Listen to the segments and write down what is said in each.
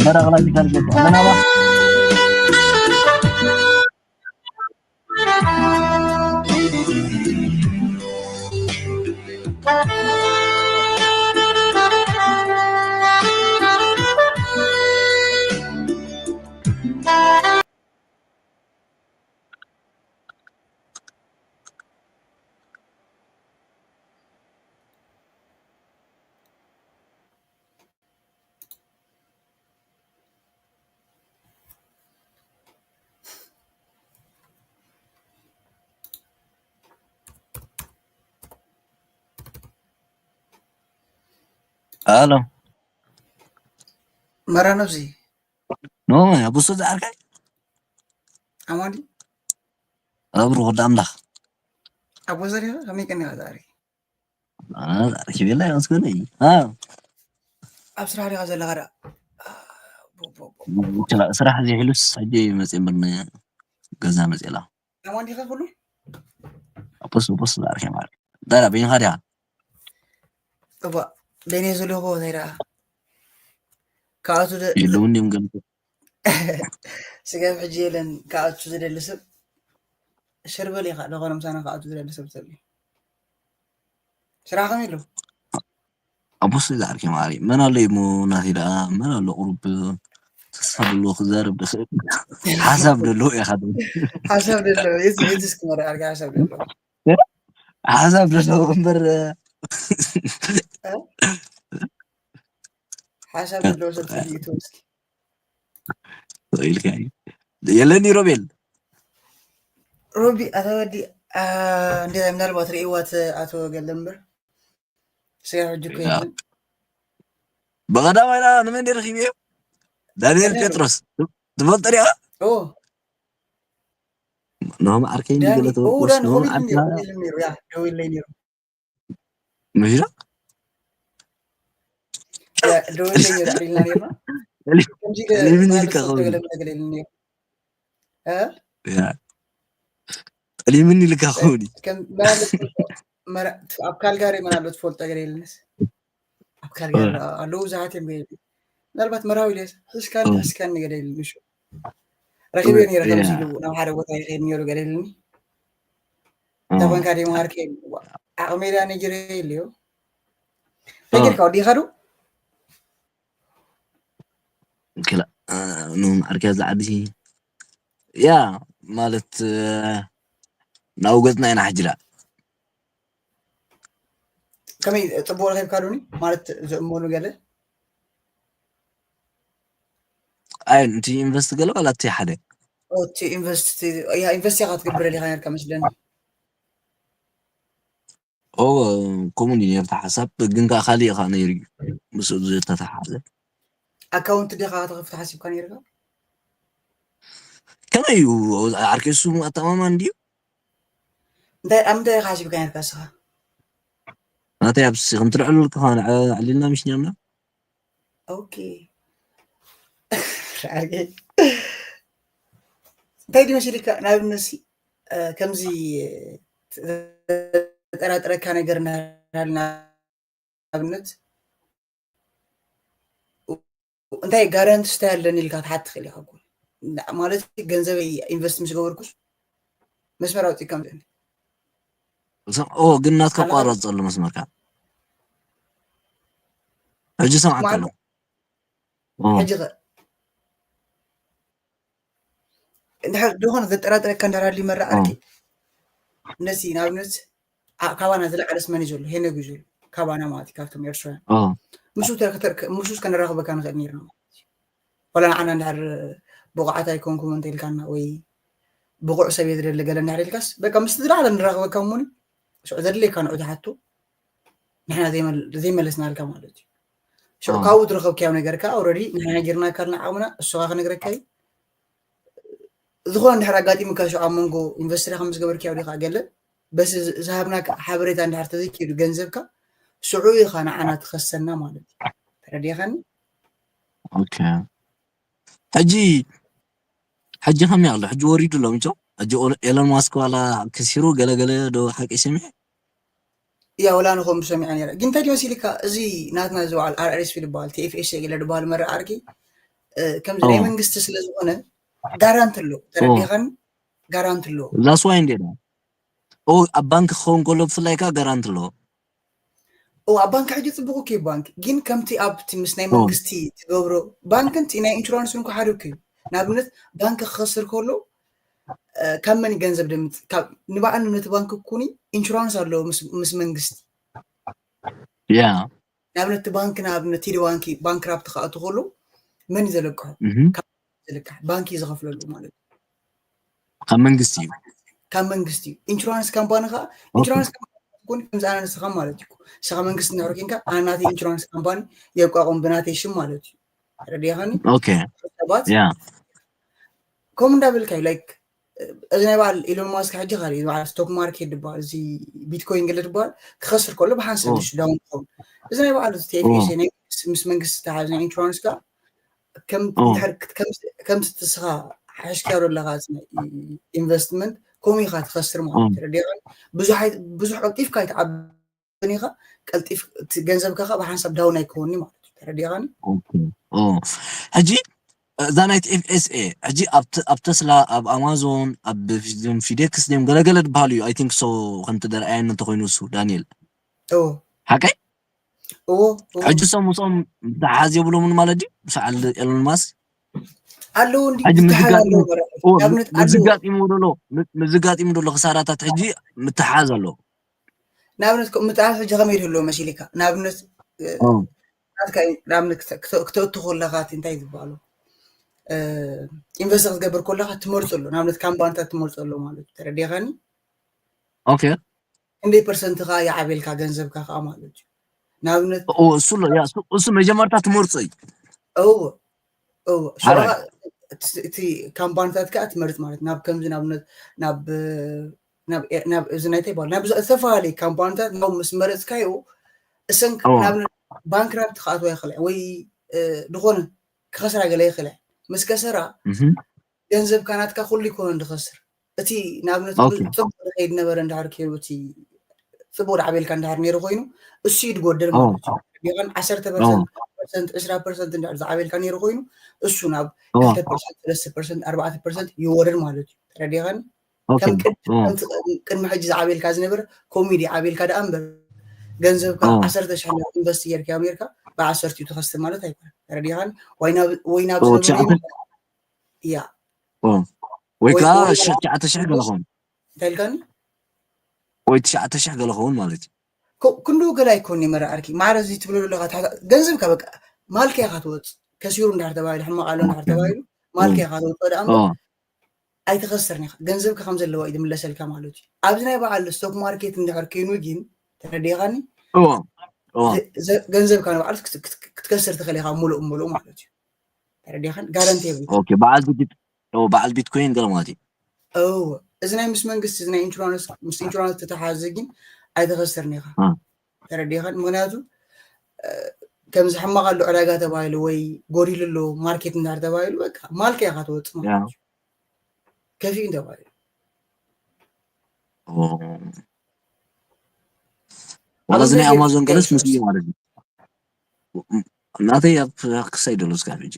በረቕላ ቢካል ገባ ለናባ ኣሎ። መራ ነብሲ። ኖ፣ ኣቦ ሶ ዝዓርከይ? ኣማን ድዩ? ኣብሩ ወዲ ኣምላኽ። ኣቦ ዘሪኻ ከመይ ቀኒኻ ዛሬ? ኣነ ዛሬ ኪቤላ ይመስገን እዩ። አ። ኣብ ስራሕ ዲኻ ዘለኻ ደኣ? አ፣ ቦ፣ ቦ፣ ቦ፣ ቦ፣ ቦ። ስራ-፣ ስራሕ ዘይሕሉስ ሕጂ መጽእ እምበር ን-፣ ገዛ መጽእ ኣላ። ኣማን ዲኻ ኩሉ? ኣቦ ሶ፣ ኣቦ ሶ ዝዓርከይ ማለት። ዳራ በይንኻ ዲኻ? እባ፣ በይነይ ዘለኹ እንታይ ደኣ? ካብኣቱ ደ-፣ የለውን ድዮም ገለ? ስጋብ ሕጂ የለን። ካብኣቱ ዝደሊ ሰብ ሸርበል ኢኻ። ደኾነ ምሳና ካብኣቱ ዝደሊ ሰብ ተልዩ። ስራሕ ከመይ ኣሎ? ኣቦ ሶ ዝዓርከይ ማሪ። መን ኣሎ እሞ ናተይ ደኣ? መን ኣሎ ቁሩብ ተስፋ ዘለዎ ክዛረብ ዝኽእል? ሓሳብ ዘለዎ ኢኻ ዶ? ሓሳብ ዘለዎ። የዚ፣ የዚ እስኪ መርዓ ኣድርጋ ሓሳብ ዘለዎ። ሓሳብ ዘለዎ እምበር፣ እ? ሓሳብ ዘለዎ ሰብ ተልዩ እስኪ። ኢልካ እዩ። የለኒ ሮቤል። ሮቢ፣ ኣታ ወዲ፣ አ፣ እንዴ፣ ምናልባት ርእይዋ ተ-፣ ኣቶ ገለ እምበር። ስጋ ሕጂ እኮ ያ። የለን። ብቐዳማይ ደኣ ንመን ድየ ረኺበዮ? ዳንኤል ዳንኤል። ጴጥሮስ። ትፈልጦ ዲኻ? ኦ። ናሆም ዓርከይ ዳኒ፣ እንዲገለ ኦ፣ ተወቆስ፣ ዳኒ፣ ናሆም ኮቪድ ዓርከይ እንዲዩ፣ ኮቪድ ነይሩ፣ ያ፣ ደዊለይ ነይሩ። ምሽ ዶ? ያ፣ ደወለኝ ይወስድልና ነይርና። ከምዚ ገ-፣ ጠሊምኒ ማለት ኢልካ ፈልጦ ኸውን። ገለ ነገር የለን ነይሩ። እ? ያ። ጠሊምኒ ኢልካ ኸውን። ከም ማለት መራ-፣ ኣብ ካልጋሪ ምን ኣሎ ትፈልጦ ገለ የለንስ? ኣብ ካልጋሪ እ። ኣለዉ ብዙሓት እዮም ገለ። ምናልባት መራዊ ኢለስ፣ ሕዝካኒ፣ እ። ሕዝካኒ ገለ የለን፣ ምሽ። ረኺበ እ፣ ነይረ ከምዚ ያ። ኢሉ ናብ ሓደ ቦታ ይኸይድ ነይሩ ገለ የለኒ። እ። እንታይ ኮንካ ደይ መሃርከ? ዓቕመይ ዳ ነጊረ የለዮ። እ። እንታይ ጌርካ ወዲኻ ዶ? ክላ-፣ እ፣ ኖም ዓርከይ ኣብዚ ዓዲ፣ ያ፣ ማለት፣ እ፣ ናብኡ ገጽና ኢና ሕጂ ደኣ። ከመይ ጽቡቕ ረኺብካ ዶኒ? ማለት ዝእመኑ ገለ? ኣይ፣ እቲ ኢንቨስት ገለ ዋላ እቲ ሓደ? ኦ፣ እቲ ኢንቨስት፣ ያ፣ ኢንቨስት ኢኻ ትገብር ደሊኻ ነርካ መስለኒ። ኦ፣ ከምኡ እንዲ ነርታ ሓሳብ፣ ግን ከኣ ካልእ ከኣ ነይሩ እዩ። ምስኡ ዝተተሓሓዘ። ኣካውንት ዲኻ ክትኸፍት ሓሲብካ ነይርካ? ከመይ እዩ? ዓርከይ እሱ ኣተኣማማኒ ድዩ? እንታይ፣ ኣብ ምንታይ ኢኻ ሓሲብካ ነርካ እስኻ? ናተይ ኣብዚ ከምቲ ልዕሉ ልካ ከኣ ንዕ-፣ ኣዕሊልና ምሽ ኔርና? ኦኬ። ዓርከይ። እንታይ ድዩ መሲልካ? ንኣብነት ሲ፣ እ፣ ከምዚ፣ እ፣ ዘጠራጥረካ ነገር እናሃለና፣ ንኣብነት እንታይ ጋራንቲ ስታይ ኣለኒ ኢልካ ትሓት ትኽእል ኢኻ እኮ። ና-፣ ማለት ገንዘበይ ኢንቨስት ምስ ገበርኩስ መስመር ኣውፅእካ ምፅእኒ። እዞም፣ ኦ፣ ግን ናትካ ኣነ ቋረጽ ዘሎ መስመርካ። ሕጂ ሰማዕካ ኣሎ። ኦ። ሕጂ ኸ እንድሕር ዝኾነ ዘጠራጥረካ እንድሕር ሃልዩ መረኣርኪ፣ ኦ። ነዚ ንኣብነት፣ ኣ-፣ ካባና ዝለዓለስ መን እዩ ዘሎ? ሄኖግ እዩ ዘሎ። ካባና ማለት እዩ፣ ካብቶም ኤርትራውያን። ኦ። ምስኡ ተ-፣ ከተር-፣ ምስኡስ ከነራኽበካ ንኽእል ነይርና ማለት እዩ። ዋላ ንዓና እንድሕር ብቑዓት ኣይኮንኩን እንተ ኢልካና ወይ ብቑዕ ሰብ እየ ዝደሊ ገለ እንድሕር ኢልካስ፣ በቃ ምስቲ ዝለዓለ ንራኽበካ እሞኒ፣ ሽዑ ዘድልየካ ንዑ ትሓቱ፣ ንሕና ዘይመል-፣ ዘይመለስናልካ ማለት እዩ። ሽዑ ኦ። ካብኡ ዝረኸብካዮ ነገር ከኣ፣ ኦልረዲ ንሕና ነጊርናካ ኣለና ዓቕምና፣ እሱ ኸኣ ክነግረካ እዩ። ዝኾነ እንድሕር ኣጋጢሙካ ሽዑ ኣብ መንጎ ኢንቨስትዳ ከም ዝገበርካዮ ዲኻ ገለ፣ በዚ ዝ-፣ ዝሃብናካ ሓበሬታ እንድሕር ተዘይኪዱ ገንዘብካ፣ ሽዑ ኢኻ ንዓና ትኸሰና ማለት እዩ። ተረዲኻኒ? ኦኬ። ሕጂ፣ ሕጂ ከመይ ኣሎ? ሕጂ ወሪዱ ኣሎ ምጮ? ሕጂ ኦለ-፣ ኤሎን ማስክ ዋላ ከሲሩ ገለ ገለ ዶ ሓቂ ሰሚዐ? እያ፣ ወላ ንኸም ሰሚዐ ነይረ። ግን እንታይ ድዩ መሲልካ፣ እዚ ናትና እዚ በዓል ኣር ኤስ ፒ ዝበሃል፣ ቲ ኤፍ ኤስ ኤ ገለ ዝበሃል መረብ ዓርኪ፣ እ፣ ከምዚ ናይ ኦ። መንግስቲ ስለ ዝኾነ ጋራንቲ ኣሎ። ኦ። ተረዲኻኒ? ጋራንቲ ኣሎ። ላስ ዋይ እንዴ ዳ? ኦ፣ ኣብ ባንክ ክኸውን ከሎ ብፍላይ ከኣ ጋራንቲ ኣሎ። ኦ፣ ኣብ ባንክ ሕጂ ጽቡቕ እኮ እዩ ባንክ። ግን ከምቲ ኣብቲ ምስ ናይ ኦ። መንግስቲ ትገብሮ፣ ባንክን እቲ ናይ ኢንሹራንስን እኮ ሓደ እኮ እዩ። ንኣብነት ባንክ ክኸስር ከሎ፣ እ፣ ካብ መን እዩ ገንዘብ ደምጽ-? ካብ፣ ንባዕሉ ነቲ ባንክ እኮ ኒ ኢንሹራንስ ኣለዎ ምስ፣ ምስ መንግስቲ። ያ። ንኣብነት እቲ ባንክ፣ ንኣብነት ቲዲ ባንኪ ባንክራፕት ክኣቱ ከሎ መን እዩ ዘለቅሖ? እህ። ካብ ዝልቃሕ፣ ባንክ እዩ ዝኸፍለሉ ማለት እዩ። ካብ መንግስቲ እዩ። ካብ መንግስቲ እዩ። ኢንሹራንስ ካምፓኒ ከኣ፣ ኦኬ። ኢንሹራንስ ካምፓኒ ትኩን ከምዚ ኣነ ንስኻ ማለት እዩ። ንስኻ መንግስቲ እንድሕር ኮንካ፣ ኣነ ናተይ ኢንሹራንስ ካምፓኒ የቋቁም ብናተይ ሽም ማለት እዩ። ተረዲኻኒ? ኦኬ። ሰባት ያ። ከምኡ እንዳበልካ እዩ፣ ላይክ፣ እዚ ናይ በዓል ኢሎን ማስክ ሕጂ ካልእ እዩ፣ በዓል ስቶክ ማርኬት ዝበሃል፣ እዚ ቢትኮይን ገለ ዝበሃል ክኸስር ከሎ ብሓንሳብ ኦ። ንሱ ዳውን ክኸውን። እዚ ናይ በዓል እዚ ቲ ኤፍ ኤስ ኤ ኦ። ናይ ምስ፣ ምስ መንግስቲ ዝተሓሓዝ ናይ ኢንሹራንስ ከኣ ከም ኦ። እንድሕር ክት-፣ ከም፣ ከምቲ ንስኻ ሓሽካዮ ዘለኻ እዚ ናይ ኢንቨስትመንት ከምኡ ኢኻ ትኸስር ማለት ኦ። እዩ። ተረዲኻኒ? ብዙሕ ኣይ-፣ ብዙሕ ቀልጢፍካ ኣይትዓብን ኢኻ፣ ቀልጢፍ-፣ እቲ ገንዘብካ ከኣ ብሓንሳብ ዳውን ኣይከውን'ዩ ማለት እዩ። ተረዲኻኒ? ኦኬ። ኦ። ሕጂ እዛ ናይ ቲ ኤፍ ኤስ ኤ፣ ሕጂ ኣብ ተ-፣ ኣብ ተስላ፣ ኣብ ኣማዞን፣ ኣብ ፊ-፣ ፊዴክስ ድዮም ገለገለ ዝበሃሉ እዩ። I think so፣ ከምቲ ደርኣየኒ እንተኾይኑ እሱ፣ ዳንኤል። እዎ። ሓቀይ? እዎ፣ እዎ። ሕጂ እሶም ምስኦም ምትሓሓዝ የብሎምን ማለት ድዩ? ምስ በዓል ኤሎን ማስክ? ኣለዎ እንዲ፣ ሕጂ ምትሓዝ ምዝጋጥ ኣለዎ ይም-፣ ማለት እዩ። እዎ፣ ንኣብነት ኣለዎ። ምዝጋጥ ይምዶ ኣሎ፣ ም-፣ ምዝጋጥ ይምዶ ኣሎ፣ ክሳራታት ሕጂ ምትሓሓዝ ኣለዎ። ንኣብነት፣ ኮ-፣ ምትሓሓዝ ሕጂ ከመይ ይህልዎ መሲልካ? ንኣብነት፣ እ፣ ኦ። ናትካ እዩ፣ ንኣብነት ክተ-፣ ክተ-፣ ክተእቱ ከለኻ እቲ እንታይ ዝበሃሉ? እ፣ ኢንቨስት ክትገብር ከለኻ ትመርጾ ኣሎ። ንኣብነት ካምፓኒታት ትመርጾ ኣሎ ማለት እዩ። ተረዲኻኒ? ኦኬ። ክንደይ ፐርሰንት ከኣ ይዓብየልካ ገንዘብካ ከኣ ማለት እዩ። ንኣብነት ኦ፣ እሱ ኣሎ፣ ያ፣ እሱ፣ እሱ መጀመርታ ትመርጾ እዩ። እዎ፣ እዎ። ሽዑ ሓራይ። ከኣ እቲ፣ እቲ ካምፓኒታት ከኣ ትመርጽ ማለት ናብ ከምዚ ንኣብነት ናብ፣ ናብ፣ ናብ እዚ ናይ እንታይ ይበሃል? ናብ ዝተፈላለዩ ካምፓኒታት ናብ ምስ መረጽካዮ እሰን ኦ። ንኣብነት ባንክራፕት ክኣትዋ ይኽእላ ወይ፣ እ፣ ዝኾነ ክኸስራ ገለ ይኽእላ። ምስ ከሰራ እህ። ገንዘብካ ናትካ ኩሉ ይኮነን ዝኸስር። እቲ ንኣብነት ኦኬ። ጽቡቕ ዝኸይድ ነበረ እንድሕር ከይሩ፣ እቲ ጽቡቕ ዝዓብየልካ እንድሕር ነይሩ ኮይኑ፣ እሱ እዩ ዝጎድል ኦ። ማለት እዩ። ቢቐን ዓሰርተ ኦ። ፐርሰንት፣ ፐርሰንት፣ ዕስራ ፐርሰንት እንድሕር ዝዓብየልካ ነይሩ ኮይኑ፣ እሱ ናብ ኦ። ክልተ ፐርሰንት፣ ሰለስተ ፐርሰንት፣ ኣርባዕተ ፐርሰንት ይወርድ ማለት እዩ። ተረዲኻኒ? ኦኬ። ከም ቅድ-፣ ኦ። ከምቲ ቅድሚ ሕጂ ዝዓብየልካ ዝነበረ ኮሚዲ ዓብየልካ ደኣ እምበር፣ ገንዘብካ ኦ። ዓሰርተ ሽሕ ኢንቨስት ጌርካዮ ኔርካ፣ ብዓሰርቲኡ ትኸስር ማለት ኣይኮነን። ተረዲኻኒ? ወይ ናብ፣ ወይ ናብ ኦ፣ ዝነበረ ትሽዓተ ይምለስ። እያ። ኦ። ወይ ወይ፣ ከኣ ወይ ሽ-፣ ትሽዓተ ሽሕ ገለ ኸውን። እንታይ ኢልካኒ? ወይ ትሽዓተ ሽሕ ገለ ኸውን ማለት እዩ። ኮ-፣ ክንድኡ ገለ ኣይኮን እዩ መራኣርኪ። ማዕረ እዚ ትብሎ ዘለኻ ታሕታ-፣ ገንዘብካ በቃ ማልካ ኢኻ ትወጽእ። ከሲሩ እንድሕር ተባሂሉ፣ ሕማቕ ኣሎ እንድሕር ተባሂሉ፣ ማልካ ኦ። ኢኻ ትወጽኦ ደኣ እምበር ኦ። ኣይትኸስርን ኢኻ። ገንዘብካ ከም ዘለዋ እዩ ዝምለሰልካ ማለት እዩ። ኣብዚ ናይ በዓል ስቶክ ማርኬት እንድሕር ኮይኑ ግን፣ ተረዲኻኒ? እዎ። እዎ። ዘ-፣ ዘ-፣ ገንዘብካ ንባዕሉ ክት-፣ ክት-፣ ክትከስር ትኽእል ኢኻ፣ ሙሉእ ሙሉእ ማለት እዩ። ተረዲኻኒ? ጋረንቲ የብሉ። ኦኬ፣ በዓል ቢት-፣ ኦ፣ በዓል ቢትኮይን ገለ ማለት እዩ። እዎ። እዚ ናይ ምስ መንግስቲ፣ እዚ ናይ ኢንሹራንስ፣ ምስ ኢንሹራንስ ተተሓዘ ግን ኣይትኸስርን ኢኻ። እ። ተረዲኻኒ? ምኽንያቱ፣ እ፣ ከምዚ ሕማቕ ኣሎ ዕዳጋ ተባሂሉ ወይ ጎዲሉ ኣሎ ማርኬት እንድሕር ተባሂሉ፣ በቃ ማልካ ኢኻ ትወጽእ ማለት ያ። እዩ። ከፊኡ እንታይ ማለት እዩ? ኦ። ዋላ እዚ ናይ ኣማዞን ገለስ ምስ እዩ ማለት እዩ። ናተይ ኣብ ክሳይ ደሎ እስካብ ሕጂ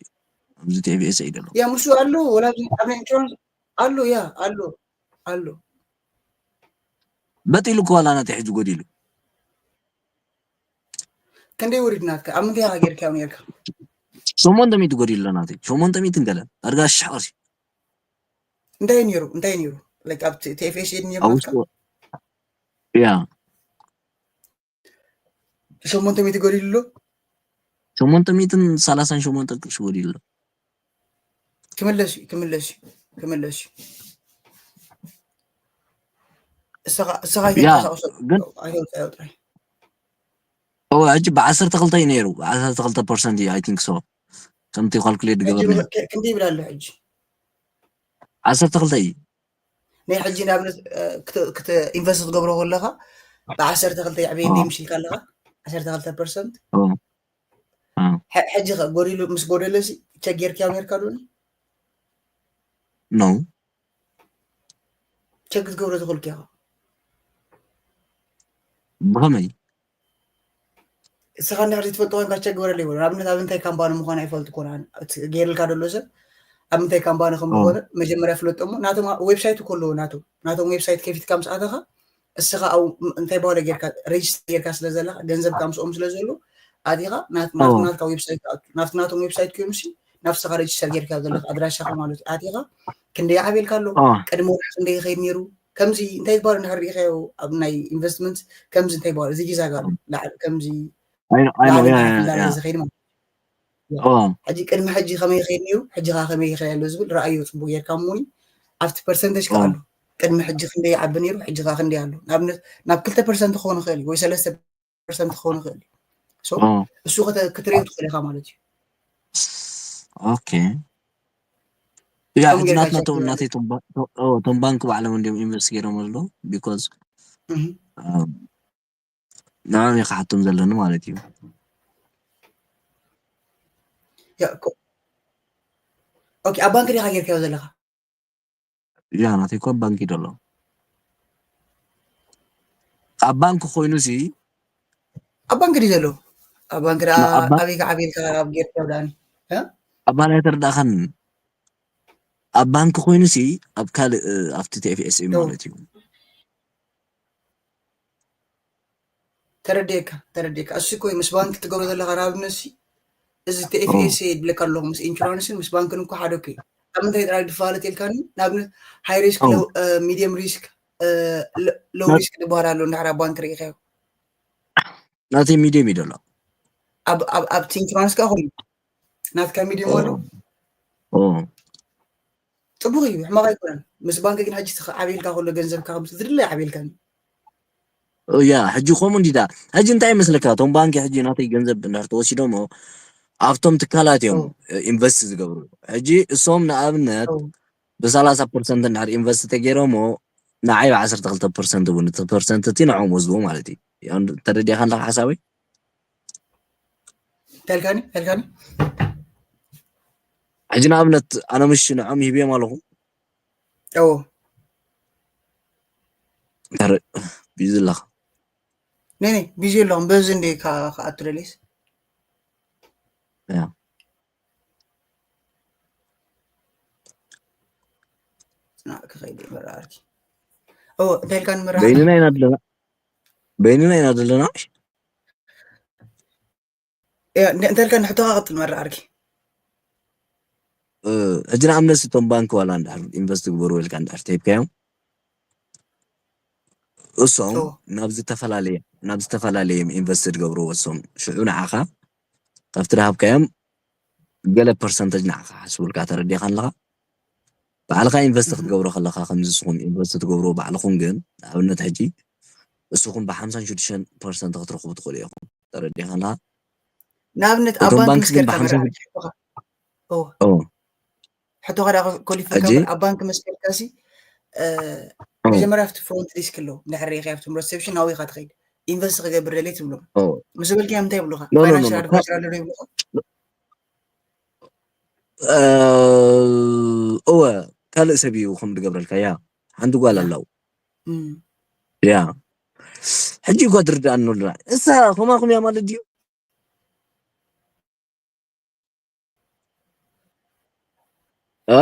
ኣብዚ ቲቪኤስ ኣይደሎ። ያ፣ ምስ ኣሎ ወላ ኣብዚ ኣብ ናይ ኢንሹራንስ ኣሎ። ያ፣ ኣሎ፣ ኣሎ። በጢሉ እኮ ዋላ ናተይ ሕጂ ጎዲሉ። ክንደይ ውሪድ ናትካ? ኣብ ምንታይ ኢኻ ጌርካዮ ኔርካ? ሸሞንተ ሚእቲ ጎዲሉ ኣሎ ናተይ። ሸሞንተ ሚእቲ ገለ። ዳርጋ ሽሕ ቅርሺ። እንታይ ነይሩ? እንታይ ነይሩ? ላይክ ኣብ ቲ-፣ ቲኤፍኤስ ኤድ ነይሩ ኣብ ናትካ? ውሽጢ ያ። ሸሞንተ ሚእቲ ጎዲሉ ኣሎ? ሸሞንተ ሚእትን ሰላሳን ሸሞንተ ቅርሺ ጎዲሉ ኣሎ። ክምለስ እዩ፣ ክምለስ እዩ፣ ክምለስ እዩ። እስኻ፣ እስኻ ያ፣ ኣይተንቀሳቕሶ፣ ግን ኣይተውፅኣዮ ጥራይ። ኦ፣ ሕጂ ብዓሰርተ ክልተ እዩ ነይሩ። ዓሰርተ ክልተ ፐርሰንት እዩ፣ I think so። ከምቲ ካልኩሌት ሕጂ ዝገበርናዮ። ክ-፣ ክንደይ ይብል ኣሎ ሕጂ? ዓሰርተ ክልተ እዩ። ናይ ሕጂ ንኣብነት፣ እ፣ ክት-፣ ክት-፣ ኢንቨስት ክትገብሮ ከለኻ ብዓሰርተ ክልተ ይዕበየለይ ምሽ ኢልካ ኣለኻ? ዓሰርተ ክልተ ፐርሰንት? ኦ። ኦ። ሐ-፣ ሕጂ ኸ ጎዲሉ፣ ምስ ጎደለሲ ቸክ ጌርካዮ ኔርካ ዶ? ኖ። ቸክ ክትገብሮ ትኽእል ኪኻ። ብኸመይ? እስኻ እንድሕር ዘይትፈልጦ ኮንካ ቸክ ግበረለይ በሎ። ንኣብነት ኣብ እንታይ ካምፓኒ ምዃኑ ኣይፈልጥ ኮነ። ኣነ እቲ ገይርልካ ደሎ ሰብ ኣብ ምንታይ ካምፓኒ ከም ዝኾነ መጀመርያ ፍለጦ እሞ ናቶም ዌብሳይት እኮ ኣለዎ ናቶም። ናቶም ዌብሳይት ከፊትካ ምስ ኣተኻ እስኻ ኣብ እንታይ በሃሎ ጌርካ ሬጅስተር ጌርካ ስለ ዘለኻ ገንዘብካ ምስኦም ስለ ዘሎ ኣቲኻ ናት-፣ ናትኩም ናትካ ዌብሳይት ትኣቱ። ናብቲ ናቶም ዌብሳይት ኮይኑ ሲ ናብቲ እስኻ ሬጅስተር ጌርካ ዘለኻ ኣድራሻኻ ማለት እዩ። ኣቲኻ ክንደይ ዓብየልካ ኣሎ፣ ቅድሚ ወርሒ ክንደይ ይኸይድ ነይሩ፣ ከምዚ እንታይ ዝበሃሉ እንድሕር ርኢኻዮ ኣብ ናይ ኢንቨስትመንት ከምዚ እንታይ ዝበሃሉ እዚ ጊዛጋ ኣሎ ላዕሊ ከምዚ I know, I know, ላዕሊ yeah, ታሕቲ yeah, እንዳለ yeah. ዝኸይድ ማለት እዩ። Oh, ሕጂ ቅድሚ ሕጂ ከመይ ይኸይድ ነይሩ፣ ሕጂ ኸዓ ከመይ ይኸይድ ኣሎ ዝብል ረኣዮ ጽቡቅ ጌርካ እሞኒ ኣብቲ ፐርሰንተጅ ከ oh, ኣሎ ቅድሚ ሕጂ ክንደይ ይዓቢ ነይሩ፣ ሕጂ ኸዓ ክንደይ ኣሎ። ንኣብነት ናብ ክልተ ፐርሰንት ክኸውን ይኽእል እዩ ወይ ሰለስተ ፐርሰንት ክኸውን ይኽእል እዩ። So oh, እሱ ከተ-፣ ክትርእዮ ትኽእል ኢኻ ማለት እዩ። okay. Yeah, ከምኡ ሕጂ ጌርካ ናትና ቸክ ቶም ግበር። ናተይ ቶም ባ-፣ ቶ-፣ ኦ፣ ቶም ባንክ ባዕሎም እንዲዮም ኢንቨስት ገይሮም ኣሎ because እህ። um, ንዕኦም እዩ ክሓቶም ዘለኒ ማለት እዩ። ያ፣ ኮ-፣ ኦኬ፣ ኣብ ባንክ ዲኻ ጌርካዮ ዘለኻ? ያ፣ ናተይ እኮ ኣብ ባንክ እዩ ዘሎ። ኣብ ባንክ ኮይኑ ሲ ኣብ ባንክ ድዩ ዘሎ? ኣብ ባንክ ደኣ ና-፣ ኣብ ባንክ ኣበይ ከ ዓብየልካ ኣብ ጌርካዮ ደኣኒ? እ? ኣብ ባንክ ኣይተረዳእካን። ኣብ ባንክ ኮይኑ ሲ ኣብ ካልእ፣ እ፣ ኣብቲ ቲ ኤፍ ኤስ ኤም ዶ። ማለት እዩ። ተረዲኤካ፣ ተረዲኤካ። እሱ እኮ እዩ ምስ ባንክ ትገብሮ ዘለኻ ንኣብነት ሲ፣ እዚ ቲ ኤፍ ኤስ ኤ ይብለካ ኣለኹ፣ ምስ ኢንሹራንስን ምስ ባንክን እኮ ሓደ እኮ እዩ። ኣብ ምንታይ ጥራይ ድፈላለት ኢልካኒ? ንኣብነት ሃይ ሪስክ፣ ኦ። ሎ-፣ እ፣ ሚድየም ሪስክ፣ እ፣ ሎ-፣ ሎው ና-፣ ሪስክ ዝበሃል ኣሎ እንድሕር ኣብ ባንክ ርኢኻዮ። ናተይ ሚድየም እዩ ዘሎ። ኣብ፣ ኣብ፣ ኣብቲ ኢንሹራንስ ከኣ ከምኡ። ናትካ ሚድየም ኣሎ? ኦ። ጽቡቕ እዩ፣ ሕማቕ ኣይኮነን። ምስ ባንክ ግን ሕጂ ትኽ-፣ ዓብየልካ ከሎ ገንዘብካ ከም ዝድለ ይዓብየልካኒ። ኦ፣ ያ፣ ሕጂ ከምኡ እንዲዳ። ሕጂ እንታይ ይመስለካ? እቶም ባንክ ሕጂ ናተይ ገንዘብ እንድሕር ተወሲዶሞ ኣብቶም ትካላት እዮም፣ ኦ። እ፣ ኢንቨስት ዝገብሩ። ሕጂ እሶም ንኣብነት ኦ። ብሰላሳ ፐርሰንት እንድሕር ኢንቨስት ተገይሮሞ ንዓይ ብዓሰርተ ክልተ ፐርሰንት እውን እቲ ፐርሰንት እቲ ንዕኦም ወስድዎ ማለት እዩ። ያው ተረዲእካ ኣለኻ ሓሳበይ? እንታይ ኢልካኒ? እንታይ ኢልካኒ? ሕጂ ንኣብነት ኣነ ምሽ ንዕኦም ይህብዮም ኣለኹ። ኦ። እንተ ር-፣ ቢዚ ኣለኻ። ነይ፣ ነይ፣ ቢዚ ኣለኹም። በዚ እንደ ከ-፣ ከኣቱ ደልየስ? ያ። ጽናዕ ክኸይድ እዩ መራኣርኪ። ኦ፣ እንታይ ኢልካኒ መራኣርኪ? በይንና ኢና ዘለና። በይንና ኢና ዘለና። ያ፣ እንደ-፣ እንታይ ኢልካኒ? ሕቶኻ ቀጽል መራኣርኪ። እ፣ ሕጂ ንኣብነት እቶም ባንክ ዋላ እንድሕር ኢንቨስት ግበሩ ኢልካ እንድሕር ተሂብካዮም፣ እሶም ኦ። ናብ ዝተፈላለየ፣ ናብ ዝተፈላለየ እዮም ኢንቨስት ዝገብርዎ እሶም። ሽዑ ንዓኻ ካብቲ ዝሃብካዮም ገለ ፐርሰንተጅ ንዓኻ ክሓስቡልካ ተረዲእካ ኣለኻ። ባዕልኻ ኢንቨስት እህ። ክትገብሮ ከለኻ ከምዚ ንስኹም ኢንቨስት ትገብርዎ ባዕልኹም ግን ንኣብነት ሕጂ ንስኹም ብሓምሳን ሽዱሽተን ፐርሰንት ክትረኽቡ ትኽእሉ ኢኹም። ተረዲእካ ኣለኻ? ንኣብነት ኣብ እቶም ባንክ ባንክ ምስ ግን ከድካ ብሓምሳ መራእቲ ሕቶኻ። ኦ። ኦ። ሕቶኻ ደኣ ኮሊፍ ሕጂ? ከብል ኣብ ባንክ ምስ ከድካ ሲ፣ እ፣ ኦ። መጀመርያ ኣብቲ ፍሮንት ዲስክ ኣሎ። እንድሕር ርኢኻዮ ኣብቶም ሪሰፕሽን ናብኡ ኢኻ ትኸይድ። ኢንቨስት ክገብር ደልየ ትብሎም። ኦ። ምስ በልካዮም እንታይ ይብሉኻ? ኖ፣ ኖ፣ ኖ፣ ፋይናንሻል ኖ። ኣድቫይዘር ኣሎ ዶ ይብሉኻ? እ፣ እወ፣ ካልእ ሰብ እዩ ከም ዝገብረልካ። ያ ሓንቲ ጓል ኣላው። ያ ሕጂ እኳ ትርዳእኒ ኣላ እሳ። ከማኹም እያ ማለት ድዩ? እ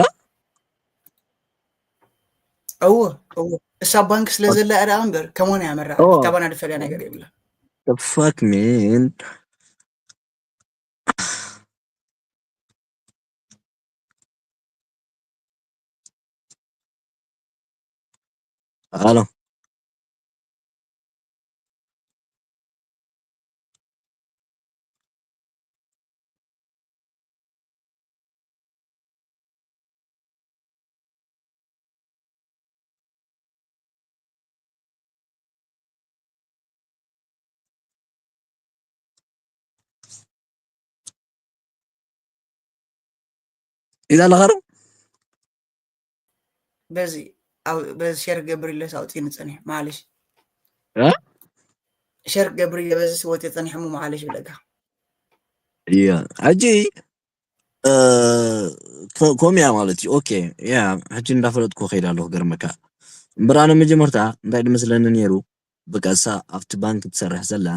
እወ እወ፣ እሳ ባንክ ስለ ዘላ እያ ደኣ እምበር፣ ከሞን እያ መራ። እወ። ካባና ዝፈልያ ነገር የብላ። The fuck, man? Hello. ኢላ ኣለኻ ዶ? በዚ ኣብ በዚ ሸር ገብር ኢለስ ኣውፅእኒ ፀኒሑ፣ ማለሽ እ? ሸር ገብር ኢለ በዚ ስወት የፀኒሑ፣ እሞ ማለሽ ብለካ። እያ ሕጂ እ፣ ከ- ከምኡ እያ ማለት እዩ። ኦኬ፣ ያ ሕጂ እንዳፈለጥኩ ከይድ ኣለኹ። ገርመካ እምበር ኣነ መጀመርታ እንታይ ድመስለኒ ነይሩ፣ በቃ እሳ ኣብቲ ባንክ ትሰርሕ ዘላ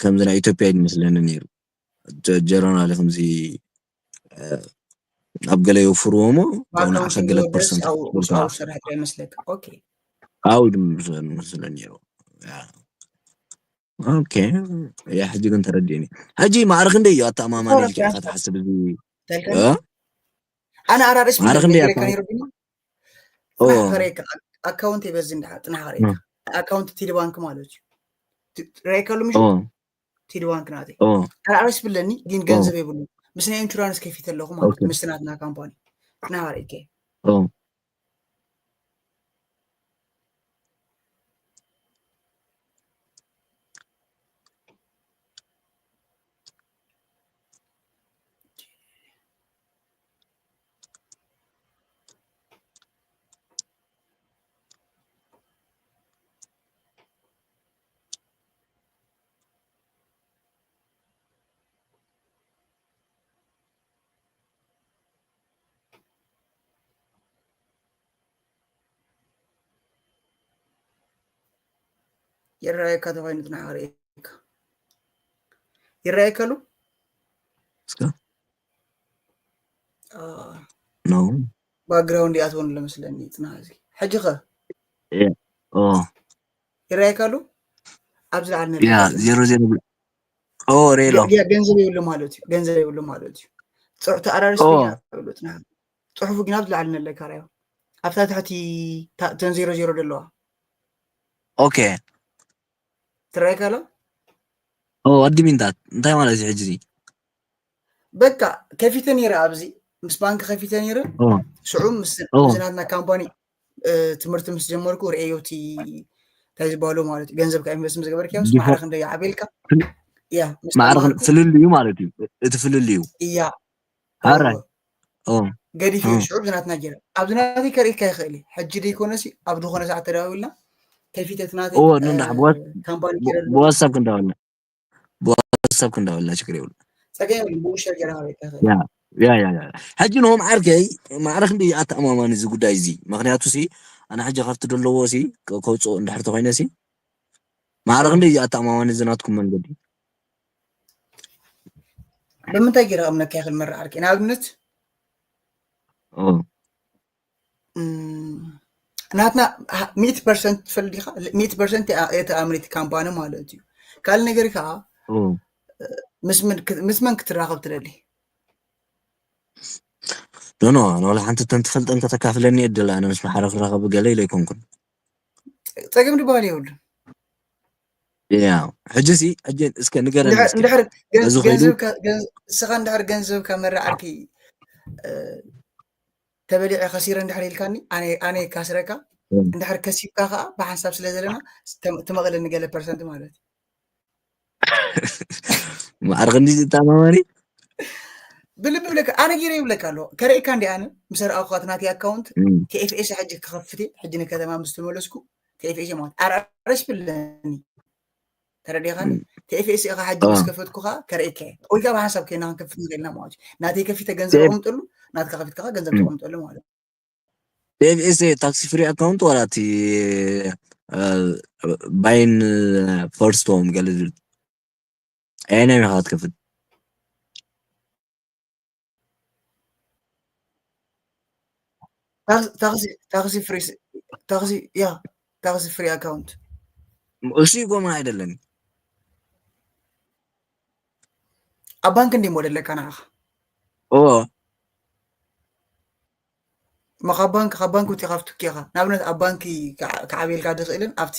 ከምዚ ናይ ኢትዮጵያ እዩ ድመስለኒ ነይሩ። ጀ- ጀረናል ከምዚ እ፣ ኣብ ገለ የውፍርዎ እሞ ካብኡ ንዓኻ ገለ ፐርሰንት ክትወስድ ሰራሕ ይመስለካ። ኦኬ ኣብኡ ድመስለኒ ነይሩ። ያ። ኦኬ፣ ያ ሕጂ ግን ተረዲእኒ። ሕጂ ማዕረ ክንደይ እዩ ኣተኣማማኒ ኢልካ ኢኻ ትሓስብ? እዚ ተልካ እ? ኣነ ኣራርስ ማዕረ ክንደይ ገረካ ኣተኣማ- ነይሩ ግን ኦ፣ ጽናሕ ከረካ ኣካውንት ይበዝ እንዳ ጽናሕ ከረካ ኣካውንት ቲዲ ባንክ ማለት እዩ። ረይከሉ ምሽ ኦ፣ ቲዲ ባንክ ናተይ ኦ፣ ኣራርስ ብለኒ ግን ኦ። ገንዘብ የብሉ። ምስ ናይ ኢንሹራንስ ከፊት ኣለኹ ማለት ኦኬ። ምስ ናትና ካምፓኒ ጽናሕ ከረካ ኦ። ይረኣየካ ተኾይኑ ጽናሕ ክርእየካ። ይረኣየካ ኣሎ? እስከ አ፣ ኖ ባክግራውንድ ይኣትወን ኣሎ መስለኒ ጽናሕ። እዚ ሕጂ ኸ ኦ ይረኣየካ ኣሎ? ኣብዚ ላዕሊ ነሎ ያ ዜሮ ዜሮ ኦ ሬሎ ያ ገንዘብ የብሉ ማለት እዩ። ገንዘብ የብሉ ማለት እዩ። ጽሑፍ ተኣራርስ ኦ ይብሉ ጽናሕ። ጽሑፉ ግን ኣብዚ ላዕሊ ነለካ ራዮ። ኣብታ ትሕቲ ታ- እተን ዜሮ ዜሮ ዘለዋ ኦኬ ትረኣየካ ኣሎ? ኦ ኣድሚንታት እንታይ ማለት እዩ ሕጂ እዚ? በቃ ከፊተ ነይረ ኣብዚ ምስ ባንክ ከፊተ ነይረ ኦ ሽዑ ምስ ኦ ምስ ናትና ካምፓኒ እ፣ ትምህርቲ ምስ ጀመርኩ ርእዮቲ እንታይ ዝበሃሉ ማለት እዩ ገንዘብ ካብ ኢንቨስት ምስ ገበርክዮ ምስ ዲፎ- ማዕረ ክንደይ ዓቤልካ ያ ምስ ማዕረ ተማሃርኩ ፍልልዩ ማለት እዩ እቲ ፍልልዩ እያ ኣረ እወ። ኦ ገዲፍ ኦ እዩ ሽዑ ብዝናትና ገይረ ኣብዚ ናተይ ከርእካ ይኽእል እዩ ሕጂ ደይኮነሲ ኣብ ዝኾነ ሰዓት ተደዋዊልና ከፊተት ናተይ ኦ እ፣ ንንዳሕ ብዋት- ካምፓኒ ብ- ገይረ ኣለኹ ብዋትሳፕ ክንዳበልና ብዋትሳፕ ክንዳበልና ችግር የብሉ ጸገም የብሉን ብኡ ሸር ገይረ ሃበካ ይኽእል ያ ያ ያ ያ ሕጂ ንሆም ዓርከይ ማዕረ ክንዲ ኣተኣማማኒ እዚ ጉዳይ እዚ ምክንያቱ ሲ ኣነ ሕጂ ካብቲ ደለዎ ሲ ከ- ከውፅኦ እንድሕር ተኮይነ ሲ ማዕረ ክንዲ ኣተኣማማኒ እዚ ናትኩም መንገዲ ብምንታይ ገይረ ከምነካ ይኽእል መራ ዓርከይ ንኣብነት ኦ እም፣ ናትና ሚእቲ ፐርሰንት ትፈልጥ ዲኻ? ሚእቲ ፐርሰንት የተ ኣምሪት ካምፓኒ ማለት እዩ። ካልእ ነገር ከዓ ኦ ምስ መን ክት- ምስ መን ክትራኸብ ትደሊ? ኖ ኖ ንወላ ሓንቲ እተን ትፈልጠን ከተካፍለኒ እየ ደለ ኣነ ምስ ማዕረ ክራኸብ ገለ ኢለ ኣይኮንኩን ጸገም ድበሃል የብሉን። ያ ሕጂ ሲ ሕጂ እስከ ንገረኒ እስከ እንድሕር ገን- እዚ ኸይዱ ገንዘብካ ገን- ንስኻ እንድሕር ገንዘብካ መራዓርኪ እ፣ ተበሊዐ ከሲረ እንድሕር ኢልካኒ ኣነ ኣነ ካስረካ እም። እንድሕር ከሲብካ ከዓ ብሓንሳብ ስለ ዘለና ተም- ትመቕለኒ ገለ ፐርሰንት ማለት እዩ። ማዕረ ክንዲ ዝተኣማማኒ ብልቢ ብለካ ኣነ ገይረ ይብለካ ኣለዎ ከርእካ እንዲ ኣነ ምስ ረኣኹ እቲ ናተይ ኣካውንት እም። ቲኤፍኤስ ሕጂ ክኸፍት እየ ሕጂ ንከተማ ምስ ተመለስኩ ቲኤፍኤስ ማለት ኣራረሽ ብለኒ ተረዲኻኒ እም። ቲኤፍኤስ ኢኻ ሕጂ አ። ምስ ከፈትኩ ከዓ ከርእካ እየ ወይ ከዓ ብሓንሳብ ኮይና ክንከፍት ንኽእልና ማለት እዩ ናተይ ከፊተ ገንዘብ ቲኤፍ- ኣቕምጠሉ ናትካ ከፊትካ ከዓ ገንዘብ እም። ተቐምጠሉ ማለት እዩ Dave is a tax free account ወላ እቲ ባይን ፈርስት ሆም ገለ ዝብል ኣየናይ ኢኻ ክትከፍት? ታክሲ ፍሪ ታክሲ ያ ታክሲ ፍሪ ኣካውንት እሱ ይጎምን ኣይደለን። ኣብ ባንክ እንዲ ሞደል ለካ ንዓኻ ኦ እሞ ካብ ባንክ ካብ ባንክ ውፅኢኻ ኣብ ትኪኻ ንኣብነት ኣብ ባንኪ ክዓ- ክዓብየልካ ዝኽእልን ኣብቲ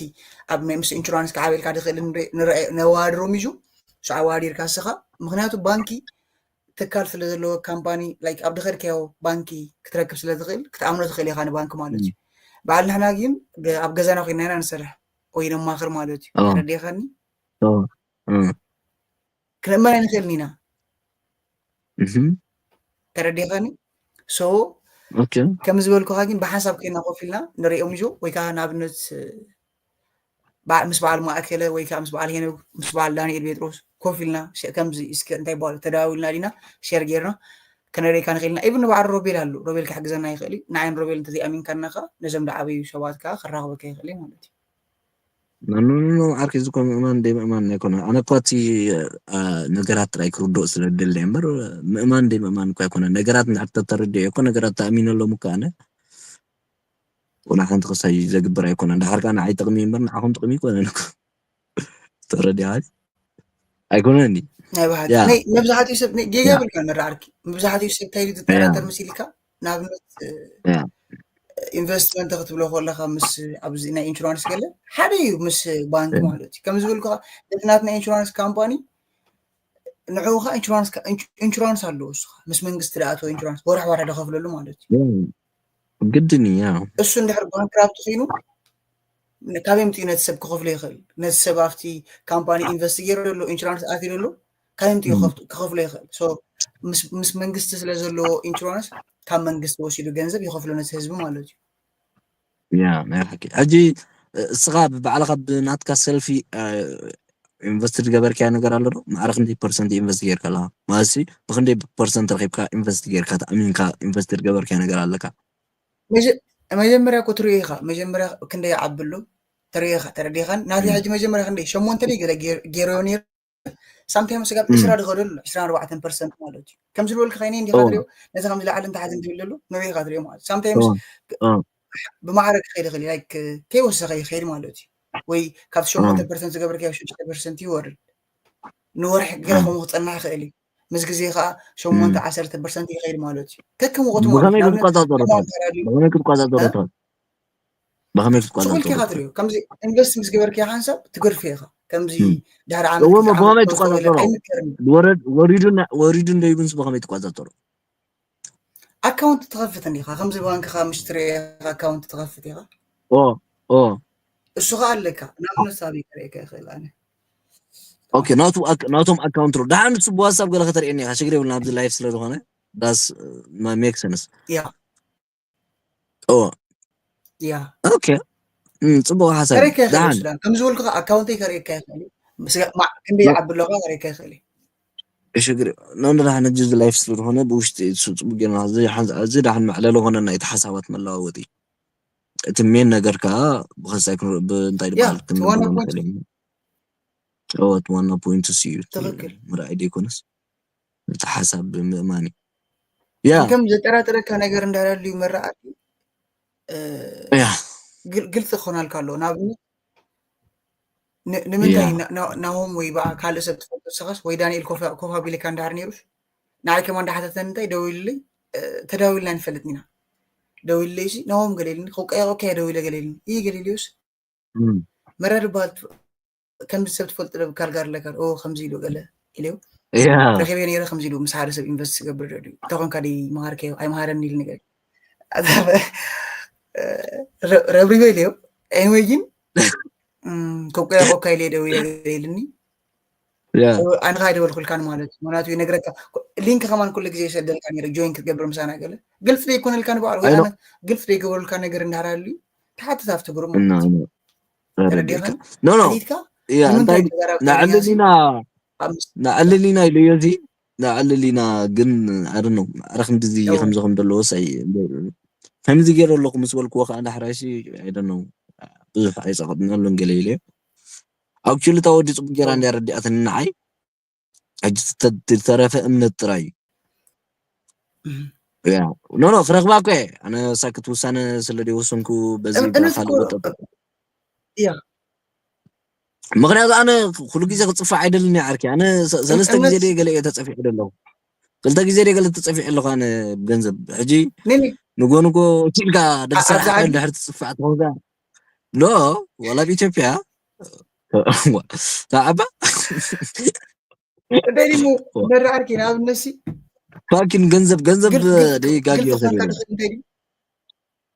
ኣብ ናይ ምስ ኢንሹራንስ ክዓብየልካ ዝኽእልን ንረ- ንረ- ነዋድሮም እዩ። ንሱ ኣዋዲርካ ንስኻ ምክንያቱ ባንኪ ትካል ስለ ዘለዎ ካምፓኒ ላይክ ኣብ ድኸድካዮ ባንኪ ክትረክብ ስለ ትኽእል ክትኣምኖ ትኽእል ኢኻ ንባንክ ማለት እዩ። በዓል ንሕና ግን ብ- ኣብ ገዛና ኮይና ኢና ንሰርሕ ወይ ነማኽር ማለት እዩ። ኦ። ተረዲኻኒ? ኦ። እ። ክንእመን ኣይንኽእልን ኢና። እህም። ተረዲኻኒ? ሶ ኦኬ። ከም ዝበልኩኻ ግን ብሓንሳብ ኮይና ኮፍ ኢልና ንሪኦም እዩ ወይ ከዓ ንኣብነት በዓ- ምስ በዓል ማእከለ ወይ ከዓ ምስ በዓል ሄኖክ ምስ በዓል ዳንኤል ጴጥሮስ ኮፍ ኢልና ሸ- ከምዚ እስከ እንታይ ይበሃሉ ተደዋዊልና ዲና ሸር ጌርና ከነሪእካ ንኽእል ኢና። ኢቭን ንበዓል ሮቤል ኣሎ ሮቤል ክሕግዘና ይኽእል እዩ። ንዓይን ሮቤል እንተዘይኣሚንካና ከዓ ነዞም ዝዓበዩ ሰባት ከዓ ክራኽበካ ይኽእል እዩ ማለት እዩ። ኖኖኖ ዓርኪ እዚ እኮ ምእማን ደይ ምእማን ኣይኮነ ኣነ እኳ እቲ አ፣ ነገራት ጥራይ ክርድኦ ስለ ደለ እምበር ምእማን ደይ ምእማን እኳ ኣይኮነ ነገራት እንድሕር ተተረድኦ እኮ ነገራት ተኣሚነሎም እኮ ኣነ ወላ ሓንቲ ክሳይ ዘግብር ኣይኮነ እንድሕር ከዓ ንዓይ ጥቕሚ እምበር ንዓኹም ጥቕሚ ይኮነን እኮ ተረዲኻ ኣይኮነን እንዲ ናይ ባህል ያ ናይ መብዛሕትኡ ሰብ ናይ- ጌጋ ያ የብልካ መራ ዓርኪ መብዛሕትኡ ሰብ እንታይ ኢሉ ያ ዝጠራጠር መሲልካ ንኣብነት ያ ኢንቨስትመንት ክትብሎ ከለካ ምስ ኣብዚ ናይ ኢንሹራንስ ገለ ሓደ እዩ ምስ ባንክ ያ ማለት እዩ ከም ዝበልኩ ነቲ ናትና ኢንሹራንስ ካምፓኒ ንዕኡ ከዓ ኢንሹራንስ ካ- ኢንሹ- ኢንሹራንስ ኣለዎ እሱ ከዓ ምስ መንግስቲ ዝኣተወ ኢንሹራንስ ወርሕ ወርሕ ዝኸፍለሉ ማለት እዩ ያ ግድን እዩ ያ እሱ እንድሕር ባንክራፕት ኮይኑ ን- ካበይ ምፅኡ ነቲ ሰብ ክኸፍሎ ይኽእል ነቲ ሰብ ኣብቲ ካምፓኒ ኢንቨስት ገይሩ ዘሎ ኢንሹራንስ ኣትዩ ዘሎ ካበይ ምፅኡ እም፣ ክኸፍ- ክኸፍሎ ይኽእል ሶ ምስ ምስ መንግስቲ ስለ ዘለዎ ኢንሹራንስ ካብ መንግስቲ ወሲዱ ገንዘብ ይኸፍሎ ነቲ ህዝቢ ማለት እዩ ያ ናይ ሓቂ ሕጂ እስኻ ብባዕልኻ ብናትካ ሰልፊ ኢንቨስት ዝገበርካዮ ነገር ኣሎ ዶ ማዕረ ክንደይ ፐርሰንት ኢንቨስት ጌርካ ኣለኻ ማለት ብክንደይ ፐርሰንት ረኪብካ ኢንቨስት ጌርካ ተኣሚንካ ኢንቨስት ዝገበርካዮ ነገር ኣለካ መጀመርያ እኮ ትሪኦ ኢኻ መጀመርያ ክንደይ ይዓቢ ኣሎ ተሪኢኻ ተረዲኻን ናተይ ሕጂ መጀመርያ ክንደይ ሸሞንተ ደይ ገለ ገይረዮ ነይሩ ሳምታይምስ ጋብ ዕስራ ድኸደሉ ዕስራን ኣርባዕተን ፐርሰንት ማለት እዩ ከም ዝበልክ ከይነ እንዲኻ ትሪኦ ነዚ ከም ዝለዓልን ታሕትን ትብል ዘሎ ንሪኢኻ ትሪኦ ማለት ሳምታይምስ ብማዕረ ክኸይድ ይኽእል ላይክ ከይወሰኸ ይኸይድ ማለት እዩ ወይ ካብ ሸሞንተ ፐርሰንት ዝገበርካዮ ሽዱሽተ ፐርሰንት ይወርድ ንወርሒ ገለ ከምኡ ክፀናሕ ይኽእል እዩ ምስ ግዜ ከዓ ሸሞንተ ዓሰርተ ፐርሰንት ይኸይድ ማለት እዩ ከከም ወቅቱ ማለት ብኸመይ ንኣብነት ክትቆፃፀሮ ሕማም ትኽእል ተራድኡ ብኸመይ ክትቆፃፀሮ እ? ትኽእል ብኸመይ ስቑል ኬኻ ክትቆፃፀሮ ትሪኦ ከምዚ ኢንቨስት ምስ ገበርካዮ ሓንሳብ ትገርፍ ኢኻ ከምዚ እም። ድሕሪ ዓመት እወ ክልተ ብኸመይ ዓመት ክወስዶ ገለ ትቆፃፀሮ ኣይምከርን እዩ ወረድ- ወሪዱ እና- ወሪዱ እንደይብንስ ብኸመይ ትቆፃፀሮ ኣካውንት ትኸፍት እንዲኻ ከምዚ ባንክኻ ምሽ ትሪኦ ኢኻ ኣካውንት ትኸፍት ኢኻ ኦ ኦ እሱ ከዓ ኣለካ ናብነት ሳብ ከርእየካ ይኽእል ኣነ ኦኬ ናቱ ኣክ- ናቶም ኣካውንት ሮ ደሓን ንሱ ብዋትሳፕ ገለ ከተርእየኒ ኢኻ ሽግር የብልና ኣብዚ ላይፍ ስለ ዝኾነ ዳስ ሜክ ሰንስ ያ ኦ ያ ኦኬ እም፣ ፅቡቅ ሓሳብ እዩ። ከርእየካ ይኽእል እዩ ደሓን ሱዳን ከም ዝበልኩ ከዓ ኣካውንተይ ከርእየካ ይኽእል እዩ ምስ ማ- ክንደይ ይዓቢ ኣለኻ ከርእየካ ይኽእል እዩ ሽግር ነንዳ ሕጂ እዚ ላይፍ ስለ ዝኾነ ብውሽጢ እሱ ፅቡቅ ጌርና እዚ ሓንሳ- እዚ ዳሕን መዕለሊ ኾነና እቲ ሓሳባት መለዋወጢ እቲ ሜን ነገር ከዓ ብኸሳይ ክንር- ብእንታይ ያ ዝበሃል እቲ ዋና ክንብሎ ፖይንት ንኽእል ኢና ጨወት ዋና ፖይንት እሱ እዩ እቲ ትኽክል ምርኣይ ደይኮነስ እቲ ሓሳብ ብምእማን እዩ ያ ግን ከም ዘጠራጥረካ ነገር እንዳላሉ መረኣት ያ ግልፂ ክኾናልካ ኣለዎ ንኣብነት ን- ንምንታይ ያ ና- ና- ናሆም ወይ በዓ ካልእ ሰብ ትፈልጦ ንስኻስ ወይ ዳንኤል ኮፍ ኮፍ ኣቢልካ እንዳር ነይሩስ ንዓይ ከማን እንዳሓተተኒ እንታይ ደዊሉለይ እ፣ ተዳዊልና ንፈልጥ ኢና ደዊሉለይ ሲ ናሆም ገለ ኢልኒ ከውቀያ ከውቀያ ደዊለ ገለ ኢልኒ ይህ ገለ ኢልዩስ እም፣ መራ ዝበሃል ትፍ- ከምዚ ሰብ ትፈልጡ ዶ ካልጋር ኣለካ ኦ ከምዚ ኢሉ ገለ ኢልዩ ያ ረኺበ ነይረ ከምዚ ኢሉ ምስ ሓደ ሰብ ኢንቨስት ዝገብር ዶ ድዩ እንተኾንካ ደይ መሃርከዮ ኣይመሃረኒ ኢሉ ነገር ረብሪበ ኢለዮ ኤንወይ ግን ከቆያቆካ ኢለ ደው ኢለ ኢልኒ ያ ኣንኻ ኣይደወልኩልካን ማለት እዩ ምክንያቱ ይነግረካ ሊንክ ከማን ኩሉ ግዜ ይሰደልካ ነረ ጆይን ክትገብር ምሳና ገለ ግልፂ ዘይኮነልካ ንባዕሉ ወይ ኣይኖ ኣነ ግልፂ ዘይገበሩልካ ነገር እንዳሃላሉ ተሓትት ኣብቲ ግሩም እና ማለት እዩ ተረዲእካ ተረዲኻን ኖ ኖ ሓቲትካ ያ ንምንታይ እንታይ ተዛራብካ ንዕልል ነያሲ ኢና ኣብ ምስ ንዕልል ኢና ኢለዮ እዚ ንዕልል ኢና ግን ኣደኖ ማዕረ ክንድዚ እው ከምዚ ከም ዘለዎ ሳይ ከምዚ ገይረ ኣለኹ ምስ በልክዎ ከዓ ዳሕራይሲ ኣይደነው ብዙሕ ኣይፀቐጥናሉን ገለ ኢለ። ኣክቹሊ እታ ወዲ ፅቡቅ ገይራ እንዲያ ረዲኣትኒ ንዓይ። ሕጂ ዝተረፈ እምነት ጥራይ እዩ። ኖ ኖ ክረኽባ እኮ እየ ኣነ ሳክት ውሳነ ስለ ዘይወሰንኩ በዚ እምነት ብኣኻል እኮ ይወጠጥ እያ። ምክንያቱ ኣነ ኩሉ ግዜ ክፅፋዕ ኣይደልን እየ ዓርኪ ኣነ ሰ- ሰለስተ ግዜ እምነት ድየ ገለ እየ ተፀፊዐ ደለኹ ክልተ ግዜ ድየ ገለ ተፀፊዐ ኣለኹ ኣነ ብገንዘብ ሕጂ ኒኒ ንጎ ንጎ ኪልካ ደቂ ኣ- ኣብዚ ሰራሕ ዓዲ ድሕሪ ትፅፋዕ ትኾንካ ሎ ዋላ ኣብ ኢትዮጵያ ተዓባ እንታይ ድሞ መረዓርኪ ንኣብነት ሲ ፋኪን ገንዘብ ገንዘብ ግልፂ ግልፂ ደይጋጊ ግልፂ ወሰድ ኮንካ ይብሉ ድኽእል እንታይ ድዩ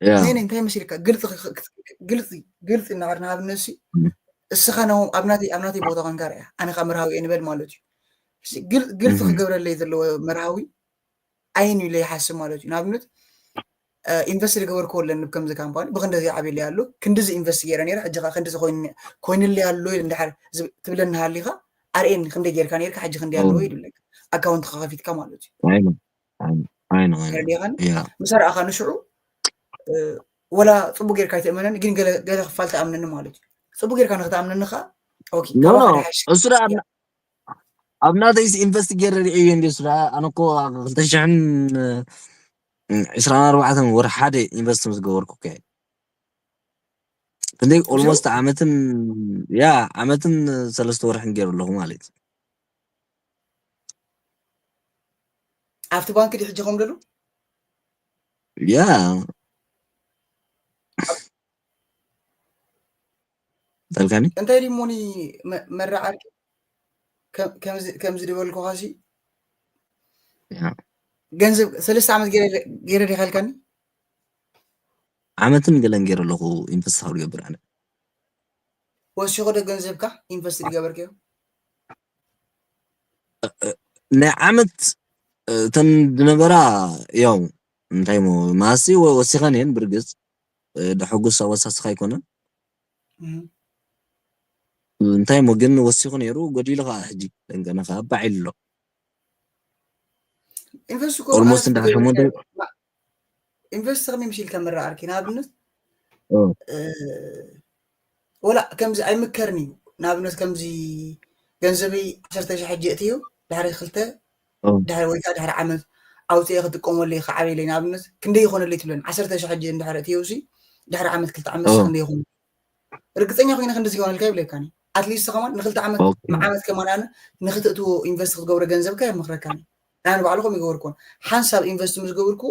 ያ ነይ ነይ እንታይ መሲልካ ግልፂ ክ- ክ- ግልፂ ግልፂ እናበልና ኣብነት ሲ እስኻ ነው ኣብ ናተይ ኣብ ናተይ ቦታ ኮንካ ርያ ኣነ ካብ መርሃዊ እየ ንበል ማለት እዩ እሺ፣ ግል- ግልፂ እህ። ክገብረለይ ዘለዎ መርሃዊ ኣይን ኢለ ይሓስብ ማለት እዩ ንኣብነት ኢንቨስት ዝገበርክዎ ኣለኒ ከምዚ ካምፓኒ ብክንደዚ ዓብየለይ ኣሎ ክንዲዚ ኢንቨስት ገይረ ነረ ሕጂ ከዓ ክንዲዚ ኮይን- ኮይንለይ ኣሎ ኢለ እንድሓር ዝብ- ትብለኒ ሃሊካ ኣርእየኒ ክንደይ ጌርካ ነርካ ሕጂ ክንደይ ኣለዎ ይብለካ ኣካውንት ከፊትካ ማለት እዩ ኣይኑ ኣይኑ ኣይኑ ተረዲኻኒ ያ ምስ ኣርኣኻ ንሽዑ እ፣ ወላ ፅቡቅ ጌርካ ኣይትእመነኒ ግን ገለ ገለ ክፋል ትኣምነኒ ማለት እዩ ፅቡቅ ጌርካ ንክትኣምነኒ ከዓ ኦኬ ኖ ካባኻ ኖ ድሓሽ እሱ ደኣ ኣብ- ኣብ ናተይስ ኢንቨስት ገይረ ርእየ እንዲ እሱ ደኣ ኣነ እኮ ኣብ ክልተ ሽሕን ዕስራን ኣርባዕተን ወርሒ ሓደ ኢንቨስት ምስ ገበርኩ እኮ እየ። ክንደይ ኦልሞስት ዓመትን ያ ዓመትን ሰለስተ ወርሕን ገይሩ ኣለኹ ማለት እዩ። ኣብቲ ባንክ ድሕጂ ከም ደሉ ያ ታልካኒ እንታይ ድሞኒ መ- መረዓርኪ ከም- ከምዚ ከምዚ ዝበልኩኻ ሲ ያ ገንዘብ ሰለስተ ዓመት ገይረ- ገይረ ዲኻ ኢልካኒ ዓመትን ገለን ገይሩ ኣለኹ ኢንቨስት ካብ ዝገብር ኣነ ወሲኹ ዶ ገንዘብካ ኢንቨስት ዝገበርክዮ ናይ ዓመት እተን ዝነበራ ያው እንታይ ሞ ማሲ ወሲኸን እየን ብርግፅ ደሐጉስ ኣወሳስኻ ኣይኮነን እህ። እንታይ ሞ ግን ወሲኹ ነይሩ ጎዲሉ ከዓ ሕጂ ደንገነ ከዓ ባዒሉ ኣሎ ኢንቨስት እኮ ኦልሞስት ብዓመት እንዳ ሸሞንተ ዝገብር ኢንቨስት ከመይ ምስ ኢልካ መረኣርኪ ንኣብነት ኦ፣ እ፣ ወላ ከምዚ ኣይምከርን እዩ ንኣብነት ከምዚ ገንዘበይ ዓሰርተ ሺሕ ሕጂ እትዩ ድሕሪ ክልተ ኦ፣ ድሕሪ ወይ ከዓ ድሕሪ ዓመት ኣውፅኤ ክጥቀመሉ ይክዓበለይ ንኣብነት ክንደይ ይኮነለይ ትብለን ዓሰርተ ሺሕ ሕጂ እንድሕሪ እትዩ ሲ ድሕሪ ዓመት ክልተ ዓመት ኦ፣ ክንደይ ይኮን ርግፀኛ ኮይነ ክንድዚ ይኮነልካ ይብለካኒ ኣትሊስት ከማን ንክልተ ዓመት ኦኬ ንዓመት ከማን ኣነ ንክትእትዎ ኢንቨስት ክትገብሮ ገንዘብካ የመክረካኒ ኣነ ንባዕሉ ከም ይገበርኩን ሓንሳብ ኢንቨስት ምስ ገበርኩ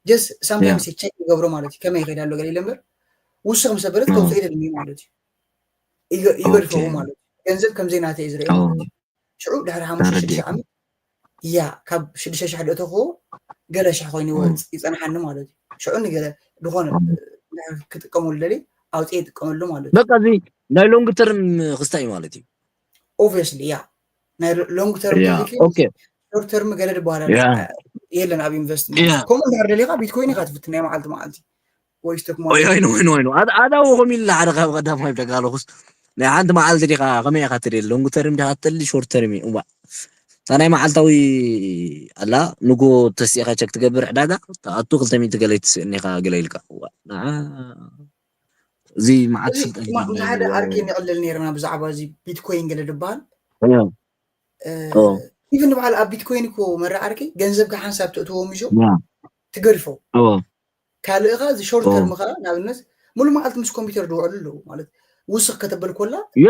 just ያ sometimes check ይገብሮ ማለት እዩ ከመይ ይኸይድ ኣሎ ገለ ኢለ እምበር ውስኽ ምስ ኣበለት ኦ፣ ከውፅኦ ይደልኒ ማለት እዩ ይገ- ኦኬ ይገድፈው ማለት እዩ ገንዘብ ከምዘይ ናተ እዩ ዝርኢ ኦ፣ ማለት እዩ ሽዑ ድሕሪ ሓሙሽተ ሽዱሽተ ተረዲእካ ዓመት ያ ካብ ሽዱሽተ ሽሕ ደእተኽዎ ገለ ሽሕ ኮይኑ ኦ፣ ይወፅ ይፀንሓኒ ማለት እዩ ሽዑ ንገለ ዝኾነ ኦ። ድሕሪ ክጥቀመሉ ደሊ ኣውፅእ ይጥቀመሉ ማለት እዩ በቃ እዚ ናይ ሎንግ ተርም ክስታይ ማለት እዩ obviously ያ ናይ long term ያ ተዘይከ ኦኬ short term ገለ ዝበሃል ያ የለን ኣብ ኢንቨስትመንት ያ ከምኡ እንድሕር ደሊካ ቢትኮይን ኢካ ትፍትን ናይ መዓልቲ መዓልቲ ወይ ስቶክ ወይ ማርኬት ወይ ወይ ወይ ኣዳው ከም ኢልና ሓደ ካብ ቀዳማይ ተጋለኹስ ናይ ሓንቲ መዓልቲ ዲኻ ከመይ ኢኻ ትደሊ ሎንግ ተርም ዲኻ ትደሊ ሾርት ተርም እዩ እዋ እታ ናይ መዓልታዊ ኣላ ንጎ ተሲእኻ ቸክ ትገብር ዕዳጋ ተኣቱ ክልተ ሚእቲ ገለ ትስእን ኢኻ ገለ ኢልካ እዋ ንዓ እዚ መዓት እዚ ስልጠን ማ- ምስ ሓደ ኣርኪ ንቕልል ነይርና ብዛዕባ እዚ ቢትኮይን ገለ ዝበሃል ኢቨን ንበዓል ኣብ ቢትኮይን እኮ መረዓርኪ ገንዘብካ ሓንሳብ ትእትዎም ይሾ ትገድፎ ካልእ ኻ እዚ ሾርት ተርም ኻ ንኣብነት ሙሉ መዓልቲ ምስ ኮምፒውተር ዝውዕሉ ኣለዉ ማለት ውስኽ ከተበል ኮላ ያ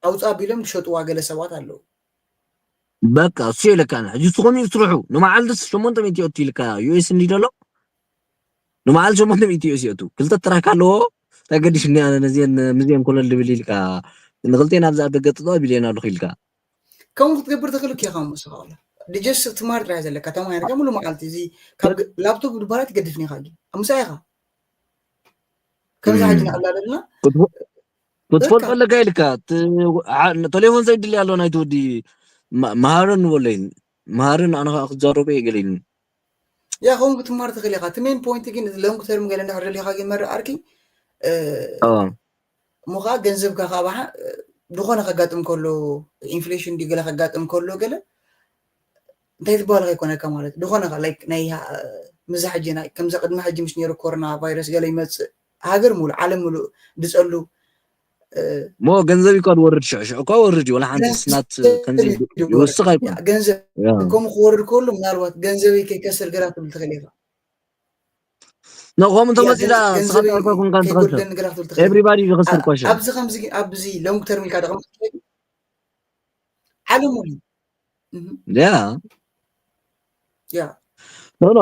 ኣውፃ ቢሎም ዝሸጥዋ ገለ ሰባት ኣለዉ በቃ እሱ የለካ ሕጂ እሱ ከሚኡ ስርሑ ንመዓልትስ ሸሞንተ ሚእቲ ይኣቱ ኢልካ ዩኤስ እንዲ ደሎ ንመዓል ሸሞንተ ሚእቲ ዩኤስ ይኣቱ ክልተ ትራክ ኣለዎ ተገዲሽኒ ኣነ ነዚአን ምዚአን ኮለል ድብል ኢልካ ንክልቴን ኣብዛ ኣብ ደገ ጥጠው ቢልየን ኣለኹ ኢልካ ከምኡ ክትገብር ተኽእል ኪኻ ምስኻ ጀስት ትማር ጥራይ ዘለካ ተማሂርካ ሙሉ መዓልቲ እዚ ካብ ላፕቶፕ ድባላት ይገድፍኒ ኢኻ ግን ኣብ ምሳይ ኢኻ ከምዚ ሓጂ ንዕላለልና ክትፈልጦ ኣለካ ኢልካ ቴሌፎን ዘይድሊ ኣሎ ናይቲ ወዲ መሃርን ንበለይን መሃርን ኣነ ከዓ ክዛረበ እየ ገለኒ ያ ከምኡ ክትማር ትኽእል ኢኻ እቲ ሜን ፖይንት ግን እዚ ሎንግ ተርም ገለ እንድሕር ደሊኻ ግን መረእ ኣርኪ እሞ ከዓ ገንዘብካ ካብ ዝኾነ ከጋጥም ከሎ ኢንፍሌሽን ዲ ገለ ከጋጥም ከሎ ገለ እንታይ ዝበሃል ከይኮነካ ማለት ዝኾነ ላይክ ናይ ምዛ ሕጂ ናይ ከምዛ ቅድሚ ሕጂ ምሽ ነይሩ ኮሮና ቫይረስ ገለ ይመጽእ፣ ሃገር ሙሉእ ዓለም ሙሉእ ድጸሉ። ሞ ገንዘብ እኳ ድወርድ ሽዑ ሽዑ እኳ ወርድ እዩ። ወላ ሓንቲ ስናት ከምዚ ይወስኽ ኣይኮን። ገንዘብ ከምኡ ክወርድ ከሎ ምናልባት ገንዘበይ ከይከስር ገላ ትብል ትኽእል ኢኻ። ኖ ከምኡ እንተመፂእ ዳ ንስኻ ጥራይ እኳ ኮንካ እንትኸስር፣ ኤቭሪባዲ ዝኸስር እኳ ሽዑ። ኣብዚ ከምዚ ኣብዚ ሎንግ ተርም ኢልካ ደቐም ዓለም ሙሉ ያ ያ ኖ ኖ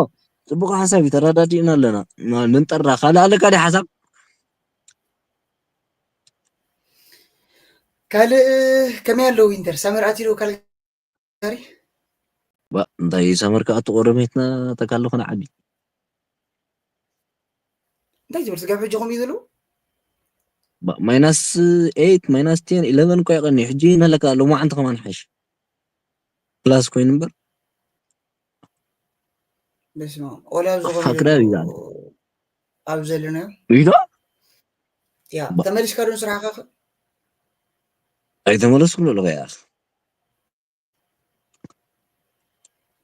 ፅቡቅ ሓሳብ እዩ። ተረዳዲእና ኣለና። ንንጠራ ካልእ ኣለካ ዲ ሓሳብ? ካልእ ከመይ ኣለዉ ዊንተር ሳመር ኣትዩ ዶ ካልጋሪ? ባ እንታይ ሳመር ከዓ ተቆረሜትና ተካለኹን ዓዲ እንታይ ዝብል ስጋብ ሕጂ ከምኡ እዩ ዘለዉ? ማይናስ ኤይት ማይናስ ቴን ኢለቨን እኮ ይቐኒ። ሕጂ ይመለካ ሎማዓንቲ ከማን ሓሽ ፕላስ ኮይኑ እምበር በስመ ኣብ። ወላ ኣብዚ ኣፋ ኾነ ክዳብ እዩ ዘሎ ዝዓል። ኣብ ዘለናዮ እዩ ዶ? ያ ባ- ተመሊስካ ዶ ንስራሕካ ከ? ኣይተመለስኩ ኣለኹ ያ።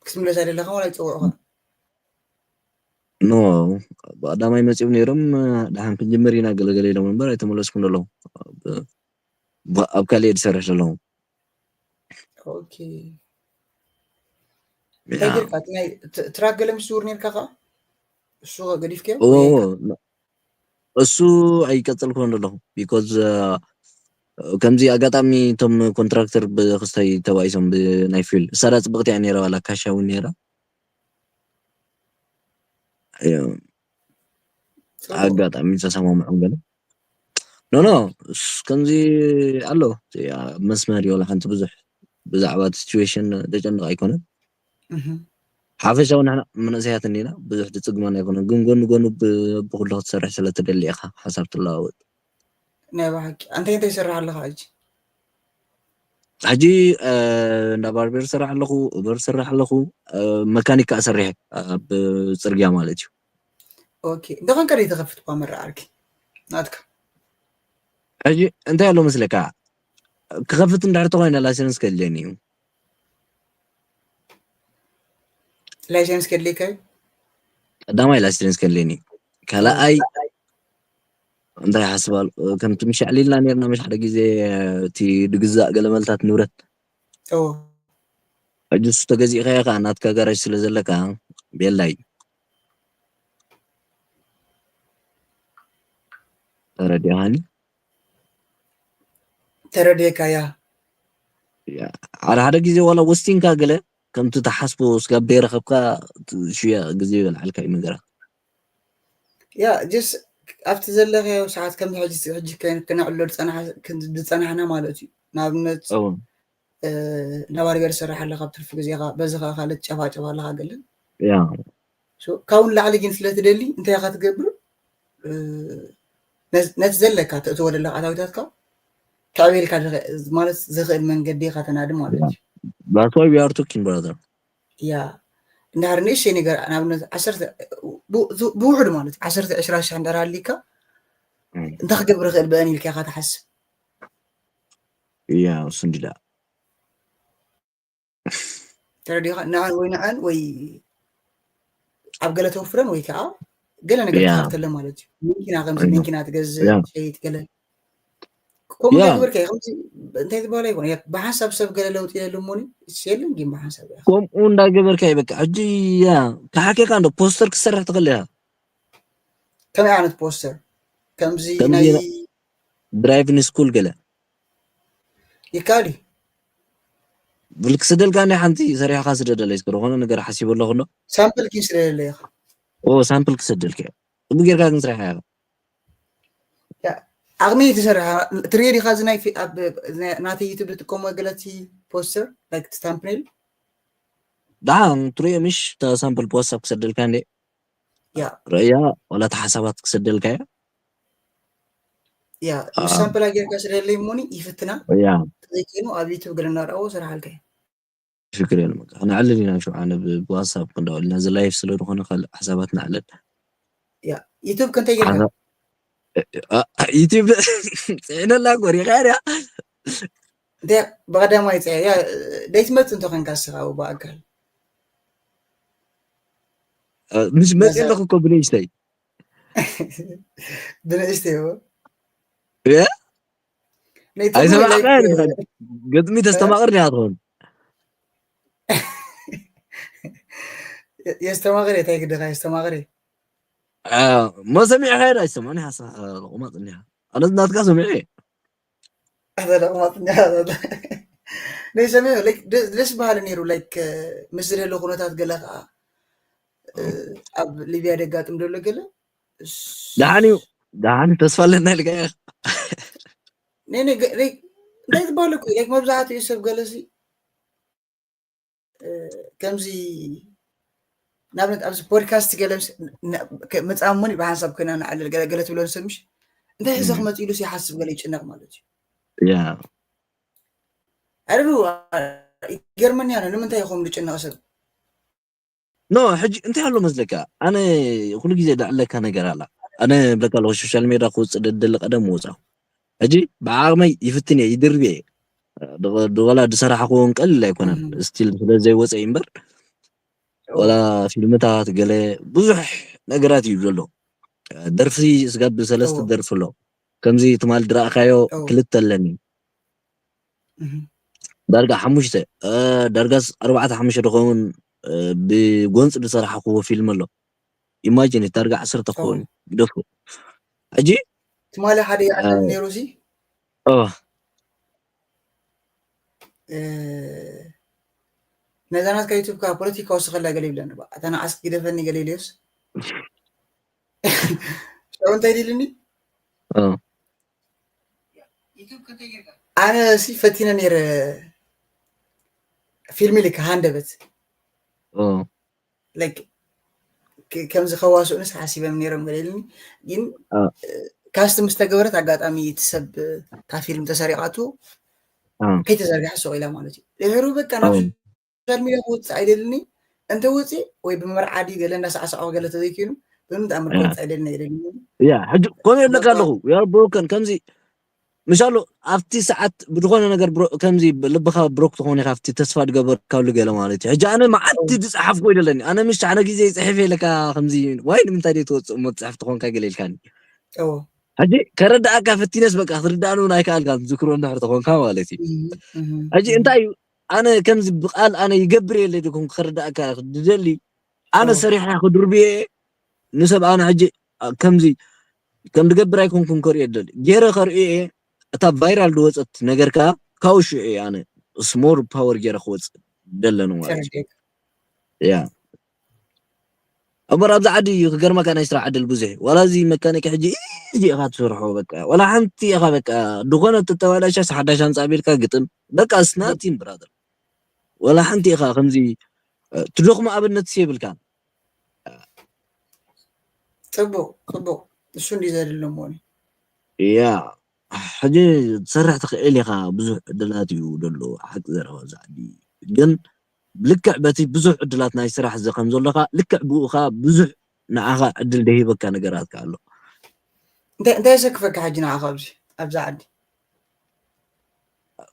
ክትምለስ ኣይደለኻ ወላ ይፀውዑኻ? ኖ ብቐዳማይ መፂኦም ነይሮም፣ ደሓን ክንጅምር ኢና ገለገለ ኢሎም እምበር ኣይተመለስኩን ዘለኹ። ኣብ- ብ- ኣብ ካልእ እየ ዝሰርሕ ዘለኹ። ኦኬ። እንታይ ጌርካ? እቲ ናይ ት- ትራክ ገለ ምስ ዝውር ነርካ ከ? እሱ ገዲፍከዮ? ኦ፣ እሱ ኣይቀጸልኩን ዘለኹ። ቢኮዝ ከምዚ ኣጋጣሚ እቶም ኮንትራክተር ብክስታይ ተባኢሶም ብናይ ፊል እሳ ዳ ጽብቕቲ እያ ነይራ፣ ዋላ ካሻ እውን ነይራ። እዮ፣ ኣጋጣሚ ተሰማምዖም ገለ ኖ ኖ እስ- ከምዚ ኣሎ። እቲ ኣብ መስመር እዩ፣ ዋላ ሓንቲ ብዙሕ ብዛዕባ እቲ ሲቹዌሽን ተጨንቕ ኣይኮነን። ሓፈሻዊ ንሕና መንእሰያት እንዲና ብዙሕ ዝጽግመና ኣይኮነን፣ ግን ጎኒ ጎኑ ብ- ብኩሉ ክትሰርሕ ስለ ትደሊ ኢኻ ሓሳብ ትለዋወጥ። ናይ ብሓቂ ኣንታይ እንታይ ይሰርሕ ኣለኻ ሕጂ? ሕጂ እ፣ እንዳ ባርቤር ዝሰርሕ ኣለኹ፣ ኡበር ዝሰርሕ ኣለኹ፣ እ፣ መካኒክ ከዓ ሰሪሐ ኣብ ጽርግያ ማለት እዩ። ኦኬ እንተኾንከ ደይ ተኸፍት እኳ መረኣርኪ ናትካ ሕጂ እንታይ ኣሎ መስለካ፣ ክኸፍት እንድሕር ተኾይነ ላይሰንስ ከድልየኒ እዩ። ላይሰንስ ከድልየካ እዩ? ቀዳማይ ላይሰንስ ከድልየኒ እዩ። ካልኣይ እንታይ ሓስባል ከምቲ ምሽ ኣዕሊልና ነርና፣ ምሽ ሓደ ግዜ እቲ ድግዛእ ገለ መልታት ንብረት እዎ ሕጂ እሱ ተገዚእካዮ ከዓ ናትካ ጋራጅ ስለ ዘለካ ቤላይ ተረዲኻኒ። ተረዲእካያ። ሓደ ሓደ ግዜ ዋላ ወሲንካ ገለ ከምቲ ተሓስቦ ስጋብ ደይረኸብካ ሽያ ግዜ ይበልዓልካ እዩ ነገራት። ያ ጀስ ኣብቲ ዘለካዮ ሰዓት ከምዚ ሕጂ ሕጂ ከን- ክነዕሎ ዝጸናሕ- ዝጸናሕና ማለት እዩ። ንኣብነት እዎ። እ፣ ናባሪ ገለ ትሰርሕ ኣለካ ኣብ ትርፊ ግዜኻ፣ በዚ ኸዓ ካልእ ትጨፋጨፍ ኣለካ ገለ። ያ ሶ፣ ካብኡ ንላዕሊ ግን ስለ ትደሊ እንታይ ኢኻ ትገብር? እ፣ ነዝ- ነቲ ዘለካ ተእትዎ ዘለካ ኣታዊታትካ ከዕብየልካ ዝኸ- ማለት ዝኽእል መንገዲ ኢኻ ተናዲ ማለት እዩ። That's why we are talking, brother. ያ እንድሕር ንእሽተይ ነገር ንኣብነት ዓሰርተ ብ- ብ- ብውሕዱ ማለት ዓሰርተ ዕስራ ሽሕ እንድሕር ሃሊካ እንታይ ክገብር ይኽእል ብአን ኢልካ ኢኻ ትሓስብ? ያ እሱ እንዲዳ ተረዲኻ ንኣን ወይ ንኣን ወይ ኣብ ገለ ተወፍረን ወይ ከዓ ገለ ነገር ያ ትኸፍተለን ማለት እዩ። መኪና ከምዚ I know. መኪና ትገዝእ ያ ትሸይጥ ገለ ከምኡ ያ እንዳገበርካ እዩ። ከምዚ እንታይ ዝበሃለ ይኮነ ያ ብሓንሳብ ሰብ ገለ ለውጢ የለ እሞኒ የለን ግን ብሓንሳብ እያ ከምኡ እንዳገበርካ እዩ። በቃ ሕጂ ያ ተሓኬካ እንዶ ፖስተር ክሰርሕ ትኽእል ኢኻ። ከመይ ዓይነት ፖስተር ከምዚ ከምዚ ናይ ድራይቭን ስኩል ገለ ይካል እዩ። ብል ክስደልካ ናይ ሓንቲ ሰሪሕካ ስደደለይ እስከ ዝኾነ ነገር ሓሲበ ኣለኹ እንዶ ሳምፕል ግን ስለሌለ ኢኻ ኦ ሳምፕል ክሰደልካ እየ። ጽቡቅ ጌርካ ግን ስራሕ ኢኻ። ያ፣ ዓቕሚ ትሰርሕ ትሪኦ ዲኻ እዚ ናይ ፊ- ኣብ ናይ- ናተይ ዩቱብ ዝጥቀሞ ገለቲ ፖስተር ላይክ ስታምፕኔል ደሓን ትሪኦ ምሽ እታ ሳምፕል ፖስት ኣብ ክሰደልካ እንዴ ያ ረእያ ዋላ እታ ሓሳባት ክሰደልካ እያ ያ አ፣ ሳምፕል ኣጌርካ ስለለይ እሞኒ ይፍትና ያ ተዘይኮይኑ ኣብ ዩቱብ ገለ እናረኣዎ ስራሓልካ እዩ። ሽግር የለም በቃ። ነዕልል ኢና ሽውዓነ ብ- ብዋትሳፕ ክንደውል ኢና። እዚ ላይፍ ስለ ዝኾነ ካልእ ሓሳባት ነዕልል። ያ ዩቱብ ከንታይ ጌርካ ሓሳ- እ- እ- ዩቲብ ፅዕነላ ጎሪኻ ድያ እንታይ ብቐዳማይ ፀ ያ ደይትመፅ እንተኾንካ ስኻ ብኣካል እ፣ ምስ መፅእ ኣለኹ እኮ ብንእሽተይ። ብንእሽተይ እዎ። እ? ናይ ተማሪ፣ ኣይሰማዕካን like፣ ኢኻ። ግጥሚ ተስተማቕር ዲኻ ትኸውን? የስተማቕር እየ፣ እንታይ ግድኻ የስተማቕር እየ። እ፣ እሞ ሰሚዕካ ዶ ኣይሰማዕን ኢኻ? ሳ-፣ ቁማጥ እኒኻ። ኣነ ናትካ ሰሚዐ እየ። ኣታ ለቕማጥኛ፣ ኣታ። ናይ ሰሚዑ፣ like፣ ደ-፣ ደስ በሃሊ ነይሩ፣ like፣ ምስ ዝደለ ኩነታት ገለ ከዓ፣ እ፣ ኣብ ሊብያ ደጋጥም ደሎ ገለ። እስ-፣ ደሓን እዩ። ደሓን ተስፋ ኣለና ኢልካ ኢኻ። ናይ፣ ናይ፣ ገ-፣ ናይ፣ እንታይ ዝበሃል እኮ፣ like፣ መብዛሕትኡ ሰብ ገለሲ፣ እ፣ ከምዚ ንኣብነት ኣብዚ ፖድካስት ገለ ምስ-፣ ን-፣ ከ-፣ መጻሙኒ ብሓንሳብ ኮይና ንዓልል ገለ፣ ገለ ትብሎ ንሰብ ምሽ? እንታይ ሒዘ እም። ክመጽእ ኢሉስ ይሓስብ ገለ ይጭነቕ ማለት እዩ። ያ። ኣረ፣ ይገርመኒ ኣሎ፣ ንምንታይ ይኸውን ዝጭነቕ ሰብ? ኖ፣ ሕጂ እንታይ ኣሎ መስለካ? ኣነ ኩሉ ግዜ ደዕለካ ነገር ኣላ። ኣነ ብለካ ኣለኹ፣ ሶሻል ሜድያ ክውጽእ ደደሊ ቀደም ምውጻኹ። ሕጂ ብዓቕመይ ይፍትን እየ፣ ይድርብ እየ። ድቐ-፣ ድቐላ ዝሰራሕክዎ እውን ቀሊል ኣይኮነን። እም። ስቲል ስለ ዘይወጸ እዩ እምበር፣ ኦ። ዋላ ፊልምታት ገለ ብዙሕ ነገራት እዩ ዘሎ። ደርፊ ስጋብ ሰለስተ ኦ። ደርፊ ኣሎ። ከምዚ ትማል ድረእካዮ ኦ። ክልተ ኣለኒ። እህ። ዳርጋ ሓሙሽተ፣ እ፣ ዳርጋስ ኣርባዕተ ሓሙሽተ ዝኸውን፣ እ፣ ብጎንፂ ዝሰራሕክዎ ፊልም ኣሎ። ኢማጂን፣ ዳርጋ ዓሰርተ ኦ። ክኸውን ግደፎ። ሕጂ፣ ትማሊ ሓደ ይዓልል እ፣ ነይሩ እዚ። ኦ። እ፣ ነዛ ናትካ ዩቱብ ከኣ ፖለቲካ ወስኸላ ገለ ይብለኒ። እታ ንዓስ ግደፈኒ ገለ ኢለዮስ። ሽዑ እንታይ ኢሉኒ? ኦ። ኣነ ሲ ፈቲነ ነይረ ፊልም ኢልካ ሃንደበት። ኦ። Like፣ ከ-፣ ከምዚ ከዋስኡንስ ሓሲበም ነይሮም ገለ ኢሉኒ። ግን፣ ኦ። እ፣ ካስት ምስ ተገበረት ኣጋጣሚ እቲ ሰብ፣ እታ ፊልም ተሰሪቓቱ፣ ኦ። ከይተዘርግሐ ሱቕ ኢላ ማለት እዩ። ድሕሩ በቃ ናብ ኦ። ሶሻል ሚድያ ክወፅእ ኣይደልኒ። እንተ ወፅእ ወይ ብመርዓ ድዩ ገለ እንዳሳዕሳዑ ገለ ተዘይኮይኑ፣ ብምንም ተኣምር ያ። ክወፅእ ኣይደልኒ፣ ኣይደልኒ። ያ፣ ሕጂ ከምኡ የብለካ ያ። ኣለኹ። You are broken። ከምዚ፣ ምሻሉ ኣብቲ ሰዓት ብድኾነ ነገር ብሮ-፣ ከምዚ ልብኻ ብሮክ ትኾን ኢኻ፣ ኣብቲ ተስፋ ዝገበርካሉ ገለ ማለት እዩ። ሕጂ ኣነ መዓልቲ ኦ። ዝፀሓፍኩ ኣይደለኒ። ኣነ ምሽ ሓደ ግዜ ይፅሕፍ ኢለካ ከምዚ፣ ዋይ ንምንታይ ደይ ትወፅእ እሞ ትፅሕፍ ትኾንካ ገለ ኢልካኒ። ኦ። ሕጂ ከረድኣካ ፈቲነስ በቃ ክትርድኣኒ እውን ኣይከኣልካን፣ ዝክሮ እንድሕር ተኾንካ ማለት እዩ። እህ፣ እህ፣ ሕጂ እህ። እንታይ እዩ፣ ኣነ ከምዚ ብቃል ኣነ ይገብር የለ ድኩም ክርዳእካ ድደሊ፣ ኣነ ኦ። ሰሪሐ ክድርብየ ንሰብ ኣነ ሕጂ፣ አ፣ ከምዚ ከም ድገብር ኣይኮንኩን ከርእዮ ደሊ። ገይረ ከርእየ እታ ቫይራል ድወጸት ነገር ከኣ ካብኡ ሽዑ እየ ኣነ ስሞር ፓወር ገይረ ክወጽእ ደለኒ ማለት እዩ። ተረዲኤካ። ያ። እምበር ኣብዚ ዓዲ እዩ ክገርመካ ናይ ስራሕ ዕድል ብዙሕ እዩ። ዋላ እዚ መካኒክ ሕጂ ኢዚ ኢኻ ትሰርሖ በቃ። ዋላ ሓንቲ ኢኻ በቃ። ድኾነ ትተባላሻስ ሓዳሽ ኣምጻእ ኣቢልካ ግጥም። በቃ it's nothing brother። ዋላ ሓንቲ ኢኻ ከምዚ፣ እ፣ ትደኽሞ ኣብነትስ የብልካን። ጽቡቕ፣ ጽቡቕ። እሱ እንዲ ዘድሊ እሞ። ያ፣ ሕጂ ትሰርሕ ትኽእል ኢኻ። ብዙሕ ዕድላት እዩ ደሎ። ሓቂ ዘረባ ኣብዚ ዓዲ። ግን ልክዕ በቲ ብዙሕ ዕድላት ናይ ስራሕ እዚ ከም ዘሎኻ፣ ልክዕ ብኡ ኸኣ ብዙሕ ንዓኻ ዕድል ደሂበካ ነገራት ከኣ ኣሎ። እንታይ፣ እንታይ የሰክፈካ ሕጂ ንዓኻ ኣብዚ፣ ኣብዚ ዓዲ?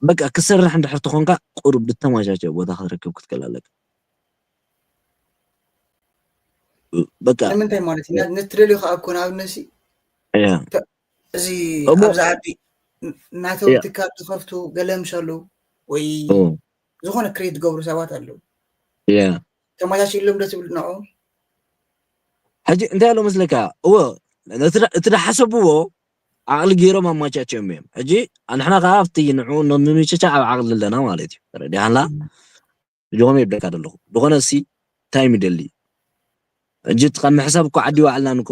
በቃ ክሰርሕ እንድሕር ተኾንካ ቁሩብ ዝተመቻቸ ቦታ ክትረክብ ክትክእል ኣለካ። በቃ ንምንታይ ማለት እዩ? ነ-፣ ነቲ ደልዩ ከኣ እኮ ንኣብነት ሲ፣ ያ። ተ-፣ እዚ እሞ ኣብዚ ዓዲ ን-፣ እናተው ያ። ትካል ዝኸፍቱ ገለ ምሽ ኣለዉ ወይ ኦ። ዝኾነ ክሬት ዝገብሩ ሰባት ኣለዉ። ያ። ተመቻችሎም ዶ ትብል ንዕኦም? ሕጂ እንታይ ኣሎ መስለካ? እዎ፣ ነቲ ዳ-፣ እቲ ዝሓሰብዎ ዓቕሊ ገይሮም ኣመቻችዮም እዮም። ሕጂ ንሕና ከኣ ኣብቲ ንዕኡ ንምምችቻ ኣብ ዓቕሊ ኣለና ማለት እዩ። ተረዲኣላ? እም። ጆሆም ይብለካ ዘለኹ። ዝኾነ ሲ ታይም ይደሊ። ሕጂ እቲ ካብ ምሕሳብ እኮ ዓዲ ይዋዕልናን እኮ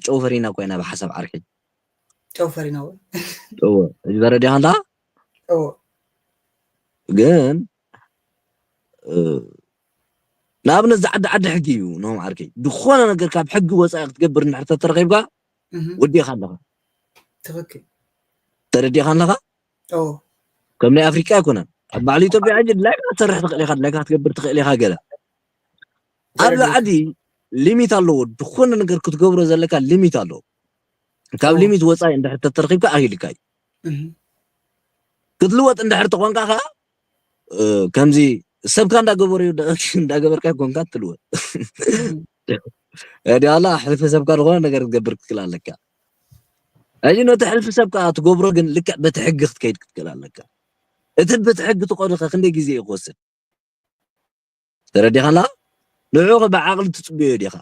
ጨው ፈሪና እኮ ኢና ብሓሳብ ዓርከይ። ጨው ፈሪና እወ። እወ፣ ሕጂ ተረዲኻ እንዳ? እወ። ግን፣ እ፣ ንኣብነት ዝዓዲ ዓዲ ሕጊ እዩ፣ ኖም ዓርከይ። ዝኾነ ነገር ካብ ሕጊ ወጻኢ ክትገብር እንድሕር ተተረኺብካ፣ እህ። ወዲእኻ ኣለኻ። ትኽክል። ተረዲእኻ ኣለኻ? እዎ። ከም ናይ ኣፍሪቃ ኣይኮነን። ኣብ ባዕሉ ኢትዮጵያ ሕጂ ድላይካ ክትሰርሕ ትኽእል ኢኻ፣ ድላይካ ክትገብር ትኽእል ኢኻ ገለ። ኣብዚ ተረዲእካ። ዓዲ ሊሚት ኣለዎ። ዝኾነ ነገር ክትገብሮ ዘለካ ሊሚት ኣለዎ። ካብ እዎ። ሊሚት ወጻኢ እንድሕር ተተረኺብካ ኣኺሉካ እዩ። እህ። ክትልወጥ እንድሕር ተኾንካ ኸኣ፣ እ፣ ከምዚ ሰብካ እንዳገበረዮ ደ-፣ እንዳገበርካ ኣይኮንካ ትልወጥ። እህ። ዲያላ ሕልፊ ሰብካ ዝኾነ ነገር ክትገብር ክትክእል ኣለካ። ሕጂ ነቲ ሕልፊ ሰብካ ትገብሮ ግን ልክዕ በቲ ሕጊ ክትከይድ ክትክእል ኣለካ። እቲ በቲ ሕጊ ትኸዶ ከ ክንደይ ግዜ እዩ ክወስድ? ተረዲኻላ? ንዕኡ ከ ብዓቕሊ ትጽበዮ ዲኻ?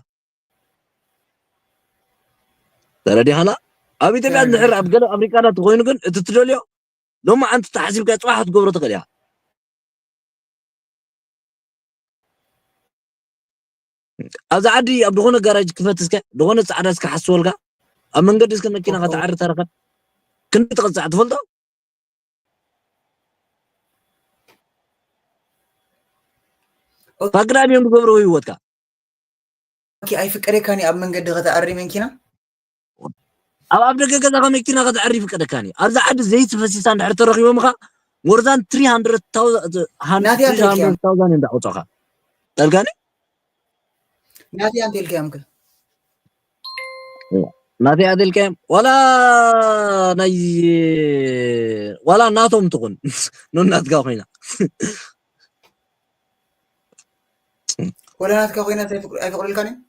ተረዲኻላ? ኣብ ኢትዮጵያ እንድሕር ኣብ ገለ ኣፍሪቃታት ኮይኑ ግን እቲ ትደልዮ ሎሚ ዓንቲ ተሓሲብካ ጽባሕ ክትገብሮ ትኽእል ኢኻ። ኣብዚ ዓዲ ኣብ ዝኾነ ጋራጅ ክፈት እስከ፣ ዝኾነ ጻዕዳ እስከ ሓስወልካ፣ ኣብ መንገዲ እስከ መኪና ከተዓሪ ተረኸብ፣ ክንዲ ትቕጻዕ ትፈልጦ? ፋግዳም እዮም ዝገብርዎ ህይወትካ። ኦኬ፣ ኣይፍቀደካን እዩ ኣብ መንገዲ ከተኣሪ መኪና? ኣብ ኣብ ደገ ገዛኻ መኪና ከተዕሪ ይፍቀደካን እዩ። ኣብዚ ዓዲ ዘይቲ ፈሲሳ እንድሕር ተረኺቦምኻ more than three hundred thousand ናትያ ተልክያ። እዮም እንዳቆፀኻ። ጠልካኒ? ናትያ እንተልክያም ከ? ናተይ ኣደልካዮም ዋላ ናይ ዋላ ናቶም ትኹን ኖናትካ ኮይና ወላ ናትካ ኮይና ኣይፍቅ- ኣይፈቅዱልካን እዮም?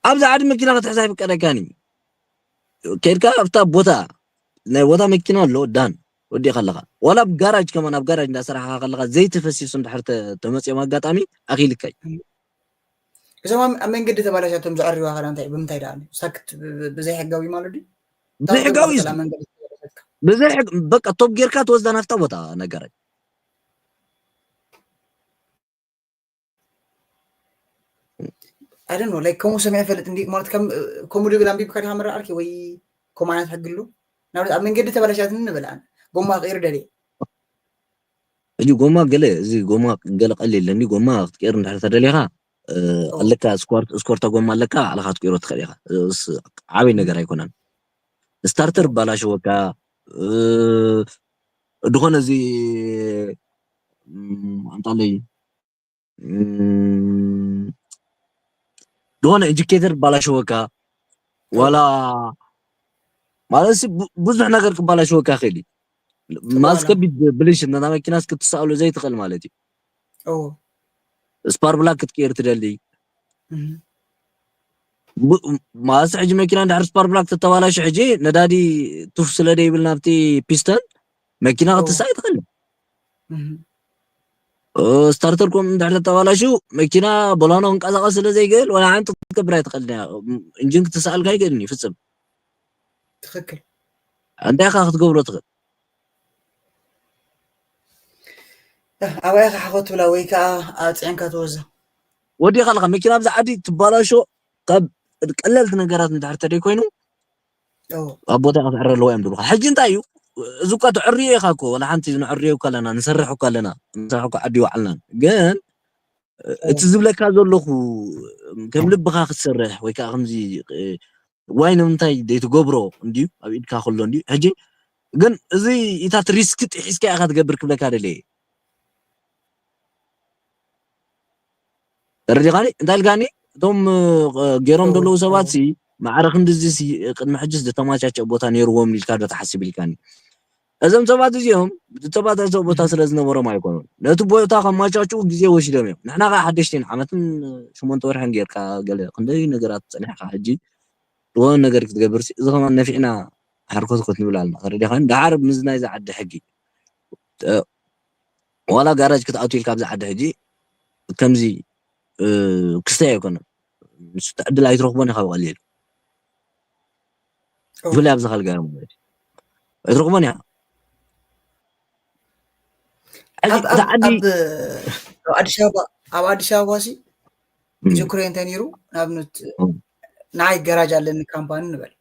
ኣብዚ ዓዲ መኪና ክትሕዝ ኣይፍቀደካን እዩ። ከድካ ኣብታ ቦታ ናይ ቦታ መኪና ኣሎ ዳን ወዲእካ ኣለካ። ዋላ ኣብ ጋራጅ ከማን ኣብ ጋራጅ እንዳሰራሕካ ከለካ ዘይቲ ፈሲሱ እንድሕር ተ- ተመፅኦም ኣጋጣሚ ኣኪልካ እዩ። እዞም ኣብ ኣብ መንገዲ ተባላሻቶም ዘዕርዋ ከላ እንታይ ብምንታይ ደኣ ሳክት ብ- ብ- ብዘይ ሕጋዊ ማለት ድዩ? ብዘይ ሕጋዊ እዩ። ኣብ መንገዲ ተባላሻትካ? ብዘይ ሕግ በቃ ቶብ ጌርካ ትወስዳ ናፍታ ቦታ ነገረኝ። I don't know like ከምኡ ሰሚዐ ፈልጥ እንዲ ማለት ከም ከምኡ ድብል ኣንቢብካ ዲኻ መረኣርኪ ወይ ከምኡ ዓይነት ሕግሉ ናብለት ኣብ መንገዲ ተበላሻትኒ ንበልኣን ጎማ ቅይር ደልየ እዚ ጎማ ገለ እዚ ጎማ ገለ ቀሊል እንዲ ጎማ ክትቀይር እንድሕር ተደሊኻ እ፣ ኣለካ ስኳርት ስኮርታ ጎማ ኣለካ ባዕልኻ ክትቀይሮ ትኽእል ኢኻ። እስ ዓበይ ነገር ኣይኮነን። ስታርተር ባላሸወካ እ፣ ድኾነ እዚ ም፣ ኣምጣለይ ም፣ ዝኾነ ኢንዲኬተር ባላሸወካ ዋላ ማለት ሲ ቡ- ብዙሕ ነገር ክባላሸወካ ይኽእል እዩ። ማለት ከቢድ ብልሽት ነታ መኪናስ ክትሰኣሉ ዘይትኽእል ማለት እዩ። ኦ ስፓር ብላክ ክትቀይር ትደሊ እህ፣ ቡ- ማለት ሕጂ መኪና እንድሕር ስፓር ብላክ ተተባላሽ ሕጂ ነዳዲ ቱፍ ስለ ደይብል ናብቲ ፒስተን መኪና ኦ። ክትሳእ ትኽእል። እህ፣ እ፣ ስታርተር ኮም እንድሕር ተተባላሹ መኪና ቦላኖ ክንቀሳቀስ ስለ ዘይክእል ዋላ ሓንቲ ክትገብር ኣይትኽእል እያ። እንጂን ክትሰኣልካ ኣይክእልን እዩ ፍፅም። ትኽክል። እንታይ ኢኻ ክትገብሮ ትኽእል? ኣባይ ከዓ ሓኾት ትብላ ወይ ከዓ ኣብ ፅዕንካ ትወዛ። ወዲኻ ኣለኻ መኪና ኣብዚ ዓዲ ትባላሾ ካብ ቀለልቲ ነገራት እንድሕር ተደይ ኮይኑ ኦ፣ ኣብ ቦታ ክትዕረ ኣለዎ እዮም ዝብሉካ። ሕጂ እንታይ እዩ እዚ እኳ ትዕርዮ ኢኻ እኮ ዋላ ሓንቲ ነዕርዮ እኮ ኣለና ንሰርሕ እኮ ኣለና ንሰርሕ እኮ ዓዲ ይውዓልና ግን እቲ ዝብለካ ዘለኹ ከም ልብኻ ክትሰርሕ ወይ ከዓ ከምዚ እ፣ ዋይ ንምንታይ ዘይትገብሮ እንድዩ ኣብ ኢድካ ከሎ እንድዩ ሕጂ ግን እዚ ኢታት ሪስክ ጥሒስካ ኢኻ ትገብር ክብለካ ደለየ ተረዲኻኒ እንታይ ኢልካኒ እቶም እ፣ ገይሮም ዘለዉ ሰባት ሲ ማዕረ ክንድዚ ሲ ቅድሚ ሕጅስ ዝተማቻቸ ቦታ ነይርዎም ኢልካ ዶ ትሓስብ ኢልካኒ እዞም ሰባት እዚኦም ዝተባታተው ቦታ ስለ ዝነበሮም ኣይኮኑን ነቲ ቦታ ከማቻችኡ ግዜ ወሲዶም እዮም ንሕና ከዓ ሓደሽቲ ኢና ዓመትን ሽሞንተ ወርሕን ጌርካ ገለ ክንደይ ነገራት ፀኒሕካ ሕጂ ዝኾነ ነገር ክትገብር ሲ እዚ ከማን ነፊዕና ሓርኮት ኮት ንብል ኣለና ተረዲኻኒ ደሓር ምስ ናይዚ ዓዲ ሕጊ ዋላ ጋራጅ ክትኣቱ ኢልካ ኣብዚ ዓዲ ሕጂ ከምዚ ክስተይ ኣይኮነን ምስ ዕድል ኣይትረኽቦን ኢኻ ብቐሊሉ ብፍላይ ኣብዚ ካልጋሪ ማለት እዩ ኣይትረኽቦን ኢኻ ሕጂ እቲ ዓዲ ኣብ ኣዲስ ኣበባ ኣብ ኣዲስ ኣበባ ሲ ዝክሮ እንተ ነይሩ ንኣብነት ንዓይ ገራጅ ኣለኒ ካምፓኒ ንበል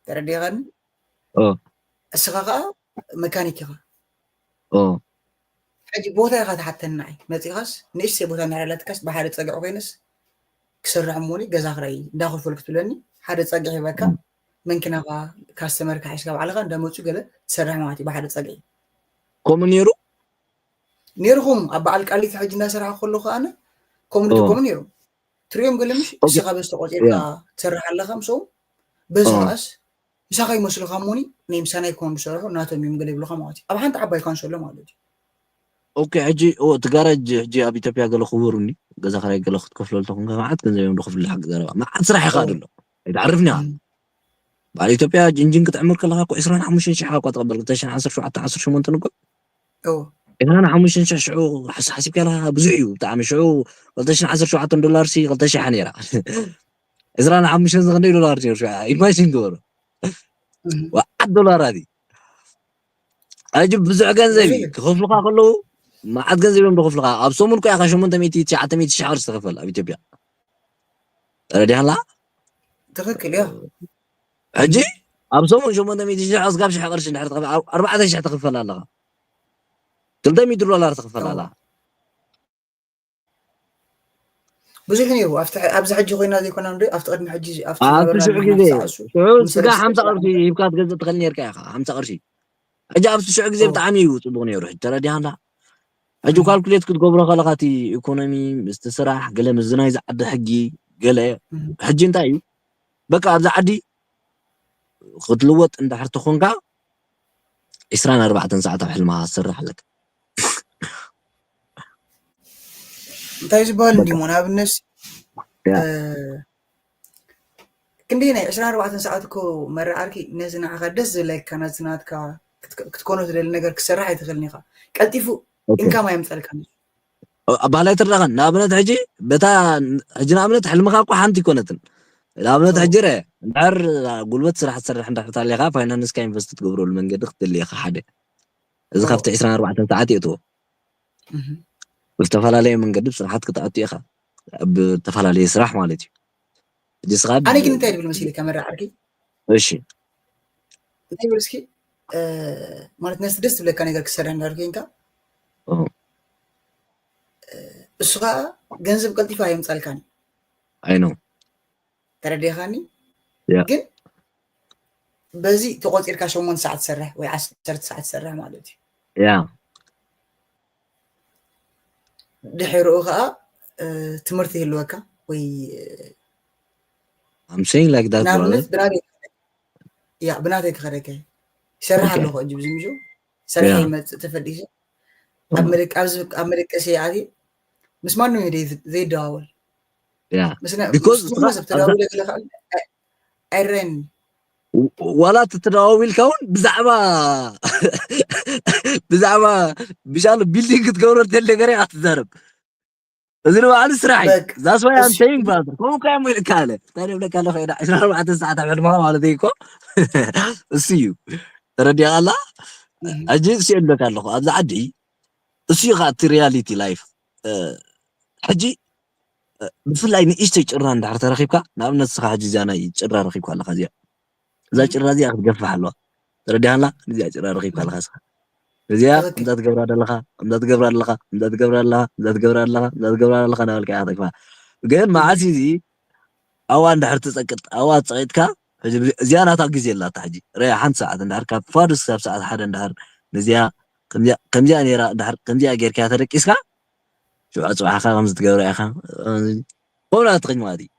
ተረዲኻኒ እስኻ ከዓ መካኒክ ኢኻ ሕጂ ቦታ ኢኻ ትሓተኒ ንዓይ መፂኻስ ንእሽተይ ቦታ እንድሕር ኣለትካስ ብሓደ ፀግዒ ኮይነስ ክሰርሕ እሞኒ ገዛ ክራይ እንዳኸፈልኩ ትብለኒ ሓደ ፀግዒ ሂበካ መንኪናኻ ካስተመርካ ሒዝካ ባዕልኻ እንዳመፁ ገለ ትሰርሕ ማለት እዩ ብሓደ ፀግዒ ከምኡ ነይሩ ነይርኹም ኣብ በዓል ቃሊቲ ሕጂ እናሰራሕኩ ከለኹ ኣነ ከምኡ ድኮኑ ነይሩ ትሪኦም ገለ ምሽ እስኻ በዚ ተቆፂርካ ትሰርሕ ኣለኻ ምስኦም በዚ ከዓስ ምሳኻ ይመስሉኻ እሞኒ ናይ ምሳና ይኮኑ ዝሰርሑ ናቶም እዮም ገለ ይብሉኻ ማለት እዩ ኣብ ሓንቲ ዓባይ ካንሶሎ ማለት እዩ ኦኬ፣ ሕጂ፣ ኦ፣ እቲ ጋራጅ ሕጂ ኣብ ኢትዮጵያ ገለ ክቡር እንዲ፣ ገዛ ክራይ ገለ ክትከፍለሉ ተኾንካ፣ መዓት ገንዘብ እዮም ዝኸፍሉ፣ ሓቂ ዘረባ። መዓት ስራሕ ኢኻ ዶ ኣሎ። ኣይትዓርፍኒ ኢኻ። በዓል ኢትዮጵያ ጅንጅን ክትዕምር ከለኻ እኮ ዕስራን ሓሙሽተን ሽሕ እኳ ትቕበል፣ ክልተ ሽሕን ዓሰርተ ሸውዓተን ዓሰርተ ሸሞንተን እኮ። እዎ። ዕስራን ሓሙሽተን ሽሕ ሽዑ ሓስ-፣ ሓሲብካ ኣለኻ፣ ብዙሕ እዩ ብጣዕሚ። ሽዑ ክልተ ሽሕን ዓሰርተ ሸውዓተን ዶላር ሲ ክልተ ሽሕ ነይራ። ዕስራን ሓሙሽተን ክንደይ ዶላር ነይሩ ሽዑ? ኢማጂን ግበሮ። እህ። ወዓት ዶላራት እዩ። ሕጂ ብዙሕ ገንዘብ እዩ። ብዙሕ። ክኸፍሉኻ ከለዉ፣ መዓት ገንዘብ እዮም ዝኸፍሉኻ። ኣብ ሰሙን እኮ ኢኻ ሸሞንተ ሚእቲ፣ ትሽዓተ ሚእቲ ሽሕ ቅርሺ ትኸፈል ኣብ ኢትዮጵያ። ተረዲኻላ? ትኽክል እያ። ሕጂ ኣብ ሰሙን ሸሞንተ ሚእቲ ሽሕ ስጋብ ሽሕ ቅርሺ እንድሕር ትኸፍል፣ ኣብ ኣርባዕተ ሽሕ ትኽፈል ኣለኻ። ክልተ ሚእቲ ዶላር ትኽፈል ኣለኻ። ብዙሕ ነይሩ። ኣብቲ ሕ-፣ ኣብዚ ሕጂ ኮይና ዘይኮና እንዶ፣ ኣብቲ ቅድሚ ሕጂ፣ ኣብቲ ኣብቲ ዝነበርና ሽዑ ንሕና ግዜ፣ ክሰዓሱ፣ ሽዑ ምስ ስጋ ረስተ ሓምሳ ሰዓት ቅርሺ ሂብካ ትገዝእ ትኽእል ነርካ ኢኻ፣ ሓምሳ ቅርሺ። ሕጂ ኣብቲ ሽዑ ግዜ ኦ። ብጣዕሚ እዩ ጽቡቕ ነይሩ። ሕጂ ተረዲኻንዳ? ሕጂ እም። ካልኩሌት ክትገብሮ ከለኻ እቲ ኢኮኖሚ፣ ምስቲ ስራሕ፣ ገለ ምስዚ ናይዚ ዓዲ ሕጊ፣ ገለ እም። ሕጂ እንታይ እዩ? በቃ ኣብዛ ዓዲ ክትልወጥ እንድሕር ተኾንካ፣ ዕስራን ኣርባዕተን ሰዓት ኣብ ሕልምኻ ክትሰርሕ ኣለካ። እንታይ ዝበሃል በቃ። እንዲሞ፣ ንኣብነት፣ ያ። እ፣ ክንደይ ናይ ዕስራን ኣርባዕተን ሰዓት እኮ መራ ዓርኪ ነዚ ንዓኻ ደስ ዝብለካ፣ ነዚ ናትካ ክትክ-፣ ክትኮኖ ትደሊ ነገር ክትሰርሕ ኣይትኽእልን ኢኻ። ቀልጢፉ ኦኬ። ኢንካም ኣየምጸልካን እዩ። ኦ፣ ኣባህላይ ትረዳኸን። ንኣብነት ሕጂ በታ፣ ሕጂ ንኣብነት ሕልምኻ እኮ ሓንቲ ኣይኮነትን። ንኣብነት ኦ። ሕጂ ርአ፣ እንድሕር ጉልበት ስራሕ ትሰርሕ እንድሕር ተሃሊኻ፣ ፋይናንስካ ኢንቨስት ትገብረሉ መንገዲ ክትደሊ ኢኻ ሓደ። እዚ ኦ። ካብቲ ዕስራን ኣርባዕተን ሰዓት የእትዎ። እህ። ብዝተፈላለየ መንገዲ ብስራሓት ክትኣቱ ኢኻ። ብዝተፈላለየ ስራሕ ማለት እዩ። ሕጂ ስኻ ኣነ ግን እንታይ ድብል መሲልካ መራ ዓርኪ? እሺ። እንታይ ድብል እስኪ፣ እ፣ ማለት ነቲ ደስ ዝብለካ ነገር ክትሰርሕ እንዳር ኮይንካ፣ ኦ። እ፣ እሱ ኸኣ ገንዘብ ቀልጢፋ ኣየምጻልካን እዩ። I know። ተረዲኻኒ? ያ። ግን በዚ ተቖጺርካ ሸሞንተ ሰዓት ትሰርሕ ወይ ዓሰርተ ሰዓት ትሰርሕ ማለት እዩ። ያ። ድሕሪኡ ኸኣ፣ እ፣ ትምህርቲ ይህልወካ ወይ፣ እ፣ I'm saying like that, ንኣብነት brother። ብናበይ፣ ያ፣ ብናተይ ክኸደካ እየ። ይሰርሕ ኦኬ። ኣለኹ ሕጂ ብዝምሹ። ሰሪሐ ያ። ይመጽእ ተፈዲሰ። ኣብ ኦ። መደቅ-፣ ኣብዚ ኣብ መደቀሲ ኣትየ ምስ ማንም እየ ዘይ-፣ ዘይደዋወል። ያ። ምስ ነ-፣ ቢኮዝ ምስ ዝኾነ ንስኻ ሰብ ኣብዛ ተደዋዊለ ገለ ከኣ ኣይ-፣ ኣይረኣየኒ። ው-፣ ዋላ እቲ ተደዋዊልካ እውን ብዛዕባ፣ ብዛዕባ ብሻሉ ቢልዲንግ ክትገብሮ እንተል ነገር ኢኻ ትዛረብ። እዚ ንባዕሉ ስራሕ እዩ። በቃ። That's why I'm እሱ saying, brother። ከምኡ እኮ እዮም ኢልካ ኣለ። እንታይ ደብለካ ኣለኹ ኢዳ ዕስራን ኣርባዕተን ሰዓት ኣብ ሕልምኻ ማለት እዩ እኮ። እሱ እዩ። ተረዲእካ ኣላ? እህ። ሕጂ እሱ እየ ዝብለካ ኣለኹ። ኣብዚ ዓዲ እሱ እዩ ኸዓ እቲ ሪያሊቲ ላይፍ። እ፣ ሕጂ፣ እ፣ ብፍላይ ንእሽተይ ጭራ እንድሕር ተረኺብካ፣ ንኣብነት ንስኻ ሕጂ እዚኣ ናይ ጭራ ረኺብካ ኣለኻ እዚኣ። እዛ እህ። ጭራ እዚኣ ክትገፍሕ ኣለዋ። ተረዲኻላ? እዚኣ ጭራ ረኺብካ ኣለኻ ንስኻ። እዚኣ ትኽክል። ከምዛ ትገብራ ዘለኻ፣ ከምዛ ትገብራ ኣለኻ፣ ከምዛ ትገብራ ኣለኻ፣ ከምዛ ትገብራ ኣለኻ፣ ከምዛ ትገብራ ኣለኻ እናበልካ ኢኻ ተግፋ። ግን እህ። መዓስ እዩ እዚ ኣዋ እንድሕር ትጸቅጥ፣ ኣዋ ጸቂጥካ፣ ሕጂ ብዚ-፣ እዚኣ ናታ ግዜ ኣላታ ሕጂ። ርኣ፣ ሓንቲ ሰዓት እንድሕር ካብ ፋዱስ ክሳብ ሰዓት ሓደ እንድሕር ነዚኣ ከምዚኣ፣ ከምዚኣ ነይራ እንድሕር ከምዚኣ ጌርካ ተደቂስካ፣ ሽዑ ጽባሕኻ ከምዚ ትገብራ ኢኻ። ከምኡ ናትኽኝ ማለት እዩ።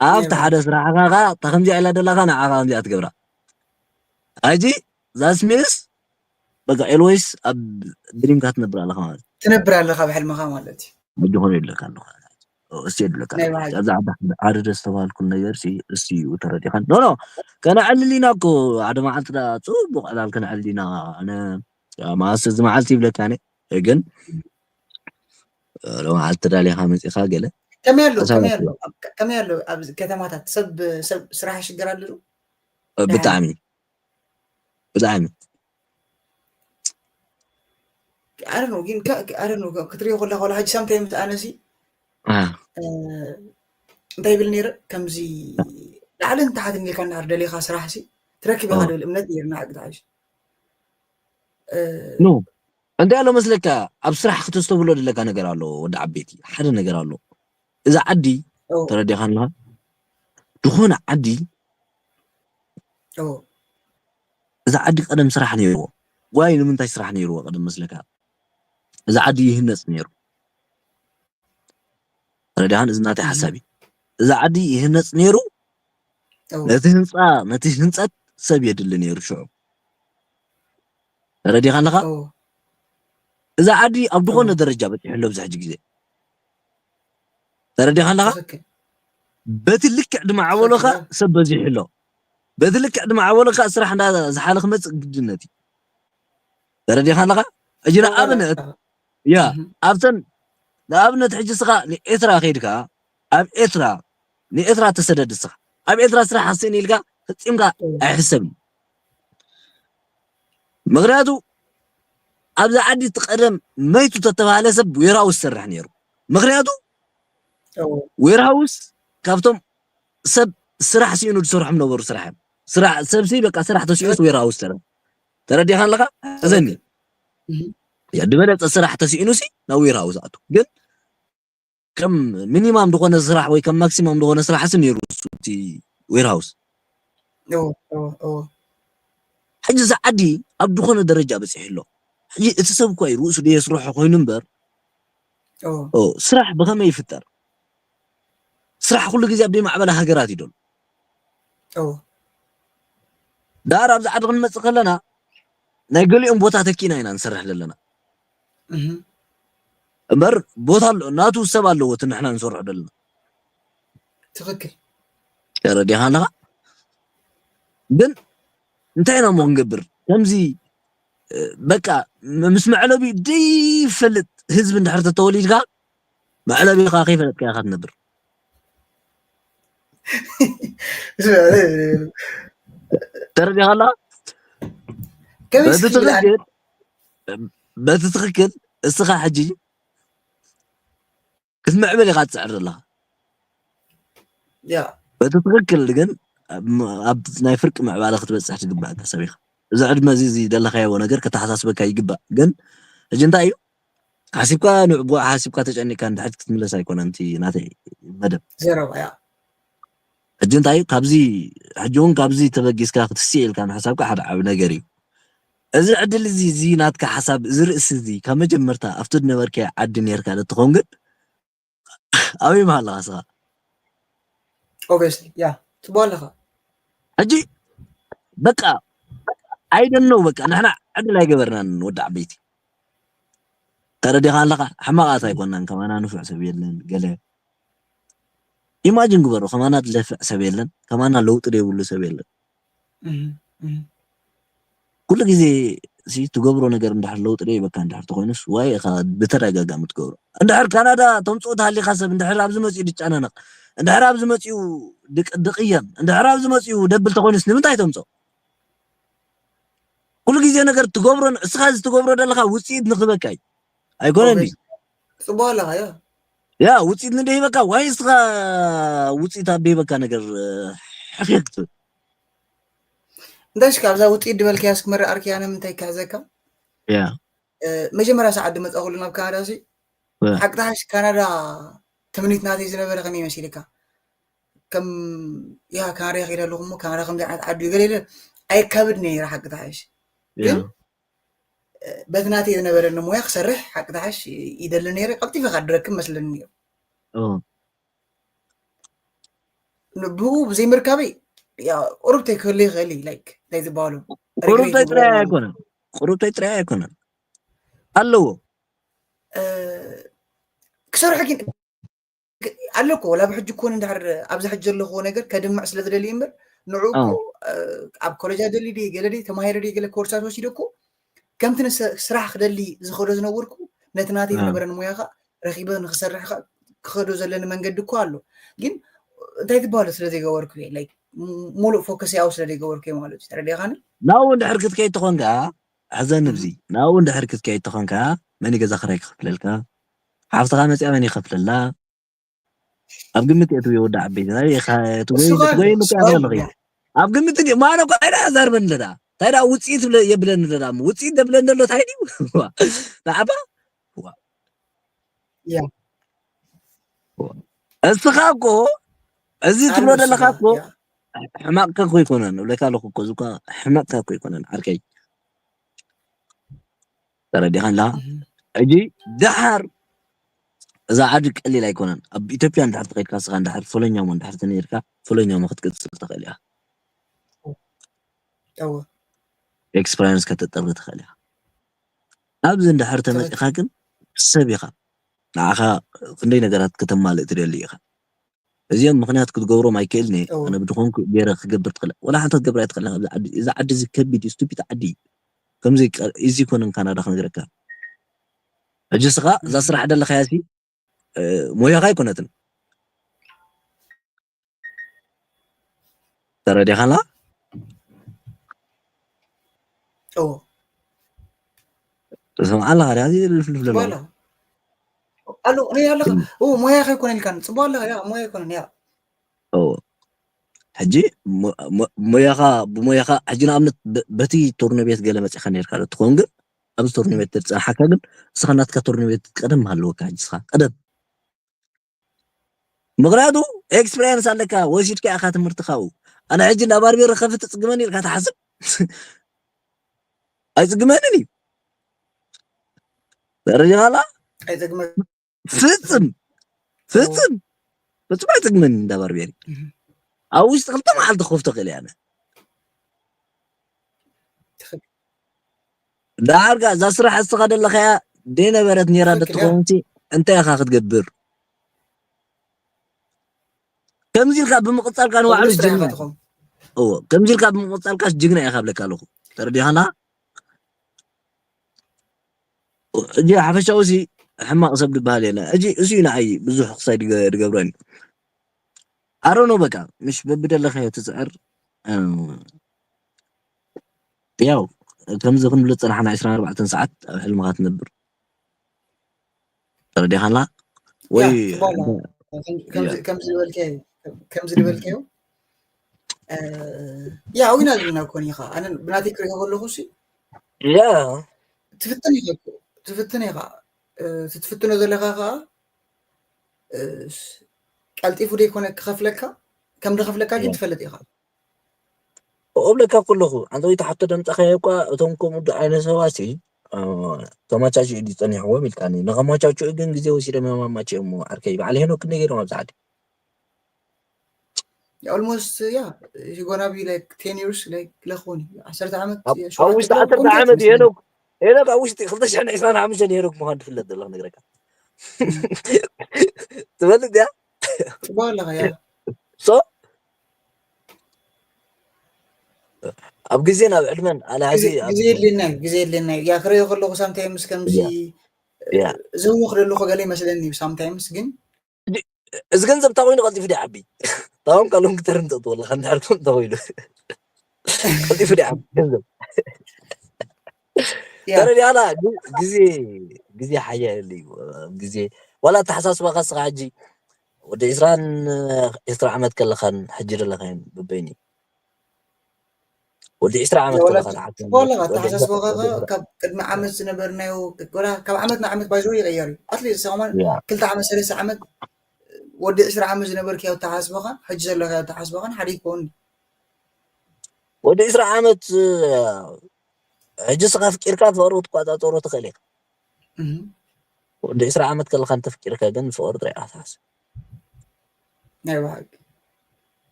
ኣብቲ የመን። ሓደ ስራሕኻ ኸኣ እታ ከምዚኣ ኢላ ደላኻ ንዓኻ ከምዚኣ ትገብራ። ሕጂ ዛስ ሚንስ በቃ ኤልዌይስ ኣብ ድሪምካ ትነብር ኣለኻ ማለት እዩ። ትነብር ኣለኻ ኣብ ሕልምኻ ማለት እዩ። ሕጂ ኾነ ይብለካ ኣለኹ። ኦ፣ እስቲ የድለካ ናይ ኣለኹ። በሓቂ። ኣብዛ ዓዲ ሓደ፣ ሓደ ደስ ተባሃልኩ ነገር ሲ፣ እሱ እዩ ተረዲኻን። ኖ፣ ኖ፣ ከነዕልል ኢና እኮ። ሓደ መዓልቲ ደኣ ጽቡቕ ዕላል ከነዕልል ኢና። ኣነ፣ ያ፣ መዓስ እዚ መዓልቲ ይብለካ ኣነ። ግን፣ እ፣ ሎመዓልቲ ተዳሊኻ መጺኻ ገለ ከመይ ኣሎ? ሓሳብ ከመይ ኣሎ? ኣትህብ። ኣብ ከ-፣ ከመይ ኣሎ? ኣብ ከተማታት ሰብ፣ ሰብ ስራሕ ይሽገር ኣሎ ዶ? እ፣ ደሓን። ብጣዕሚ። ብጣዕሚ። I don't know፣ ግን ከ-፣ I don't know፣ ክትሪኦ ከለኻ፣ ወላ ሕጂ ሳምታይምስ ኣነሲ፣ አ። እ፣ እንታይ ይብል ነይረ? ከምዚ ላዕልን ታሕትን ኢልካ እንዳር ደሊኻ ስራሕሲ ትረክብ ኢኻ ኦ። ዝብል እምነት ነይርና፣ ሓቂ ተሓሽ። እ፣ ኖ። እንታይ ኣሎ መስለካ፣ ኣብ ስራሕ ክተስተብህሎ ዘለካ ነገር ኣሎ፣ ወዲ ዓበይቲ። ሓደ ነገር ኣሎ። እዛ ዓዲ፣ ኦ። ተረዲኻና? ዝኾነ ዓዲ፣ ኦ። እዛ ዓዲ ቀደም ስራሕ ነይርዎ። ዋይ፣ ንምንታይ ስራሕ ነይርዎ ቀደም መስለካ? እዛ ዓዲ ይህነጽ ነይሩ። ተረዲኻን? እዚ ናተይ እህ። ሓሳብ እዩ። እዛ ዓዲ ይህነጽ ነይሩ። ኦ። ነቲ ህንጻ፣ ነቲ ህንጸት ሰብ የድሊ ነይሩ ሽዑ። ተረዲኻ ኣለኻ? ኦ። እዛ ዓዲ ኣብ ዝኾነ ደረጃ በፂሑ ኣሎ ኣብዚ ሕጂ ግዜ። ተረዲኻ ኣለኻ? በቲ ልክዕ ድማዕበሎ ኸ ሰብ በዚሑ ኣሎ። በቲ ልክዕ ድማዕበሎ ኸ ስራሕ እንዳ ዝሓለ ክመፅእ ግድነት እዩ። ተረዲኻ ኣለኻ? ሕጂ ንኣብነት ያ ኣብተን ንኣብነት ሕጂ ስኻ ንኤርትራ ከይድካ ኣብ ኤርትራ ንኤርትራ ተሰደድ ስኻ ኣብ ኤርትራ ስራሕ ኣስእን ኢልካ ፈፂምካ ኣይሕሰብን። ምኽንያቱ ኣብዛ ዓዲ እቲ ቀደም መይቱ ተተባሃለ ሰብ ዌርሃውስ ዝሰርሕ ነይሩ። ምኽንያቱ ዌርሃውስ ካብቶም ሰብ ስራሕ ስኢኑ ዝሰርሖም ነበሩ ስራሕ እዮም። ስራሕ ሰብሲ በቃ ስራሕ ተሲኡስ ዌርሃውስ ዝሰርሕ ተረዲኻ ኣለኻ? እዘኒ ዝበለፀ ስራሕ ተሲኢኑ ሲ ናብ ዌርሃውስ ኣቱ ግን ከም ሚኒማም ዝኾነ ስራሕ ወይ ከም ማክሲማም ዝኾነ ስራሕ ሲ ነይሩ እቲ ዌርሃውስ። ሕጂ እዚ ዓዲ ኣብ ዝኾነ ደረጃ በፂሑ ኣሎ። ሕጂ እቲ ሰብ እኳ እዩ ርእሱ ደየስርሖ ኮይኑ እምበር ስራሕ ብኸመይ ይፍጠር? ስራሕ ኩሉ ግዜ ኣብ ደይማዕበላ ሃገራት እዩ ደሎ። ዳር ኣብዚ ዓዲ ክንመፅእ ከለና ናይ ገሊኦም ቦታ ተኪእና ኢና ንሰርሕ ዘለና እምበር ቦታ ኣሎ ናቱ ሰብ ኣለዎ እቲ ንሕና ንሰርሖ ዘለና። ትኽክል። ተረዲኻ ኣለኻ? ግን እንታይ ኢና እሞ ክንገብር ከምዚ በቃ ምስ መዕለቢ ደይፈልጥ ህዝቢ እንድሕር ተተወሊድካ መዕለቢኻ ከይፈለጥካ ኢኻ ትነብር። ተረዲኻ ኣለኻ? በቲ ትኽክል እስኻ ሕጂ ክትምዕብል ኢኻ ትፅዕር ዘለኻ። በቲ ትኽክል ግን ኣብ ናይ ፍርቂ ምዕባለ ክትበፅሕ ትግባእ ሰብ ኢኻ። እዚ ዕድመ እዚ እዚ ደለኻዮ ነገር ከተሓሳስበካ ይግባእ። ግን ሕጂ እንታይ እዩ ሓሲብካ ንዕቡዕ ሓሲብካ ተጨኒቅካ እንድሕር ክትምለስ ኣይኮነን እቲ ናተይ መደብ። ዘረባ ያ። ሕጂ እንታይ እዩ ካብዚ ሕጂ እውን ካብዚ ተበጊስካ ክትስእ ኢልካ ምሕሳብካ ሓደ ዓቢ ነገር እዩ። እዚ ዕድል እዚ እዚ ናትካ ሓሳብ እዚ ርእሲ እዚ ካብ መጀመርታ ኣብቲ ዝነበርካዮ ዓዲ ነርካ ተትኾን ግን ኣበይ ምሃለኻ ስኻ? ኦብስሊ ያ ጽቡቅ ኣለኻ። ሕጂ በቃ ኣይደነው በቃ ንሕና ዕድል ኣይገበርናን ወዲ ዓበይቲ ተረዲኻ ኣለኻ ሕማቓት ኣይኮናን ከማና ንፉዕ ሰብ የለን ገለ ኢማጅን ግበሮ ከማና ለፍዕ ሰብ የለን ከማና ለውጢ ዘይብሉ ሰብ የለን ኩሉ ግዜ ትገብሮ ነገር እንድሕር ለውጢ ዘይበካ እንድሕር ተኮይኑስ ዋይ ኢኻ ብተደጋጋሚ ትገብሮ እንድሕር ካናዳ ተምፅኦ ተሃሊካ ሰብ እንድሕር ኣብዚ መፅኡ ድጨናነቕ እንድሕር ኣብዚ መፅኡ ድቅየም እንድሕር ኣብዚ መፅኡ ደብል ተኮይኑስ ንምንታይ ተምፅኦ ኩሉ ግዜ ነገር ትገብሮ እስኻ እዚ ትገብሮ ዘለካ ውፅኢት ንክበካ እዩ ኣይኮነን ጽቡቅ ኣለኻ ያ ያ ውፅኢት ንደይበካ ዋይ እስኻ ውፅኢት ኣብ ደይበካ ነገር ሕክክ ትብል እንታይ እስኪ ኣብዛ ውፅኢት ድበልካያስ ክመርእ ኣርክያነ ምንታይ ካዘካ ያ መጀመርያ ሰዓት ድመፀ ኩሉ ናብ ካናዳ ሲ ሓቅታሓሽ ካናዳ ትምኒት ናተይ ዝነበረ ከመይ መሲልካ ከም ያ ካናዳ ይኸይድ ኣለኹ እሞ ካናዳ ከምዚ ዓይነት ዓዲ ገለ ኣይካብድ ነይረ ሓቅታሓሽ ግን በቲ ናተይ ዝነበረኒ ሞያ ክሰርሕ ሓቅታሓሽ ይደሊ ነይረ ቀልጢፈ ካ ድረክብ መስለኒ ነይሩ ብኡ ብዘይምርካበይ ቁሩብ ተይክህሉ ይኽእል እዩ ላይክ እንታይ ዝበሃሉ ቁሩብ ተይጥራይ ኣይኮነን ቁሩብ ተይጥራይ ኣይኮነን ኣለዎ ክሰርሑ ግን ኣለኮ ወላ ብሕጂ ኮን እንድሕር ኣብዚ ሕጂ ዘለኽዎ ነገር ከድምዕ ስለ ዝደሊ እምበር ንዑ ኣብ ኮሌጃ ደሊ ዲ ገለ ዲ ተማሂረ ዲ ገለ ኮርሳት ወሲደ እኮ ከምቲ ስራሕ ክደሊ ዝኸዶ ዝነበርኩ ነቲ ናተይ ዝነበረን ሙያ ከዓ ረኪበ ንክሰርሕ ከዓ ክኸዶ ዘለኒ መንገዲ እኮ ኣሎ ግን እንታይ ትበሃሉ ስለ ዘይገበርኩ ሙሉእ ፎከስ ያው ስለ ዘይገበርኩ ማለት እዩ ተረዲኻኒ ናብኡ እንድሕር ክትከይድ ተኾንካ ሕዘን ንብዚ ናብኡ እንድሕር ክትከይድ ተኾንካ መን ገዛ ክራይ ክኸፍለልካ ሓፍትኻ መፅያ መን ይኸፍለላ ኣብ ግምት እየ ትብዮ ወዲ ዓበይቲ ናይ ኢኻ ትጎይ ትጎይ ምጽኣር ኣለኺ ኣብ ግምት እንዲ ማነ እኮ ኣይዳ ዛርበን ለዳ እንታይ ዳ ውጽኢት የብለን ለዳ ውጽኢት ደብለን ዘሎ ታይ ድዩ ንዓባ ያ እስኻ እኮ እዚ ትብሎ ዘለኻ እኮ ሕማቅካ እኮ ይኮነን እብለካ ኣለኩ እኮ እዚ እኳ ሕማቅካ እኮ ይኮነን ዓርከይ ተረዲኻ እንዳ ሕጂ ደሓር እዛ ዓዲ ቀሊል ኣይኮነን ኣብ ኢትዮጵያ እንድሕር ተኸድካ ስኻ እንድሕር ፈለኛሞ እንድሕር ተነይርካ ፈለኛሞ ክትቅፅል ትኽእል ኢኻ እወ ኤክስፐሪንስ ከተጥሪ ትኽእል ኢኻ ኣብዚ እንድሕር ተመፂኻ ግን ሰብ ኢኻ። ንዓኻ ክንደይ ነገራት ከተማልእ ትደሊ ኢኻ። እዚኦም ምኽንያት ክትገብሮም ኣይክእልን እየ። ኣነ ብድኾንኩ ገይረ ክገብር ትኽእል፣ ወላ ሓንቲ ክትገብር ኣይትኽእል። ኣብዚ ዓዲ፣ እዚ ዓዲ እዚ ከቢድ እዩ፣ ስቱፒድ ዓዲ እዩ። ከምዚ ኢዚ ይኮነን ካናዳ ክነግረካ። ሕጂ ስኻ እዛ ስራሕ ደለኻያ ሲ ሞያኻ ኣይኮነትን። ተረዲኻላ? ስምዓ ኣለኻ ዲኻ? እዚ ልፍልፍ ለሎ። ኣሉ ሪኣ ኣለኻ? ሞያኻ ኣይኮነን ኢልካን። ጽቡቕ ኣለኻ? ያ ሞያ ኣይኮነን። ያ ሕጂ ሞያኻ፣ ብሞያኻ ሕጂ ንኣብነት በቲ ቶርኖ ቤት ገለ መጺኻ ነርካ ዶ ትኸውን፣ ግን ኣብዚ ቶርኖ ቤት ተጸንሓካ፣ ግን እስኻ ናትካ ቶርኖ ቤት ቀደም ኣለወካ። ሕጂ እስኻ ቀደም ምኽንያቱ ኤክስፒሪየንስ ኣለካ፣ ወሲድካ ኢኻ ትምህርቲ ካብኡ። ኣነ ሕጂ እንዳ ባርቤር ከፍት ትጽግመኒ ኢልካ ትሓስብ? ኣይጽግመንን እዩ። ተረዲኻላ? ፍጽም ፍጽም ፍጹም ኣይጽግመኒ እንዳ ባርቤር። ኣብ ውሽጢ ክልተ መዓልቲ ክኸፍቶ ክእል እየ ኣነ። ዳሓርካ እዛ ስራሕ እስኻ ደለኻያ ደይነበረት ነይራ ትኽክል፣ ያ። ደትኾንሲ እንታይ ኢኻ ክትገብር? ከምዚ ኢልካ ብምቕጻልካ ንባዕሉ ኩሉ ስራሕ ጅግና ኢኻ ኢኻ። ትኾን። እዎ፣ ከምዚ ኢልካ ብምቕጻልካስ ጅግና ኢኻ ብለካ ኣለኹ። ተረዲኻና? ሕጂ ሓፈሻዊ ሲ ሕማቕ ሰብ ዝበሃል የለ። ሕጂ እሱ እዩ ንዓይ ብዙሕ ክሳይ ድገ-፣ ድገብረኒ። ኣሮኖ በቃ፣ ምሽ በብደለኻዮ ትጽዕር። እም፣ ያው፣ ከምዚ ክንብሎ ዝጸናሕና ዕስራን ኣርባዕተን ሰዓት ኣብ ሕልምኻ ትነብር። ተረዲኻና? ያ፣ ወይ ጽቡቕ ኣሎ። ከም-፣ ከምዚ፣ ያ። ከምዚ ዝበልካዮ፣ ከምዚ ዝበልካዮ፣ እ፣ ያ፣ ኣዊና ኣለና እኮ ኒኻ። ኣነ ብናተይ ክሪኦ ከለኹ ሲ፣ ያ። ትፍትን ኢኻ እኮ፣ ትፍትን ኢኻ። እ፣ እቲ ትፍትኖ ዘለኻ ኸኣ፣ እ፣ ስ-፣ ቀልጢፉ ደይኮነ ክኸፍለካ፣ ከም ዝኸፍለካ ግን ያ። ትፈልጥ ኢኻ። እብለካ ከለኹ፣ ኣንተ ወይ ተሓቶ ደምጻኻዮ እኳ፣ እቶም ከምኡ ዶ ዓይነት ሰባት ሲ፣ እ፣ ተማቻችኡ ድዩ ጸኒሕዎም ኢልካኒ። ንኸማቻችኡ ግን ግዜ ወሲዶም እዮም ኣማችኦሞ፣ ዓርከይ። በዓል ሄኖክ ክንደይ ገይሮም ኣብዚ ዓዲ? Almost፣ ያ፣ he gonna be like ten years፣ like፣ ለኾኒ፣ ዓሰርተ ዓመት፣ ኣብ፣ ሸውዓተ ኣብ ውሽጢ ዓሰርተ ዓመት፣ ሄኖክ፣ ሄኖክ ኣብ ውሽጢ ክልተ ሽሕን ዕስራን ሓሙሽተን ሄኖክ ምዃኑ ትፍለጥ ዘለኻ፣ ነግረካ። ትፈልጥ እያ? ጽቡቕ ኣለኻ፣ ያ። So፣ ኣብ ግዜን ኣብ ዕድመን፣ ኣነ ግዜ፣ ሕዚ ኣብ ግዜ የድልየና እዩ፣ ግዜ የድልየና እዩ። ያ፣ ክሪኦ ከለኹ፣ ሳምታይምስ ከምዚ፣ ያ። ያ። ዝህወኽ ዘለኹ ገለ ይመስለኒ እዩ፣ ሳምታይምስ ግን እዚ ገንዘብ እንታይ ኮይኑ ቀልጢፉ ድዩ ዓቢ? ታውን ካልኦን ክተርም ተጥወለኻ እንድሕር ከም እንታይ ኮይኑ? ቀልጢፉ ድዩ ዓቢ ገንዘብ? ያ። ተረዲኣና፣ ግ-፣ ግዜ፣ ግዜ ሓያል እዩ። ግዜ፣ ዋላ ኣተሓሳስባኻ እስኻ ሕጂ ወዲ ዕስራን ዕስራ ዓመት ከለኻን ሕጂ ዘለኻን በበይኑ እዩ። ወዲ ዕስራ ዓመት ወላ ከለኻ ትሓስብ ወላ ወዲ ዕስራ ኣተሓሳስባኻ ወዲ ዕስራ ካብ ቅድሚ ዓመት ዝነበርናዮ፣ ወላ ካብ ዓመት ንዓመት ባይዘው ይቕየር እዩ። ኣትሊስት ሰሙን ያ። ክልተ ዓመት፣ ሰለስተ ዓመት፣ ወዲ ዕስራ ዓመት ዝነበርካዮ ኣተሓሳስባኻን ሕጂ ዘለካዮ ኣተሓሳስባኻን ሓደ ይከውን። ወዲ ዕስራ ዓመት፣ እ፣ ሕጂ ስኻ ኣፍቂርካ ፍቕሪ ክትቆጻጸሮ ትኽእል ኢኻ። እህ። ወዲ ዕስራ ዓመት ከለኻ እንተፍቂርካ ግን ፍቕሪ ጥራይ ኢኻ ትሓስብ። ናይ ብሓቂ።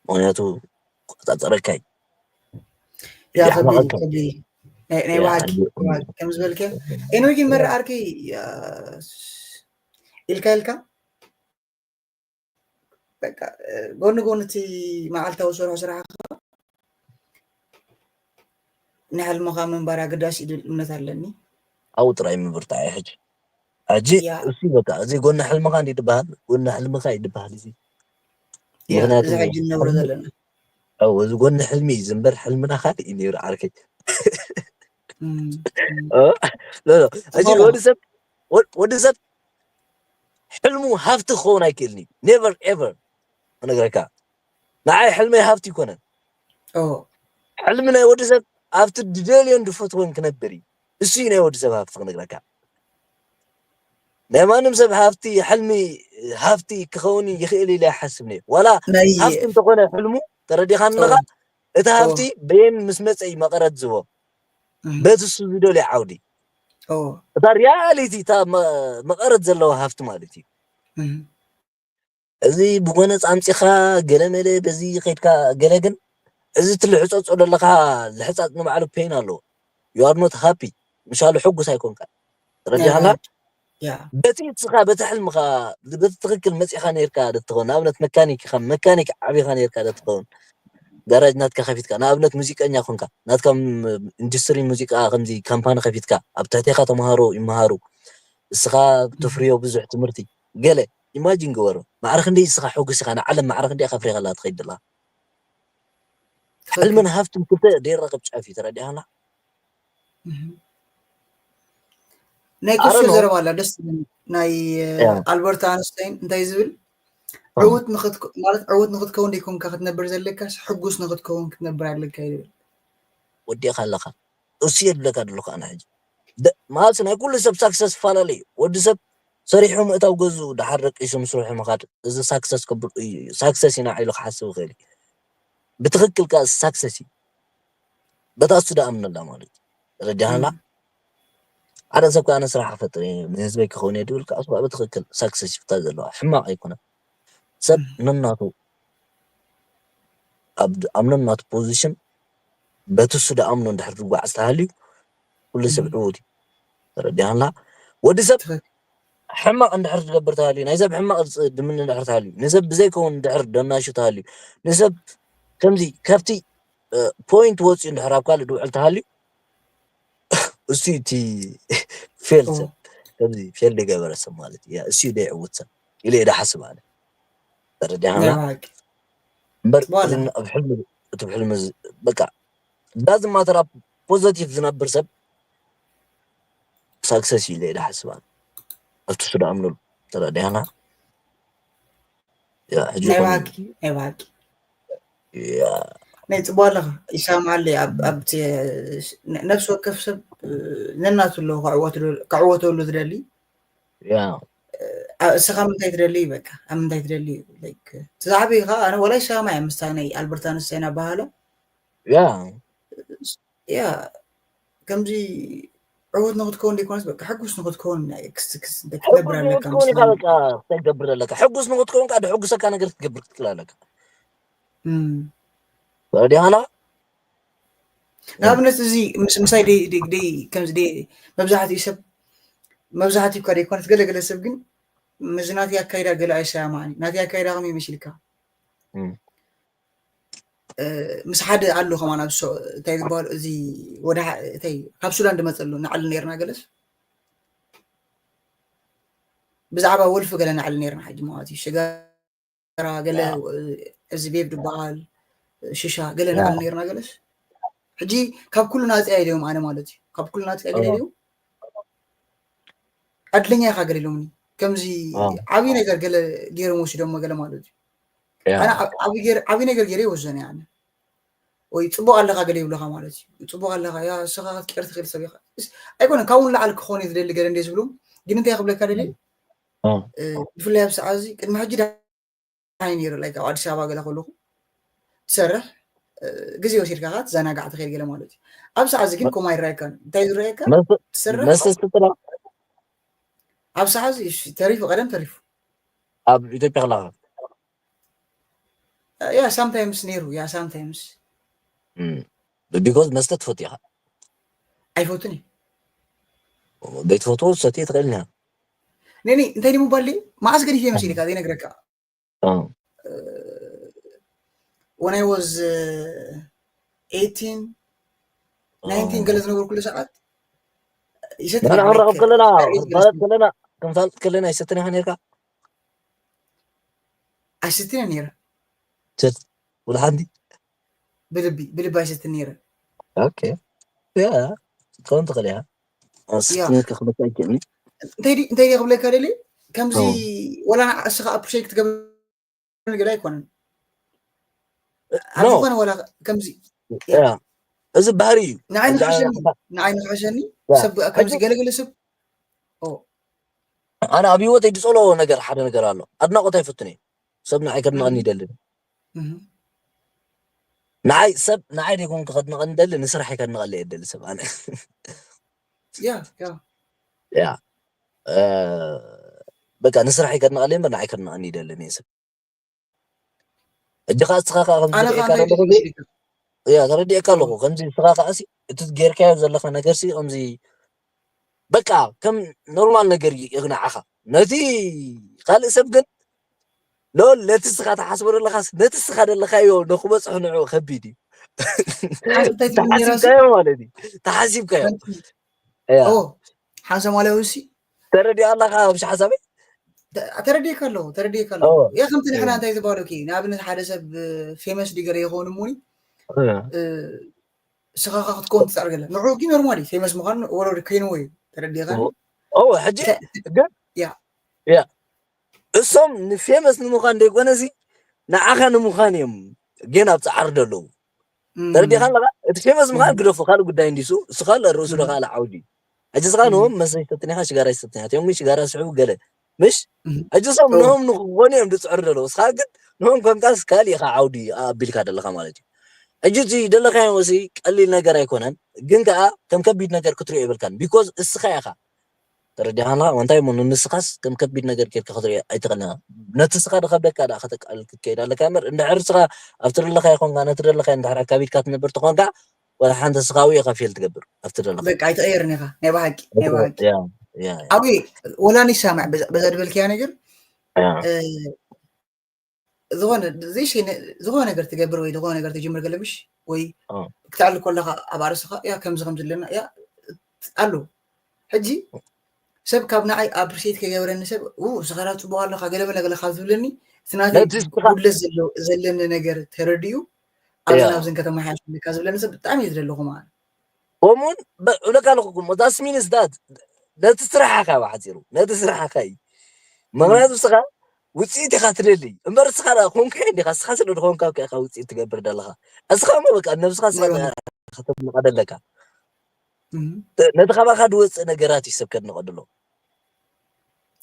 ምኽንያቱ ክቆጻጸረካ እዩ። ያ፣ ከቢድ እዩ፣ የሕመቐካ። ከቢድ እዩ። ናይ፣ ናይ ያ፣ ብሓቂ፣ ሕጂ ናይ ብሓቂ። ከም ዝበልከ። ኤኖይ ግን መረ ዓርከይ፣ ያ፣ ኢልካ ኢልካ በቃ፣ እ፣ ጎኒ ጎኒ እቲ መዓልታዊ ሰርሖ ስራሕኻ ንሕልምኻ ምንባር ኣገዳሲ እዩ ዝብል እምነት ኣለኒ። ኣብኡ ጥራይ ምብርታዕ እዩ ሕጂ። ሕጂ ያ። እሱ በቃ፣ እዚ ጎኒ ሕልምኻ እንዲ ድበሃል፣ ጎኒ ሕልምኻ እዩ ድበሃል እዚ። ያ፣ ምኽንያቱ እዚ ሕጂ እንነብሮ ሕልሚ ዘለና። ኣዎ፣ እዚ ጎኒ ሕልሚ እዩ ዝንበር፣ ሕልምና ካልእ እዩ ነይሩ ዓርከይ። እም፣ እም። እ? ሎ፣ ሎ። ሕጂ ጽቡቕ። ወዲ ሰብ፣ ወ-፣ ወዲ ሰብ ሕልሙ ሃፍቲ ክኸውን ኣይክእልን እዩ። Never ever። ክነግረካ። ንዓይ ሕልመይ ሃፍቲ ይኮነን። ኦ። ሕልሚ ናይ ወዲ ሰብ ኣብቲ ድደልዮን ድፈትዎን ክነብር እዩ። እሱ እዩ ናይ ወዲ ሰብ ሃፍቲ ክነግረካ። ናይ ማንም ሰብ ሃፍቲ፣ ሕልሚ ሃፍቲ ክኸውን ይኽእል ኢለ ኣይሓስብን እየ። ዋላ ናይ ሃፍቲ እንተኾነ ሕልሙ፣ ተረዲኻኒ ኣለኻ? ኦ። እቲ ኦ። ሃፍቲ በየን ምስ መጸ እዩ መቐረት ዝህቦ? እህ። በቲ እሱ ዝደልዮ ዓውዲ። ኦ። እታ ሪያሊቲ፣ እታ መ-፣ መቐረት ዘለዋ ሃፍቲ ማለት እዩ። እህ። እዚ ብጎነጽ ኣምጺኻ ገለ መለ በዚ ከይድካ ገለ ግን እዚ ትልሕጸጾ ዘለኻ ልሕጻጽ ንባዕሉ ፔን ኣለዎ። You are not happy። ምሻሉ ሕጉስ ኣይኮንካን። ተረዲኻና? በቲ እስኻ በቲ ሕልምኻ በቲ ትኽክል መጺኻ ነርካ ዶ ትኸውን? ንኣብነት መካኒክ ኢኻ፣ መካኒክ ዓቢኻ ነርካ ዶ ትኸውን? ጋራጅ ናትካ ከፊትካ፣ ንኣብነት ሙዚቀኛ ኮንካ፣ ናትካ ም- ኢንዱስትሪ ሙዚቃ ከምዚ ካምፓኒ ከፊትካ፣ ኣብ ትሕቴኻ ተምሃሮ ይምሃሩ፣ እስኻ ተፍርዮ ብዙሕ ትምህርቲ፣ ገለ ኢማጂን ግበሮ። ማዕረ ክንደይ እስኻ ሕጉስ ኢኻ፣ ንዓለም ማዕረ ክንደይ ኢኻ ኣፍሪኻላ ትኸይድ ዘለኻ። ሕልምን ሃፍትን ክልተ ደይራኸብ ጫፍ እዩ፣ ተረዲኻና? ናይ ክሱ ዘረባ ኣላ ደስ ትብል ናይ ኣልበርት ኣንስታይን እንታይ ዝብል ዕውት ንክትከ- ማለት ዕውት ንክትከውን ደይኮንካ ክትነብር ዘለካስ ሕጉስ ንክትከውን ክትነብር ኣለካ ይብል። ወዲእካ ኣለካ እሱ የድለካ ደሎ ከኣና ሕጂ ደ- ማለት ናይ ኩሉ ሰብ ሳክሰስ ይፈላለ እዩ። ወዲ ሰብ ሰሪሑ ምእታው ገዙ ድሓር ደቂሱ ምስርሑ ምኻድ እዚ ሳክሰስ ክብል እዩ። ሳክሰስ ኢና ኢሉ ክሓስብ ይኽእል እዩ። ብትኽክል ከኣ ሳክሰስ እዩ። በታ እሱ ደኣምነላ ማለት እዩ። ተረዲኻና? ሓደ ሰብ ከኣ ኣነ ስራሕ ክፈጥር እየ ንህዝበይ ክኸውን እየ ድብል ከኣ እሱ ብትኽክል ሳክሰስ ይፍታ ዘለዋ ሕማቕ ኣይኮነን። ሰብ ነናቱ ኣብ ኣብ ነናቱ ፖዚሽን በቲ እሱ ደኣምኖ እንድሕር ዝጓዓዝ ተሃልዩ ኩሉ ሰብ ዕዉት እዩ። ተረዲኻና? ወዲ ሰብ ሕማቕ እንድሕር ዝገብር ተሃልዩ ናይ ሰብ ሕማቕ ዝጽድምን እንድሕር ተሃልዩ ንሰብ ብዘይከውን እንድሕር ደናሹ ተሃልዩ ንሰብ ከምዚ ካብቲ ፖይንት ወፂኡ እንድሕር ኣብ ካልእ ድውዕል ተሃልዩ እሱ እቲ ፌል ሰብ ከምዚ ፌል ዝገበረ ሰብ ማለት እዩ። እሱ ደይዕውት ሰብ ኢለ እየ ዝሓስብ ኣነ። ተረዲኻና? እምበር ኣብ ሕልሚ እቲ ሕልሚ በቃ ዳዝን ማተር ኣብ ፖዘቲቭ ዝነብር ሰብ ሳክሰስ ኢለ እየ ዝሓስብ ኣነ። ኣብቲ እሱ ደኣምነሉ ተረዲኻና? ሕጂ ናይ ይኹን ባህጊ ናይ ባህጊ ያ ናይ ጽቡቅ ኣለኻ ይሰማዓለይ። ኣብ ኣብቲ ነፍሲ ወከፍ ሰብ ነናቱ ኣለዎ ክዕወተሉ ዝደሊ። ያ እስኻ ምንታይ ትደሊ? በቃ ኣብ ምንታይ ትደሊ? ላይክ ትዛዕቢ ኢኻ። ኣነ ወላ ይሰማማዕ እየ ምስታ ናይ ኣልበርት ኣንስታይን ኣባሃላ። ያ ያ ከምዚ ዕዉት ንክትከውን ዘይኮነስ በቃ ሕጉስ ንክትከውን ክትነብር ኣለካ። ክትገብር ኣለካ። ሕጉስ ንክትከውን ከዓ ድሕጉሰካ ነገር ክትገብር ክትክእል ኣለካ። ዲሃና ንኣብነት እዚ ምስ ምሳይ ደይ ደይ ደይ ከምዚ ደይ መብዛሕትኡ ሰብ መብዛሕትኡ እኳ ደይኮነት ገለ ገለ ሰብ ግን ምስ ናተይ ኣካይዳ ገለ ኣይሰማማዕን እዩ። ናተይ ኣካይዳ ከመይ መሲልካ? እም። እ፣ ምስ ሓደ ኣሎ ከማን ኣብ ሶ-፣ እንታይ ዝበሃሉ እዚ ወደ ሓ-፣ እንታይ ካብ ሱዳን ዝመፀሉ ንዓሊ ነይርና ገለስ ብዛዕባ ወልፊ ገለ ንዓሊ ነይርና ሕጂ ማለት እዩ። ሽጋ ገለ እዚ ቬብ ዝበሃል ሽሻ ገለ ንዓል ነርና ገለስ ሕጂ ካብ ኩሉ ናፅያ ኢለዮም ኣነ ማለት እዩ። ካብ ኩሉ ናፅያ ገለ ኢለዮም ዕድለኛ ኢኻ ገለ ኢሎምኒ። ከምዚ ዓብዪ ነገር ገለ ገይሮም ወሲዶሞ ገለ ማለት እዩ። ኣነ ዓብዪ ነገር ገይረ ይወስዶን እየ ኣነ። ወይ ፅቡቅ ኣለኻ ገለ ይብሉኻ ማለት እዩ። ፅቡቅ ኣለኻ ያ እስኻ ክትቀየር ትኽእል ሰብ ኢኻ። ኣይኮነን ካብኡ ንላዕሊ ክኾን እዩ ዝደሊ ገለ እንደ ዝብሎም ግን እንታይ ክብለካ ደልየ ብፍላይ ኣብ ሰዓት እዚ ቅድሚ ሕጂ ደሓን ነይሩ ላይክ ኣብ ኣዲስ ኣበባ ገለ ከለኹ ትሰርሕ ግዜ ወሲድካ ከ ትዘናጋዕ ትኸይድ ገለ ማለት እዩ። ኣብ ሰዓት እዚ ግን ኮማ ይረኣየካ እንታይ ዝረኣየካ ትሰርሕ መስተ ስትጥላ ኣብ ሰዓት እዚ እሺ ተሪፉ ቀደም ተሪፉ ኣብ ኢትዮጵያ ከለኻ ያ ሳምታይምስ ነይሩ ያ ሳምታይምስ ቢኮዝ መስተ ትፈቱ ኢኻ ኣይፈቱን እዩ ዘይትፈትዎ ሰትየ ትኽእል ኒያ ነኒ እንታይ ድዩ ምባል ድዩ መዓስ ገዲፈ መሲልካ ዘይነግረካ when I was eighteen nineteen ገለ ዝነበርኩሉ ሰዓት ይሰትንረኸብ ከለና ክንፋለጥ ከለና ክንፋለጥ ከለና ይሰትን ኢኻ ነርካ ኣይሰትን ነረ ውልሓንቲ ብልቢ ብልቢ ኣይሰትን ነረ ኦኬ ያ ክትከውን ትኽእል ኢኻ እንታይ ክብለካ ደሊ ከምዚ ወላ እስኻ ኣፕሪሼት ክትገብር ገለ ኣይኮነን ኣብ ዝኾነ ወላ ከምዚ እዚ ባህሪ እዩ ንዓይ ንክሕሸኒ ንዓይ ንክሕሸኒ ሰብ ከምዚ ገለገለ ሰብ ኣነ ኣብ ህይወተይ ዝፀልኦ ነገር ሓደ ነገር ኣሎ ኣድናቆት ኣይፈቱን እየ ሰብ ንዓይ ከድንቀኒ ይደልን ንዓይ ሰብ ንዓይ ደይኮንኩ ከድንቀኒ ደሊ ንስራሕ ከድንቀለ እየ ደሊ ሰብ ኣነ ያ ያ በቃ ንስራሕ ከድንቀለ እምበር ንዓይ ከድንቀኒ ይደልን እየ ሰብ እጅኻ እስኻ ከዓ ከምዚ ርኤካ ዘለኹ ያ ተረዲእካ ኣለኹ ከምዚ እስኻ ከዓ እቲ ጌርካዮ ዘለኻ ነገር ሲ ከምዚ በቃ ከም ኖርማል ነገር እዩ ንዓኻ። ነቲ ካልእ ሰብ ግን ሎል ነቲ ስኻ ትሓስቦ ዘለኻስ ነቲ ስኻ ዘለኻዮ ንክበፅሑ ንዑ ከቢድ እዩ። ሓንሳብ እንታይ ትብል ነይራ እሱ? ተሓሲብካዮ ማለት እዩ። ተሓሲብካዮ። ሓንቲ እያ። ኦ ሓንሳብ ማለዊ እሲ ተረዲኣ ኣለኻ ኣብ ሓሳበይ? ተ- ተረዲእካ ኣለኹ፣ ተረዲእካ ኣለኹ። ኦ፣ ያ ከምቲ ንሕና እያ። እንታይ ዝበሃሉ ኪ ንኣብነት ሓደ ሰብ ፌመስ ዲገር ይኸውን እሙኒ እያ። ስኻኻ ክትከውን ትፃር ገለ ንዑ ግን ኖርማል እዩ። ፌመስ ምዃን ወረድ ከይኑ ወይ ተረዲእካ ኦ፣ ኦ፣ ሕጂ እንታይ ግን ያ ያ እሶም ንፌመስ ንምዃን ዘይኮነሲ ንዓኻ ንምዃን እዮም ግን ኣብ ፃዕሪ ዘለዉ። እም፣ ተረዲኻ ኣለኻ? እቲ ፌመስ ምዃን እም፣ ግደፎ፣ ካልእ ጉዳይ እንዲሱ እሱ ካልእ ርእሱ ዶ እም፣ ካልእ ዓውዲ እዩ። ሕጂ ስኻ እም፣ ንሆም መሰ ይሰትኒኻ ሽጋራ ይሰትኒኻ እዮም ሽጋራ ስሕቡ ገለ ምሽ እም። ሕጂ እሶም ኦ ንሆም ንክኾኑ እዮም ዝፅዕሩ ዘለዉ። እስኻ ግን ንሆም ኮንካስ ካልእ ኢኻ ዓውዲ ኣቢልካ ዘለኻ ማለት እዩ። ሕጂ እዚ ዘለኻዮ ሲ ቀሊል ነገር ኣይኮነን፣ ግን ከዓ ከም ከቢድ ነገር ክትሪኦ የብልካን። ቢኮዝ እስኻ ኢኻ ተረዲኻና እንታይ እሞ ንስኻስ ከም ከቢድ ነገር ጌርካ ክትሪኦ ኣይትኽእልን ኢኻ። ነቲ ስኻ ዝኸብደካ ደኣ ከተቃልል ክትከይድ ኣለካ እምበር እንድሕር ስኻ ኣብቲ ዘለኻዮ ኮንካ ነቲ ዘለኻዮ እንድሕር ኣካቢድካ ትነብር ተኾንካ ወላ ሓንቲ ስኻ ውዒ ኢኻ ፌል ትገብር ኣብቲ ዘለኻዮ። በቃ ኣይትቐየርን ኢኻ ናይ ብሓቂ ናይ ብሓቂ ያ ያ ያ ኣዊ ወላ ንሰማዕ በዛ በዛ ዝበልክያ ነገር ያ እ፣ ዝኾነ ዘይሸይ ነ- ዝኾነ ነገር ትገብር ወይ ዝኾነ ነገር ትጅምር ገለ ምሽ ወይ ኦ ክትዕል ከለኻ ኣብ ኣርእስኻ ያ ከምዚ ከምዚ ኣለና ያ ኣሎ ሕጂ ሰብ ካብ ንዓይ ኣፕሪሼት ከይገብረኒ ሰብ ው ስኻራ ፅቡቅ ኣለካ ገለ በለ ገለ ካብ ዝብለኒ እቲ ናተይ ነቲ ስኻ ጉድለት ዘሎ ዘለኒ ነገር ተረዲኡ ኣብዝን ያ ኣብዝን ከተመሓየሸልካ ዝብለኒ ሰብ ብጣዕሚ እዩ ዝደለኹ ማለት ከምኡውን እብለካ ኣለኹ እሞ that's means that ነቲ ስራሕኻ ብሓፂሩ ነቲ ስራሕኻ እዩ። እም፣ ምክንያቱ ስኻ ውፅኢት ኢኻ ትደሊ እምበር ስኻ ደኣ ኮንካ እንዲኻ ስኻ ስለ ዝኾንካ እኮ ኢኻ ውፅኢት ትገብር ዘለኻ። እስኻ እሞ በቃ ነብስኻ ስኻ ናይ ባህል ከተድንቐ ደለካ እም፣ ነቲ ካባኻ ዝወፅእ ነገራት እዩ ሰብ ከድንቐ ደሎ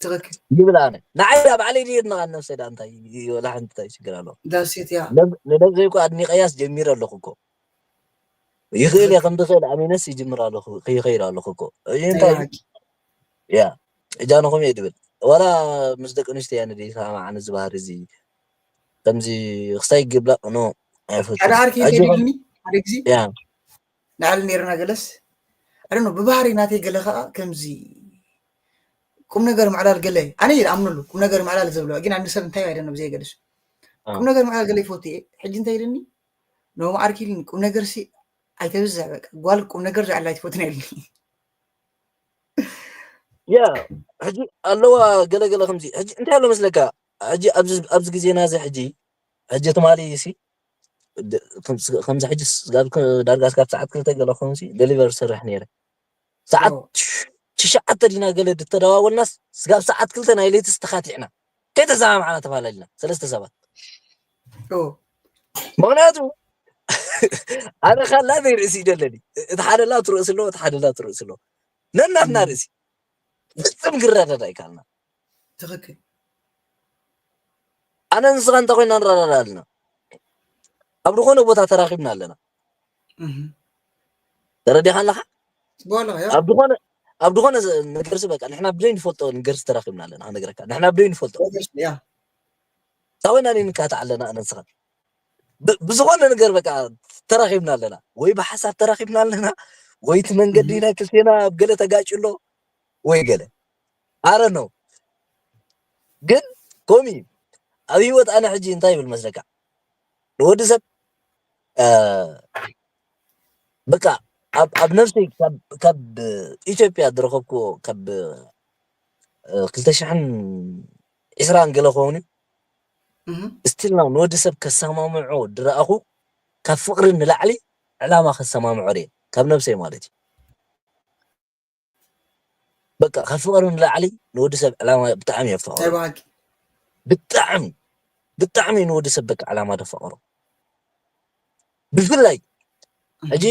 ትኽክል ይብል ኣነ ንዓይ ዳ ባዕለይ ድየ ድንቓ ነብሰይ ዳ እንታይ ወላ ሓንቲ እንታይ ሽግር ኣለዎ። ዳሴት ያ ነብ- ንነብሰይ እኮ ኣድኒቐያስ ጀሚረ ኣለኹ እኮ ይኽእል እየ ትኽክል ከም ዝኽእል ኣሚነስ ይጅምር ኣለኹ ይኸይድ ኣለኹ እኮ። እዚ ናይ እንታይ እዩ? ብሓቂ ያ እጃ ንኹም እየ ድብል ዋላ ምስ ደቂ ኣንስትዮ እያ ንደይ ሰማማዕ ነዚ ባህሪ እዚ ከምዚ ክስታይ ይግባእ ኖ ኣይፈቱን ሓደ ዓርኪ ኣጆኹም ከይድልኒ ሓደ ግዜ ያ ንዓል ነርና ገለስ ኣደ ብባህሪ ናተይ ገለ ከዓ ከምዚ ቁም ነገር ምዕላል ገለ ኣነ ይኣምነሉ ቁም ነገር ምዕላል ዘብለዋ ግን ኣንድ ሰብ እንታይ ኣይደነ ብዘይ ገደስ አ፣ ቁም ነገር ምዕላል ገለ ይፈቱ እየ ሕጂ እንታይ ኢልኒ ኖም ዓርኪ ኢልኒ ቁም ነገር ሲ ኣይተብዝሕ በቃ ጓል ቁም ነገር ዝዕላ ኣይትፈቱን ኢልኒ ያ ሕጂ ኣለዋ ገለገለ ከምዚ ሕጂ እንታይ ኣሎ መስለካ ሕጂ ኣብዚ ኣብዚ ግዜና እዚ ሕጂ ሕጂ ትማሊ ሲ ድ- ከምዚ ከምዚ ሕጂ ስ- ጋር ክ- ዳርጋ ስጋብ ሰዓት ክልተ ገለ ኾንሲ ደሊቨር ሰርሕ ነይረ ሰዓት ኦ፣ ሽ- ትሽዓተ ዲና ገለ ድተደዋወልናስ ስጋብ ሰዓት ክልተ ናይ ለይቲ ዝተኻቲዕና ከይተሰማምዓና ተፈላለና ሰለስተ ሰባት ኦ፣ ምክንያቱ ኣነ ካላ ዘይርእሲ ይደለኒ እቲ ሓደላ ትርእሲ ኣለዎ እቲ ሓደላ ትርእሲ ኣለዎ ነናትና እም፣ ርእሲ ፍፅም ግረዳዳ ይካልና ትኽክል ኣነ ንስኻ እንተ ኮይና ንረዳዳ ኣለና ኣብ ዝኾነ ቦታ ተራኺብና ኣለና እም፣ ተረዲኻ ኣለኻ በኋላ ያ ኣብ ዝኾነ ኣብ ዝኾነ ዝ- ነገር ዚ በቃ ንሕና ብዘይ ንፈልጦ ነገር ዚ ተራኺብና ኣለና ክነግረካ ንሕና ብዘይ ንፈልጦ ኦኬ፣ ያ ታወና ንካታዕ ኣለና ኣነ ንስኻ ብ- ብዝኾነ ነገር በቃ ተራኺብና ኣለና ወይ ብሓሳብ ተራኺብና ኣለና ወይ እቲ መንገዲ እም፣ ናይ ክልቴና ኣብ ገለ ተጋጭ ኣሎ ወይ ገለ ኣረ ነው ግን ኮሚ ኣብ ህይወት ኣነ ሕጂ እንታይ ይብል መስለካ ንወዲ ሰብ እ፣ በቃ ኣብ ኣብ ነፍሰይ ካብ ካብ ኢትዮጵያ ዝረኸብኩዎ ካብ እ፣ ክልተ ሽሕን ዕስራን ገለ ክኸውን እዩ እም፣ ስቲል ናው ንወዲ ሰብ ከሰማምዖ ድረኣኹ ካብ ፍቕሪ ንላዕሊ ዕላማ ከሰማምዖ ርየ ካብ ነብሰይ ማለት እዩ በቃ ካብ ፍቕሪ ንላዕሊ ንወዲ ሰብ ዕላማ ብጣዕሚ የፋቕሮ ናይ ብሓቂ ብጣዕሚ ብጣዕሚ ንወዲ ሰብ በቃ ዕላማ ደፋቕሮ ብፍላይ ሕጂ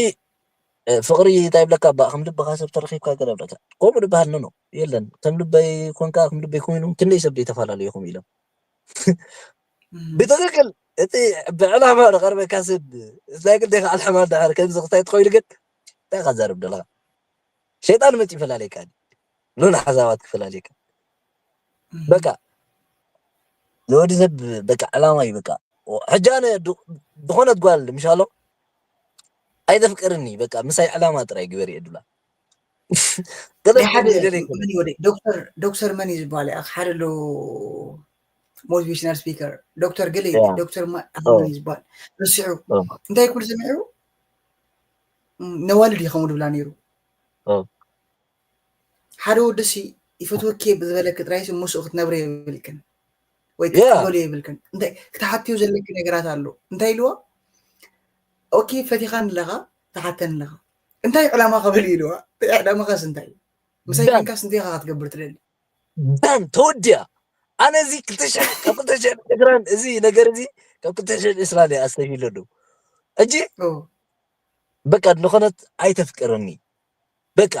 እ፣ ፍቕሪ እንታይ ይብለካ ባ ከም ልብኻ ሰብ ተረኺብካ ገለ ብለካ ከምኡ ዝበሃል ኖ የለን ከም ልበይ ኮንካ ከም ልበይ ኮይኑ ክንደይ ሰብ ዘይተፈላለዩኹም ኢሎም ብትክክል እቲ ብዕላማ ዝቐርበካ ሰብ ናይ ግዴካ ዕላማ እንዳሃር ከምዚ ክታይ ትኸይኑ ግን እንታይ ካዛርብ ደለካ ሸይጣን መፂ ይፈላለየካ ሎና ሓሳባት ክፈላለየካ በቃ ንወዲ ሰብ በቃ ዕላማ እዩ በቃ ሕጂ ኣነ ዝኾነት ጓል ምሻሎ ኣይተፍቅርኒ በቃ ምሳይ ዕላማ ጥራይ ግበር እየ ድብላ ገለ ናይ ሓደ ገለ ይኮነ መን እዩ ወደ ዶክተር ዶክተር መን እዩ ዝበሃል? ያ ሓደ ኣሎ ሞቲቬሽናል ስፒከር ዶክተር ገለ ያ ዶክተር ማ- ኣህ፣ ኦ መን እዩ ዝበሃል? ርስዑ ኦ እንታይ ክብል ሰሚዑ? ነዋልድ እዩ ከምኡ ድብላ ነይሩ። ኦ ሓደ ወዲ ሲ ይፈትወኪ ብዝበለክ ጥራይ ሲ ምስኡ ክትነብሪ የብልክን ወይ ያ ክትቅበሉ የብልክን። እንታይ ክትሓትዮ ዘለኪ ነገራት ኣሎ? እንታይ ኢልዋ? ኦኬ ፈቲኻን ኣለኻ ትሓተን ኣለኻ እንታይ ዕላማ ከበል ኢልዋ? እንታይ ዕላማኻስ እንታይ እዩ? ምሳይ ዳን ኮንካስ እንታይ ኢኻ ክትገብር ትደሊ? ዳን ተወዲያ። ኣነ እዚ ክልተ ሽሕ ካብ ክልተ ሽሕ ዕስራን እዚ ነገር እዚ ካብ ክልተ ሽሕ ዕስራን እየ ኣስተብሂለ ኣለኹ። ሕጂ ኦ በቃ ዝኾነት ኣይተፍቅርኒ። በቃ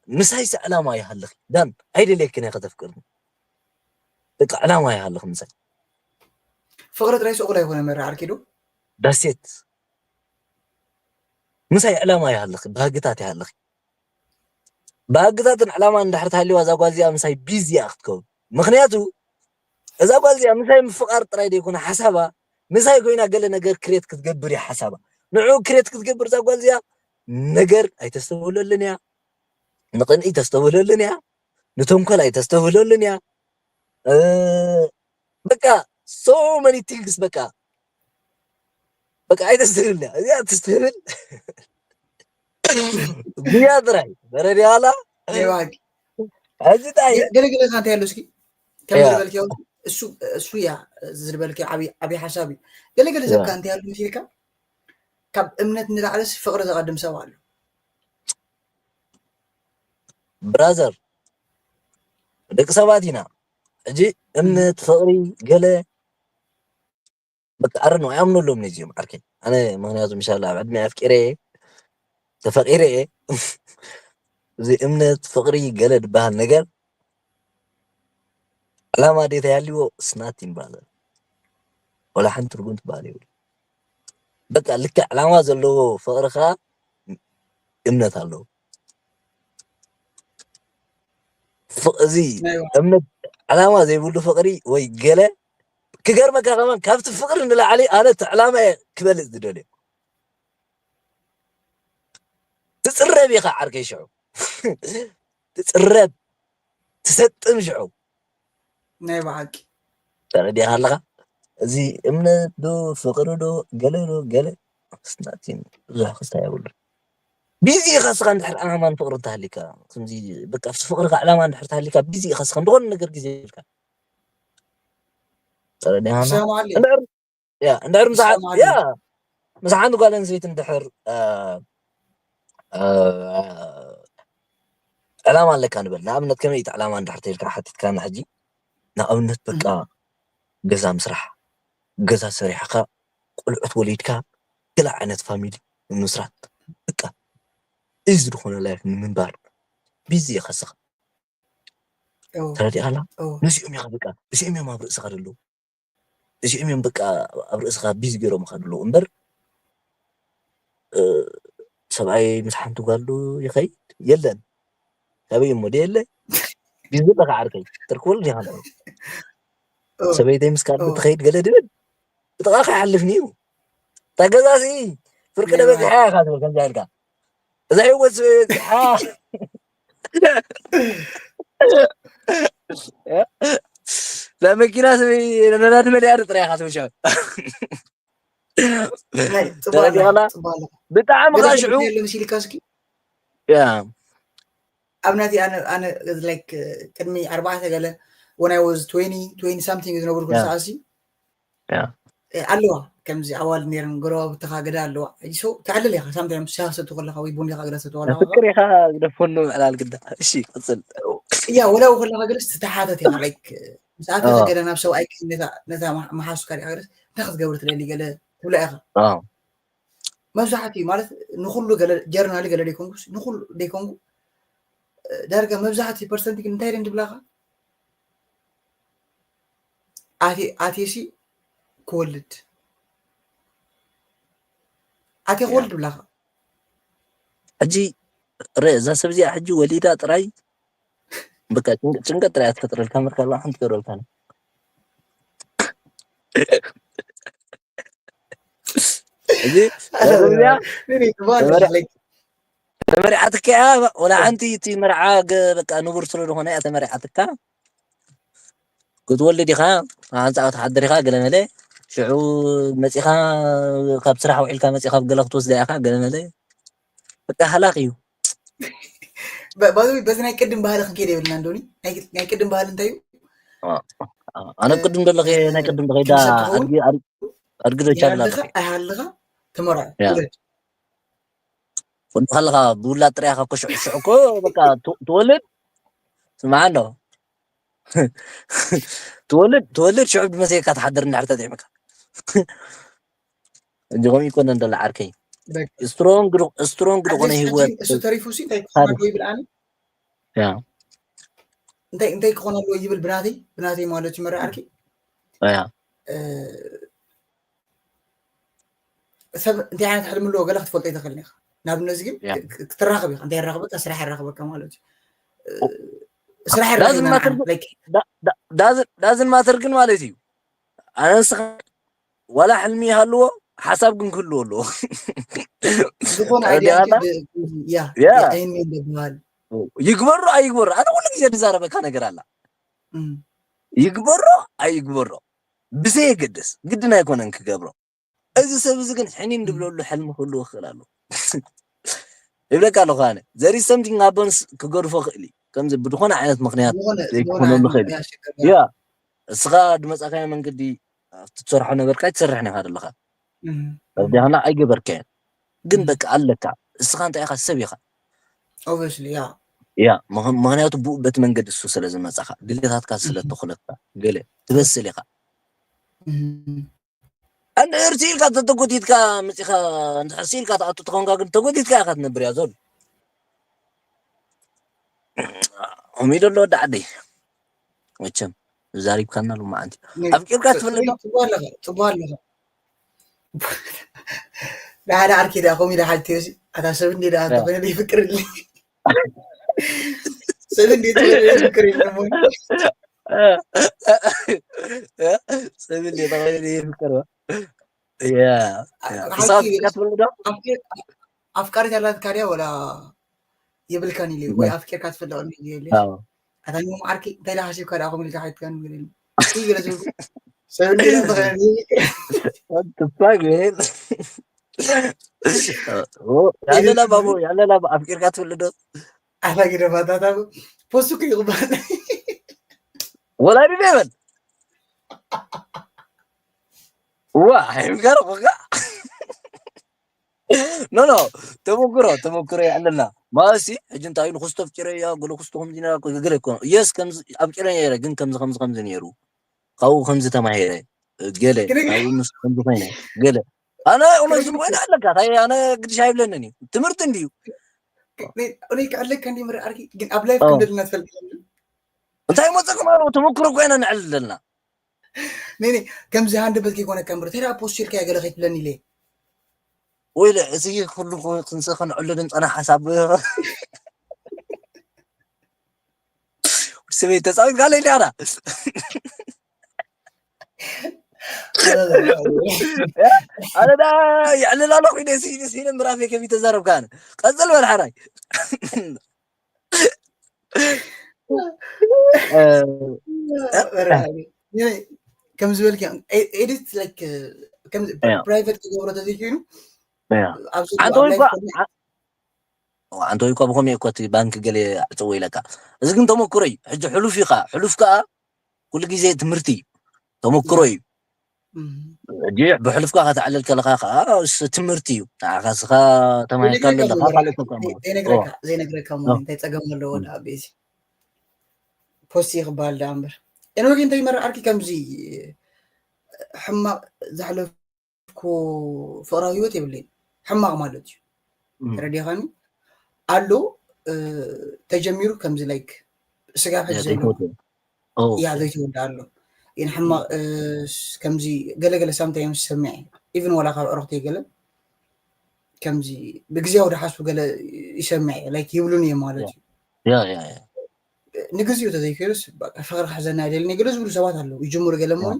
ምሳይስ ዕላማ ይሃልኺ ዳን ኣይደልየክን እየ ከተፍቅርኒ። በቃ ዕላማ ይሃልኺ ምሳይ። ፍቕሪ ጥራይ ስቑል ኣይኮነ መራ ዓርኪ ዶ ዳሴት ምሳይ ዕላማ ይሃልኺ፣ ባህግታት ይሃልኺ። ባህግታትን ዕላማን እንድሕር ተሃልይዋ እዛ ጓል እዚኣ ምሳይ ቢዚ እያ ክትከውን። ምኽንያቱ እዛ ጓል እዚኣ ምሳይ ምፍቓር ጥራይ ደይኮነ ሓሳባ ምሳይ ኮይና ገለ ነገር ክሬት ክትገብር እያ ሓሳባ። ንዕኡ ክሬት ክትገብር እዛ ጓል እዚኣ ነገር ኣይተስተብህለሉን እያ፣ ንቕንኢ ተስተብህለሉን እያ፣ ንተንኮል ኣይተስተብህለሉን እያ። እ፣ በቃ so many things በቃ በቃ ኣይተስተብህልን እያ። እዚኣ ትስተብህል ጉያ ጥራይ በረድ ያላ ናይ ባህጊ ሕጂ ታይ ገ- ገለገለ ካ እንታይ ኣሎ እስኪ ከም ያ ዝበልክዮ እሱ እሱ ያ ዝልበልክዮ ዓብዪ ዓብዪ ሓሳብ እዩ። ገለገለ ሰብ ያ ካ እንታይ ኣሎ መሲልካ ካብ እምነት ንላዕለስ ፍቕሪ ዘቐድም ሰብ ኣሎ። ብራዘር ደቂ ሰባት ኢና። ሕጂ እም፣ እምነት ፍቕሪ ገለ በቃ ኣረ ነው ኣይኣምነሎም ነዚኦም ዓርከይ። ኣነ ምኽንያቱ ምሻላ ኣብ ዕድመ ኣፍቂረ እየ ተፈቂረ እየ። እዚ እምነት ፍቕሪ ገለ ዝበሃል ነገር ዕላማ ዴታ ያልዎ ስናቲን ብራዘር ወላ ሓንቲ ትርጉም ትበሃል ይብሉ። በቃ ልክዕ ዕላማ ዘለዎ ፍቕሪ ከዓ እምነት ኣለዎ። ፍቕ- እዚ ናይ እምነት ዕላማ ዘይብሉ ፍቕሪ ወይ ገለ ክገርመካ ከማን ካብቲ ፍቕሪ ንላዕሊ ኣነ እቲ ዕላማ እየ ክበልፅ ዝደልዮ። ትፅረብ ኢኻ ዓርከይ ሽዑ ትፅረብ ትሰጥም ሽዑ ናይ ብሓቂ ተረዲኻ ኣለኻ። እዚ እምነት ዶ ፍቕሪ ዶ ገለ ዶ ገለ ስናቲን ብዙሕ ክስታይ የብሉ። ቢዚ ኢኻ ስኻ እንድሕር ዕላማን ፍቕሪ እንተሃሊካ ከምዚ በቃ ኣብቲ ፍቕርካ ዕላማ እንድሕር ተሃሊካ ቢዚ ኢኻ ስኻ እንደኾነ ነገር ግዜ ይብልካ። ተረዲኻ ኣለኻ። ይሰማዓሉ እንድሕር ያ እንድሕር ምስ ሓ- ይሰማዓሉ ያ ምስ ሓንቲ ጓል ኣንስተይቲ እንድሕር እ፣ እ፣ ዕላማ ኣለካ ንበል። ንኣብነት ከመይ እቲ ዕላማ እንድሕር ተይልካ ሓቲትካና ሕጂ ንኣብነት በቃ እም፣ ገዛ ምስራሕ፣ ገዛ ሰሪሕካ ቆልዑት ወሊድካ ገለ ዓይነት ፋሚሊ ንምስራት በቃ እዚ ዝኾነ ላይፍ ንምንባር ቢዚ ኢኻ ስኻ እዎ ተረዲእካ ኣላ እዎ ነዚኦም ኢኻ በቃ እዚኦም እዮም ኣብ ርእስኻ ዘለዉ እዚኦም እዮም በቃ ኣብ ርእስኻ ቢዚ ገይሮምኻ ዘለዉ እምበር እ፣ ሰብኣይ ምስ ሓንቲ ጓል ዶ ይኸይድ የለን ካበይ እሞ ደየለ ቢዚ ኣለካ ዓርከይ ትርክበሉ ዲኻ ንዑ እዎ ሰበይተይ ምስ ካልእ እዎ ትኸይድ ገለ ድብል ብጥቓኻ ይሓልፍኒ እዩ እታ ገዛ ሲ ፍርቂ ናይ ደበዚሓ ብሓቂ እያ ካብ ከምዚ ኢልካ እዛ ህይወት ስበይ በዚሓ እዛ መኪና ስበይ ነዳዲ መሊኣ ጥራይ ኢኻ ትውሻ ናይ ፅቡቅ ኣለካ ተረዲኻና ፅቡቅ ኣለካ ብጣዕሚ ገለ ከዓ ሰብ ሽዑ እንታይ ኣሎ መሲልካ እስኪ ያ ኣብ ናቲ ኣነ ኣነ ላይክ ቅድሚ ኣርባዕተ ገለ when I was twenty twenty something ዝነበርኩ ያ ሰዓሲ ያ ኣለዋ ከምዚ ኣዋልድ ነይረን ጎረባብትኻ ገለ ኣለዋ so ትዕልል ኢኻ ሳምታይም ሻሂ ሰቱ ከለኻ ወይ ቡን ኢኻ ገለ ሰቱ ከለኻ ፍቅር ኢኻ ግደፈኑ ምዕላል ግዳ እሺ ቅፅል ያ ወላ ከለኻ ገለስ ትተሓተት ኢኻ ላይክ ምስ ኣተተ ኦ ገለ ናብ ሰብኣይ ነታ ነታ መሓ- መሓሱካ ዲኻ ገለስ እንታይ ክትገብር ትደሊ ገለ ትብላ ኢኻ ኦ መብዛሕትኡ ማለት ንኩሉ ገለ ጀርናሊ ገለ ደይኮንኩስ ንኩሉ ደይኮንኩ ዳርጋ መብዛሕትኡ ፐርሰንት ግን እንታይ ኢለን ድብላኻ ኣቴ ኣቴሲ ክወልድ ኣቴ ያ ክወልድ ድብላኻ ሕጂ ረ እዛ ሰብ እዚኣ ሕጂ ወሊዳ ጥራይ በቃ ጭንቀ- ጭንቀት ጥራይ እያ ትፈጥረልካ ምርካ ላ ሓንቲ ገረልካ እዚ እዛ ሰብ እዚኣ ንኒ ትባል መመርያ ላይክ ተመሪዓትካ እያ። ወላ ሓንቲ እቲ መርዓ ገ-፣ በቃ ንቡር ስለ ዝኾነ እያ ተመሪዓትካ። ክትወልድ ኢኻ፣ ኣንጻ ክትሓድር ኢኻ፣ ገለ መለ። ሽዑ መጺኻ፣ ካብ ስራሕ ውዒልካ መጺኻ፣ ገለ ክትወስዳ ኢኻ፣ ገለ መለ። በቃ ሃላኽ እዩ። ብ-፣ ባዚ በዚ ናይ ቅድም ባህሊ ክንከይድ የብልና እንዶኒ። ናይ፣ ናይ ቅድም ባህሊ እንታይ እዩ? ኣነ ቅድም ዘለኸ፣ ናይ ቅድም ደኸ፣ ዳ ቅድም ሰብ ትኸውን? ኣድጊ፣ ኣድጊ፣ ኣድጊ ዶ ቻብላ ይሃልኻ፣ ደኸ? ኣይሃልኻ፣ ትመርዖ፣ ያ። ውለድ። ወዲ ከለኻ ብውላድ ጥራይ ኢኻ እኮ፣ ሽዑ፣ ሽዑ እኮ በቃ ት-፣ ትወልድ። ስምዓ እንዶ። ትወልድ፣ ትወልድ፣ ሽዑ ብመሰየካ ትሓድር እንድሕር ተጥዒምካ። እንጂ ከምኡ ይኮነን ደሎ ዓርከይ። በቃ። ስትሮንግ ዶ-፣ ስትሮንግ ዝኾነ ኣትሊስት ሕጂ ህይወት እሱ ተሪፉ ሲ እንታይ ክኾን ታሪፍ። ኣለዎ ይብል ኣነ? ያ። እንታይ፣ እንታይ ክኾን ኣለዎ ይብል ብናተይ፣ ብናተይ ማለት እዩ መረ ዓርኪ። ያ። እ፣ ሰብ እንታይ ዓይነት ሕልሚ ኣለዎ ገለ ክትፈልጦ ኣይትኽእልን ኢኻ። ንኣብነት ግን ያ። ክ-፣ ክ-፣ ክትራኸብ ኢኻ። እንታይ የራኽበካ? ስራሕ የራኽበካ ማለት እዩ። እ፣ ኦ፣ ስራሕ ዳዝን የራኽበና ማተር ንዓና። ግን፣ ላይክ ዳ-፣ ዳ-፣ ዳ-፣ ዳዝን ማተር ግን ማለት እዩ። ኣነ ንስኻ ዋላ ሕልሚ ይሃልዎ፣ ሓሳብ ግን ክህልዎ ኣለዎ። ዝኾነ ኣይዲያ ተረዲኣና? ብ-፣ ብ-፣ ያ፣ ያ። ያ፣ ኣይን ሜን ዝበሃል። ይግበሮ ኣይግበሮ፣ ኣነ ኩሉ ግዜ ዝዛረበካ ነገር ኣላ። እም። ይግበሮ ኣይግበሮ፣ ብዘየገድስ፣ ግድን ኣይኮነን ክገብሮ። እዚ ሰብ እዚ ግን ሕኒን እም። ድብለሉ ሕልሚ ክህልዎ ክኽእል ኣለዎ። ይብለካ ኣለኹ ኣነ። There is something happens ክገድፎ ክእል እዩ። ከምዚ ብድኾነ ዓይነት ምኽንያት ዝኾነ፣ ዝኾነ ዘይክኾነሉ ዓይነት ክእል እዩ። ያ፣ ሽግር ያ። ያ፣ እስኻ ድመጻኻዮ መንገዲ ኣብቲ ትሰርሖ ነበርካ ኣይትሰርሕን ኢኻ ዘለኻ። እም፣ እም። ተረዲእካና ኣይገበርካዮን። ግን እም። በቃ ኣለካ። እስኻ እንታይ ኢኻ? ሰብ ኢኻ። Obviously፣ ያ። ያ፣ ምኽ-፣ ምኽንያቱ ብኡ በቲ መንገዲ እሱ ስለ ዝመጻኻ፣ ድሌታትካ ስለ እም። ተኹለፍካ፣ ገለ ትበስል ኢኻ። እም። እንድሕር ስኢልካ ተተጎቲትካ መጺኻ፣ እንድሕር ስኢልካ ትኣቱ ተኾንካ ግን ተጎቲትካ ኢኻ ትነብር እያ ዞል። ኦሚዶ ኣሎ ወዲ ዓደይ። መቸም፣ ዛሪብካና ሎማዓንቲ። ነ-፣ ኣፍቂርካ ፅ-፣ ትፈልጥ ዶ? ፅቡቅ ኣለኻ፣ ፅቡቅ ኣለኻ። ንሓደ ዓርኪ ደኣ ከምኡ ኢለ ሓልቲ እዮሲ፣ ኣታ ሰብ እንዴ ደኣ ያ። እንተኾይነ ዘይፍቅር የለ። ሰብ እንዴ ተኾይነ ዘይፍቅር የለ እሞ። ያ፣ ሰብ እንዴ ተኾይነ ዘይፍቅር ዋ። ያ፣ ያ። ሓቂ ክሳብ እዩ። ኣፍቂርካ ትፈልጥ ዶ? ኣፍቂ-፣ ኣፍቃሪት ኣላትካ ድያ ወላ የብልካን ኢለ ወይ ያ። ኣፍቂርካ ትፈልጥ ኢለ ኢለ። ኣዎ። ኣታ ኒሞ ዓርኪ እንታይ ኢለ ሓሲብካ ደኣ ከምኡ ኢልካ ሓቲትካኒ ገለ ኢሉ። እይ ገለ ዝብሉ። ሰብ እንዴ ተኾይነ ዘይፍቅር። What the fuck, man? ኦ፣ ያለላ ባቦ፣ ያለላ ባ-፣ ኣፍቂርካ ትፈልጥ ዶ? ኣታ ግደፋ፣ ኣታ፣ ኣታ፣ ፖስት እኮ ይቕበል። ወላ ድደ ይበል። ዋ፣ ኣይምገርም በቃ። ኖ፣ ኖ፣ ተመክሮ፣ ተመክሮ የዕልልና። ማለትሲ፣ ሕጂ እንታይ ኢሉ፣ ክስቶ ኣፍቂረ እያ፣ ገለ ክስቶ ከምዚ ነይራ፣ ገለ እኮ፣ የስ፣ ከምዚ ኣፍቂረ ነይረ፣ ግን ከምዚ፣ ከምዚ፣ ከምዚ ነይሩ። ካብኡ ከምዚ ተማሂረ፣ ገለ፣ ግን ካብኡ ምስ ከምዚ ኮይነ፣ ገለ። ኣነ እውነት ግን ዝም ኮይነ ኣለካ፣ እንታይ ኣነ ግድሽ ኣይብለንን እዩ። ትምህርቲ እንድዩ። እኔ፣ እኔ ከኣለካ እንዲ ምርኣርኪ፣ ግን ኣብ ላይፍ ኦ። ከም ዘለና ትፈልጥ። እንታይ መጸኩም ኣለዎ? ተመክሮ እኮ ኢና ነዕልል ዘለና። ኔ፣ ኔ፣ ከምዚ ሃንደበት ከይኮነካ እምበር፣ ተራ ፖስት ኢልካ ገለ ከይትብለኒ ኢለ። ወይለ፣ እዚ ኩሉ ክንሰ-፣ ክንዕልልን ጸና ሓሳብ። ሰበይቲ ተጻዊት ጋለ ኢላና። ኣነ ዳ የዕልል ኣለኹ ኢለ ሲ-፣ ሲ-፣ ምራፍ ከፊተ ዘረብካ ኣነ። ቀጽል በል ሓራይ። እ፣ እ፣ እ። ከም ዝበልክ ኤ-፣ ኤዲት፣ ላይክ፣ ከም ያ። ፕራይቬት ክገብሮ ተዘይኮይኑ ያ። ኣብ ዝግባእ ኣንተ ወይ ላይፍ እኳ፣ ኮነ ኣ-፣ ኣንተ ወይ እኳ ብኸመይ እኮ እቲ ባንክ ገለ ኣዕጽዎ ኢለካ። እዚ ግን ተመክሮ እዩ። ሕጂ ሕሉፍ ኢኻ። ሕሉፍ ከኣ ኩሉ ግዜ ትምህርቲ እዩ። ተመክሮ እዩ። እም። ሕጂ ብሕሉፍካ ከተዕልል ከለኻ ከኣ እሱ ትምህርቲ እዩ። ንዓኻ እስኻ ተማሂርካ ዘይነግረካ ኣለኻ፣ እሞ ካልእ ሰብ ከኣ ዘይነግረካ፣ ማለት። ዘይነግረካ እሞ ኦ። እንታይ ጸገም ኣለዎ ኦ። ደኣ ቤዚ? ፖስት እዩ ክበሃል ደኣ እምበር። ኤንወይ እንታይ ይመርዓልኪ ከምዚ ሕማቕ ዘሕለፍኩ ፍቕራዊ ህይወት የብለይን። ሕማቕ ማለት እዩ። እም። ተረዲኻኒ? ኣሎ፣ እ፣ ተጀሚሩ ከምዚ ላይክ ስጋብ ሕጂ ያ፣ ዘሎ። ዘይተወደአ። ኦ፣ ያ፣ ኦኬ። ዘይተወደኣ ኣሎ። ግን ሕማቕ፣ እ፣ ስ-፣ ከምዚ ገለገለ ሳምታይምስ ይሰምዕ እየ። ኢቭን ዋላ ካብ ኣዕሩኽተይ ገለ ከምዚ ብግዜያዊ ድሓስቡ ገለ ይሰምዕ እየ። ላይክ ይብሉን እዮም ማለት ያ። እዩ። ያ፣ ያ፣ ያ። ንግዚኡ ተዘይከይዱስ በቃ ፍቕሪ ክሕዘና ኣይደልን እየ ገለ ዝብሉ ሰባት ኣለዉ። ይጅምሩ ገለ እሞ ያ።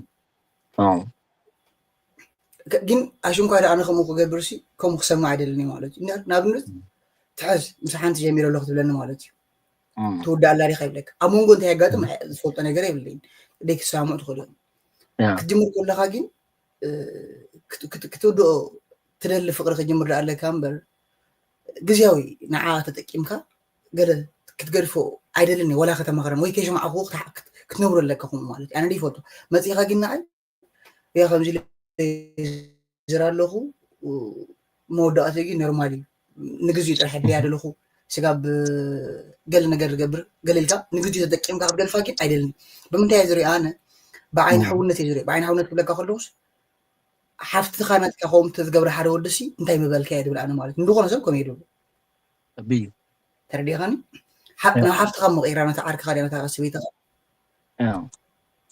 ኦ። ከ-፣ ግን ኣሽንኳ ደኣ ኣነ ከምኡ ክገብር ሲ፣ ከምኡ ክሰምዕ ኣይደልን እየ ማለት እዩ። ና-፣ ንኣብነት እም። ትሕዝ፣ ምስ ሓንቲ ጀሚረ ኣለኹ ትብለኒ ማለት እዩ። ትውዳእ ኣላ ዲኻ ይብለካ። ኣብ መንጎ እንታይ የጋጥም ዝፈልጦ ነገር የብለይን። ደይ ክሰማምዑ ትኽእሉ እዮም። ክትጅምር ከለኻ ግን ክትውድኦ ትደሊ ፍቕሪ ክጅምር ኣለካ እምበር፣ ግዜያዊ ንዓ ተጠቂምካ ገለ ክትገድፎ ኣይደልን። ወላ ከተማኽረን ወይ ከይሰማዕኩ ክትነብሩ ኣለካ። ከምኡ ማለት ኣነ ይፈልጦ መፂኻ ግን ንዓይ ያ ከምዚ ዝራ ኣለኹ። መወዳእቲ ግን ኖርማል እዩ። ንግዚኡ ጥራሕ ድያ ደለኹ ስጋብ ገለ ነገር ዝገብር ገለ ኢልካ ንግዚኡ ተጠቂምካ ክትገድፋ ግን ኣይደልን። ብምንታይ ዝሪኦ ኣነ ብዓይኒ ሕውነት እዩ ዝሪኦ። ብዓይኒ ሕውነት ክብለካ ከለኹስ ሓፍትኻ ናትካ ከምኡ ተዝገብረ ሓደ ወዲ ሲ እንታይ ምበልካ እየ ድብል ኣነ ማለት ንዝኾነ ሰብ ከምኡ እየ ድብሎ። ኣቢዩ ተረዲኻኒ? ናብ ሓፍትኻ ምቕይራ ነታ ዓርክኻ ድያ ነታ ሰበይትኻ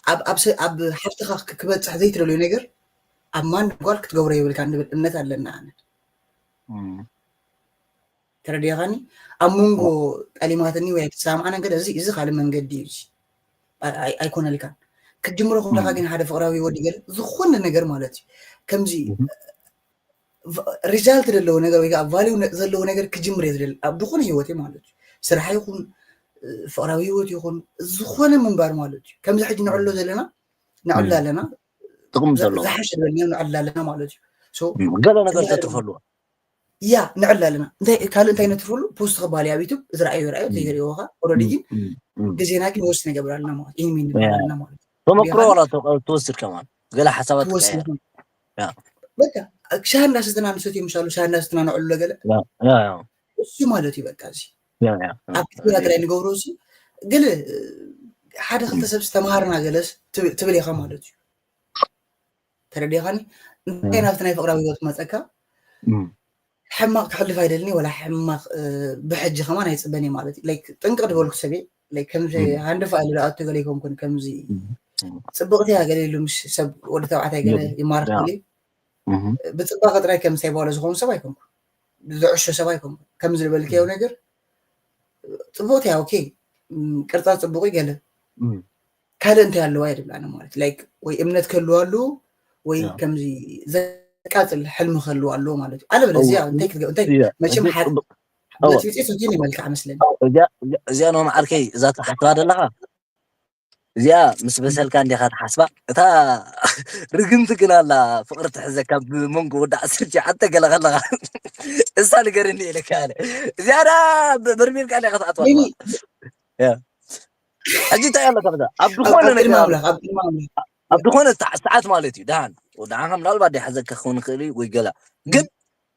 ኣብ ኣብ ሓፍትኻ ክበፅሕ ዘይትደልዮ ነገር ኣብ ማን ጓል ክትገብሮ የብልካ ንብል እምነት ኣለና ኣነ። ተረዲኻኒ? ኣብ መንጎ ጠሊማትኒ ወይ ኣይተሰማማዕናን ገለ እዚ እዚ ካልእ መንገዲ እዩ። እዚ ኣይኮነልካን ክትጅምሮ ከለካ ግን ሓደ ፍቕራዊ ወዲ ገለ ዝኾነ ነገር ማለት እዩ ከምዚ ሪዛልት ዘለዎ ነገር ወይ ከዓ ቫሊዩ ዘለዎ ነገር ክጅምር እየ ዝደሊ ኣብ ዝኾነ ህይወት ማለት እዩ። ስራሕ ይኹን ፍቕራዊ ህይወት ይኹን ዝኾነ ምንባር ማለት እዩ። ከምዚ ሕጂ ንዕሎ ዘለና ንዕሎ ኣለና ጥቕሚ ዘለዎ ዝሓሸ ዝበልና ንዕሎ ኣለና ማለት እዩ። ገለ ነገር ተትርፈሉ ያ ንዕሎ ኣለና። እንታይ ካልእ እንታይ ነትርፈሉ ፖስት ክበሃል ኣብ ዩቱብ ዝረኣዩ ረኣዩ ዘይሪእዎ ካ ኦረዲ ግን ግዜና ግን ወስድ ንገብር ኣለና ማለት ይህን ንገብር ኣለና ማለት ተመክሮ ዋላ ትወስድ ከማን ገለ ሓሳባት ትወስድ በቃ ሻሂ እንዳሰተና ንሰትዮ ምሻሉ ሻሂ እንዳሰተና ንዕሎ ገለ እሱ ማለት እዩ። በቃ እዚ ኣብ ክፍላ ጥራይ ንገብሮ እዚ ገለ ሓደ ክልተ ሰብ ዝተምሃርና ገለስ ትብል ኢኻ ማለት እዩ። ተረዲኻኒ? እንታይ ናብቲ ናይ ፍቕራዊ ህይወት መፀካ ሕማቕ ክሕልፍ ኣይደልኒ ወላ ሕማቕ ብሕጂ ከማን ኣይፅበን እየ ማለት እዩ። ጥንቅቕ ዝበልኩ ሰብ እየ። ከምዚ ሃንደፋ ኢሉ ዝኣቱ ገለ ይኮንኩን ከምዚ ፅብቕቲ እያ ገለ ኢሉ ምስ ሰብ ወዲ ተባዕታይ ገለ ይማርኽ ገለ ብፅባቐ ጥራይ ከም ሳይባሎ ዝኾኑ ሰብ ኣይኮንኩ ዝዕሾ ሰብ ኣይኮንኩ ከምዚ ዝበልክዮ ነገር ፅቡቕቲ እያ ኦኬ ቅርፃ ፅቡቕ ገለ ካልእ እንታይ ኣለዋ እየ ድብላነ ማለት ላይክ ወይ እምነት ክህልዋ ኣለዎ ወይ ከምዚ ዘቃፅል ሕልሚ ክህልዋ ኣለዎ ማለት እዩ። ኣለበለዚያ እንታይ ክትገ- እንታይ መቸም ሓደ መፅቢፂ ሰብዚን ይመልክዓ መስለኒ። እዚኣ ነው መዓርከይ እዛ ትሓስባ ዘለኻ እዚኣ ምስ በሰልካ እንዲኻ ትሓስባ እታ ርግምቲ ግን ኣላ ፍቕሪ ትሕዘካ ብመንጎ ወዲ ዓሰርተ ሸዓተ ገለ ከለኻ እሳ ንገርኒ ኢለካ ኣነ እዚኣ ዳ በርሚልካ እንዲኻ ትኣትዋ ሕጂ እንታይ ኣለካ ብዛ ኣብ ዝኾነ ነገር ኣሎ ኣብ ዝኾነ ሰዓት ማለት እዩ ደሓን ደሓን ከም ምናልባት ደይ ሓዘካ ክኸውን ይኽእል እዩ ወይ ገላ ግን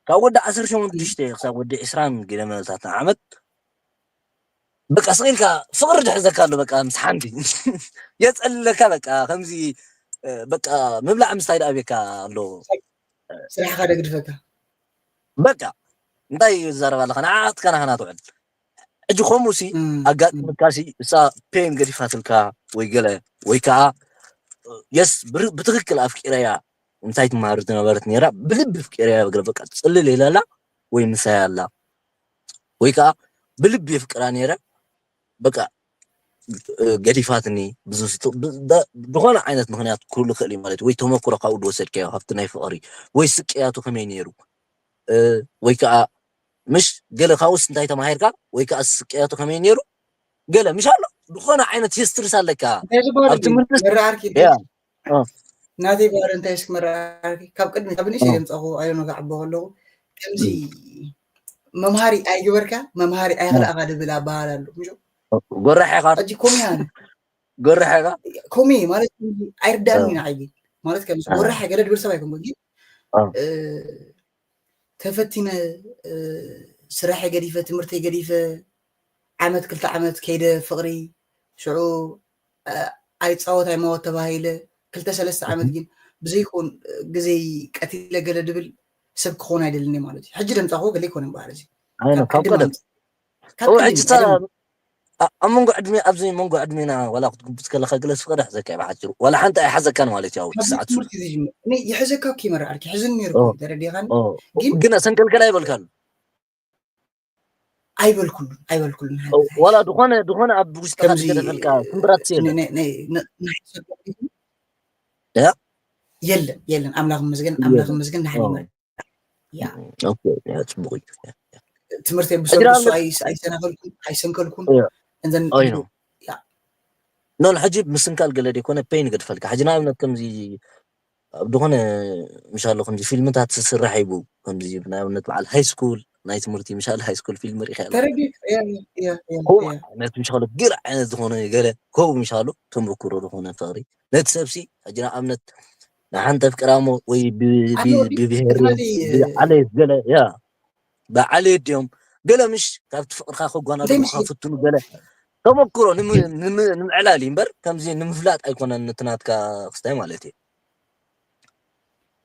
ካብ ወዲ ዓሰርተ ሸሞንተ ክሳብ ወዲ ዕስራን ገለ መለታት ዓመት በቃ ስቕ ኢልካ ፍቕሪ ድሕዘካ ኣሎ በቃ ምስ ሓንቲ የፀልለካ በቃ ከምዚ በቃ ምብላዕ ምስታይ ደኣ ቤካ ኣሎ ስራሕካ ደግድፈካ በቃ እንታይ ይዛረብ ኣለካ ንዓትካ ናኸና ትውዕል ሕጂ ከምኡ ሲ ኣጋጢምካ ሲ እሳ ፔን ገዲፋትልካ ወይ ገለ ወይ ከዓ የስ ብትክክል ኣፍቂረያ እንታይ ትማሃር ዝነበረት ነራ ብልቢ ኣፍቂረያ ገለ በቃ ፅልል ኢለላ ወይ ምሳይ ኣላ ወይ ከዓ ብልቢ የፍቅራ ነረ በቃ ገዲፋትኒ ዝኾነ ዓይነት ምክንያት ክህሉ ክእል ማለት ወይ ተመክሮ ካብኡ ዝወሰድካዮ ካብቲ ናይ ፍቅሪ ወይ ስቅያቱ ከመይ ነይሩ ወይ ከዓ ምሽ ገለ ካብኡስ እንታይ ተማሂርካ ወይ ከዓ ስቅያቱ ከመይ ነይሩ ገለ ምሽ ኣሎ ዝኾነ ዓይነት ሂስትሪስ ኣለካ ኣብ ትምህርቲ ናተይ ባህሪ እንታይ እስኪ መራርኪ ካብ ቅድሚ ካብ ንእሽተይ ዘምፃኹ ኣዮኖ ክዓቦ ከለኹ ከምዚ መምሃሪ ኣይግበርካ መምሃሪ ኣይክልኣኻ ድብል ኣባሃል ኣሎ ምሾ ጎራሕ ኢኻ ሕጂ ኮሚያ ጎራሕ ኢኻ ኮሚ ማለት ኣይርዳእኒ ኢና ዓይቢ ማለት ከም ጎራሕ ገለ ድብል ሰብ ኣይኮንኩ ግን ተፈቲነ ስራሐይ ገዲፈ ትምህርተይ ገዲፈ ዓመት ክልተ ዓመት ከይደ ፍቅሪ ሽዑ ኣይፃወት ኣይማወት ተባሂለ ክልተ ሰለስተ ዓመት ግን ብዘይኮን ግዜይ ቀቲለ ገለ ድብል ሰብ ክኾን ኣይደልን ማለት እዩ ሕጂ ደምፃኽዎ ገለ ይኮነ በሃል እዚ ካብ ቀደም ሕጂ ኣብ መንጎ ዕድሜ ኣብዚ መንጎ ዕድሜና ዋላ ክትጉብዝ ከለካ ገለ ፍቅሪ ይሕዘካ እዩ ብሓፂሩ ዋላ ሓንቲ ኣይሓዘካን ማለት እዩ ኣብቲ ሰዓት ይሕዘካ እኮ ይመርዓልኪ ሕዝን ነይሩ ተረዲኻን ግን ሰንከልከል ኣይበልካሉ ኣይበልኩሉን ኣይበልኩሉን ዋላ ዝኾነ ዝኾነ ኣብ ውሽጥካ ዝገደፈልካ ስምብራት የለን የለን ኣምላኽ መስገን ኣምላኽ መስገን ንሓደ ጽቡቅ እዩ ትምህርተይ ብሰንኩ እሱ ኣይሰናኸልኩን ኣይሰንከልኩን። ኖ ሕጂ ምስንካል ገለ ደይኮነ ፔን ገድፈልካ። ሕጂ ንኣብነት ከምዚ ኣብ ዝኾነ ምሻሎ ከምዚ ፊልምታት ዝስራሕ ይቡ ከምዚ ንኣብነት በዓል ሃይ ስኩል ናይ ትምህርቲ ምሻል ሃይ ስኩል ፊልም ርኢኻ ከምኡ ዓይነት ምሻሎ ጊር ዓይነት ዝኾነ ገለ ከምኡ ምሻሎ ተምርኩሮ ዝኾነ ፍቕሪ ነቲ ሰብሲ ሕጂ ንኣብነት ንሓንቲ ኣፍቅራሞ ወይ ብብሄር ዓለየት ገለ ያ ብዓለየት ድዮም ገለ ምሽ ካብቲ ፍቕርካ ከጓናድሙካ ፍትኑ ገለ ተመክሮ ንምዕላል እዩ እምበር ከምዚ ንምፍላጥ ኣይኮነን። ነቲ ናትካ ክስታይ ማለት እዩ።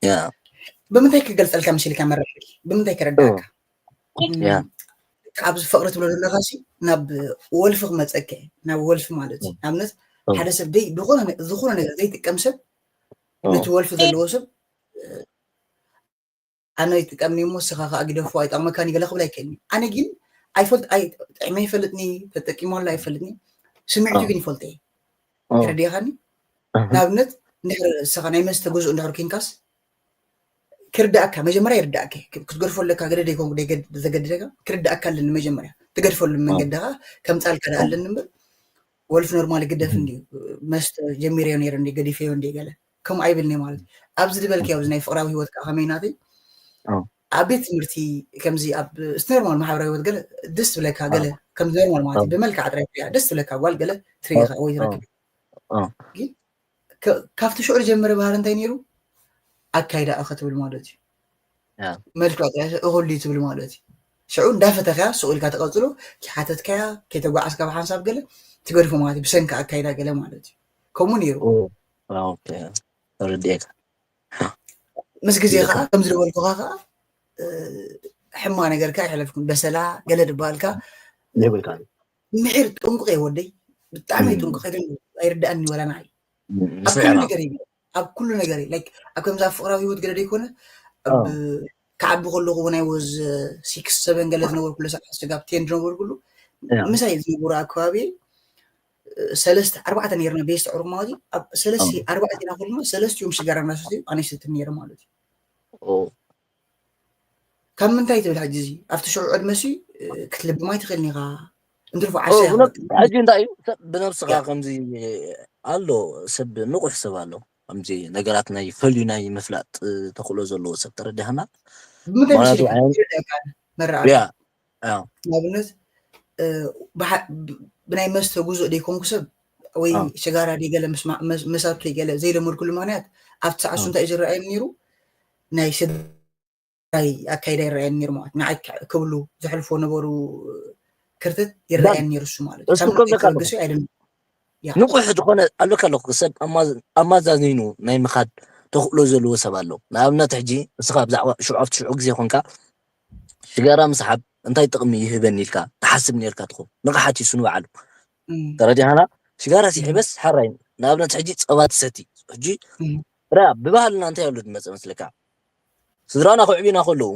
ያ ብምንታይ ክገልፀልካ መሲልካ መራሒ ብምንታይ ክረዳእካ? ኣብዚ ፍቕሪ ትብሎ ዘለካ ናብ ወልፊ ክመፀካ ናብ ወልፊ ማለት እዩ። ንኣብነት ሓደ ሰብ ደይ ዝኾነ ነገር ዘይጥቀም ሰብ ነቲ ወልፊ ዘለዎ ሰብ ኣነ ይጥቀምኒ እሞ ንስኻ ከዓ ግደፎ ኣይጠቕመካን እዩ ገለ ክብል ኣይክእልኒ። ኣነ ግን ኣይፈልጥ ጥዕመ ይፈልጥኒ ተጠቂመሉ ኣይፈልጥኒ ስምዒቱ ግን ይፈልጦ እየ። ተረዲኻኒ? ንኣብነት እንድሕር ንስኻ ናይ መስተ ግዙእ እንድሕር ኮንካስ ክርዳእካ መጀመርያ ይርዳእካ ክትገድፎ ኣለካ ገለ ደይኮንኩ ዘገድደካ ክርዳእካ ኣለኒ መጀመርያ ትገድፈሉ መንገዲ ከዓ ከምፃልካ ደኣ ኣለኒ እምበር ወልፍ ኖርማል ግደፍ እንዲ መስተ ጀሚረዮ ነይረ እንዲ ገዲፈዮ እንዲ ገለ ከምኡ ኣይብልኒ ማለት እዩ። ኣብዚ ዝበልካዮ ኣብዚ ናይ ፍቕራዊ ህይወት ከዓ ከመይ ናተይ ኣብ ቤት ትምህርቲ ከምዚ ኣብ እቲ ኖርማል ማሕበራዊ ህይወት ገለ ደስ ትብለካ ገለ ከምዚ ኖርማል ማለት እዩ ብመልክዓ ጥራይ ትሪኣ ደስ ትብለካ ጓል ገለ ትሪኢኻ ወይ ትረክብ ግን ካብቲ ሽዑ ዝጀመረ ባህሪ እንታይ ነይሩ ኣካይዳ እኸ ትብል ማለት እዩ። መልክዕ ጥራይ እኹል ድዩ ትብል ማለት እዩ። ሽዑ እንዳፈተኽያ ስቕ ኢልካ ትቐፅሎ ከይሓተትካያ ከይተጓዓዝካ ብሓንሳብ ገለ ትገድፎ ማለት እዩ ብሰንኪ ኣካይዳ ገለ ማለት እዩ። ከምኡ ነይሩ ተረዲኤካ ምስ ግዜ ከዓ ከም ዝደበልኩካ ከዓ ሕማ ነገርካ ኣይሕለፍኩም በሰላ ገለ ድበሃልካ ዘይብልካ ምሒር ጥንቁቕ እየ ወደይ ብጣዕሚ ጥንቁቕ ኣይርዳእኒ ወላ ንዓይ ኣብ ኩሉ ነገር እዩ ኣብ ኩሉ ነገር እዩ like ኣብ ከምዚ ኣብ ፍቕራዊ ህይወት ገለ ደይኮነ ኣብ ክዓቢ ከለኹ እውን I was six seven ገለ ዝነበርኩሉ ሰዓት ስጋብ ten ዝነበርኩሉ ምሳይ ዝነበሩ ኣብ ከባቢ ሰለስተ ኣርባዕተ ነርና ቤስት ዕሩቕ ማለት እዩ ኣብ ሰለስተ ኣርባዕተ ኢና ከለና ሰለስቲኦም ሽጋራ እናሰተዩ ኣነ ይሰቲ ነይረ ማለት እዩ ካብ ምንታይ ትብል ሕጂ እዚ ኣብቲ ሽዑ ዕድመ ሲ ክትልብም ኣይትኽእልን ኢኻ እንትርፎ ዓሳ ሕጂ እንታይ እዩ ሰብ ብነብስኻ ከምዚ ኣሎ ሰብ ንቑሕ ሰብ ኣሎ ከምዚ ነገራት ናይ ፈልዩ ናይ ምፍላጥ ተኽእሎ ዘለዎ ሰብ ተረዲሃና መረኣ ንኣብነት ብናይ መስተ ጉዙእ ደይኮንኩ ሰብ ወይ ሽጋራ ደይገለ መሳብከይ ገለ ዘይለመድኩሉ ምክንያት ኣብቲ ሰዓት እንታይ እዩ ዝረኣየኒ ነይሩ ናይ ስድራይ ኣካይዳ ይረኣየኒ ነይሩ ማለት ንዓይ ክብሉ ዘሕልፎ ነበሩ ክርተት ይረኣየኒ ነይሩ እሱ ማለት እዩ ካብ ንዕይ ተበገሱ ኣይደለም ንቑሕ ዝኾነ ኣለካ ኣለኩ ሰብ ኣማዛዚኑ ናይ ምኻድ ተኽእሎ ዘለዎ ሰብ ኣሎ ንኣብነት ሕጂ እስኻ ብዛዕባ ሽዑ ኣብቲ ሽዑ ግዜ ኮንካ ሽጋራ ምስሓብ እንታይ ጥቕሚ ይህበኒ ኢልካ ትሓስብ ነርካ ትኾን ንቕሓት ይሱ ንባዕሉ ተረዲኻና ሽጋራ ስሒበስ ሓራይ ንኣብነት ሕጂ ፀባ ትሰቲ ሕጂ ራ ብባህልና እንታይ ኣሎ ዝመፀ መስለካ ስድራና ክዕብዩና ከለዉ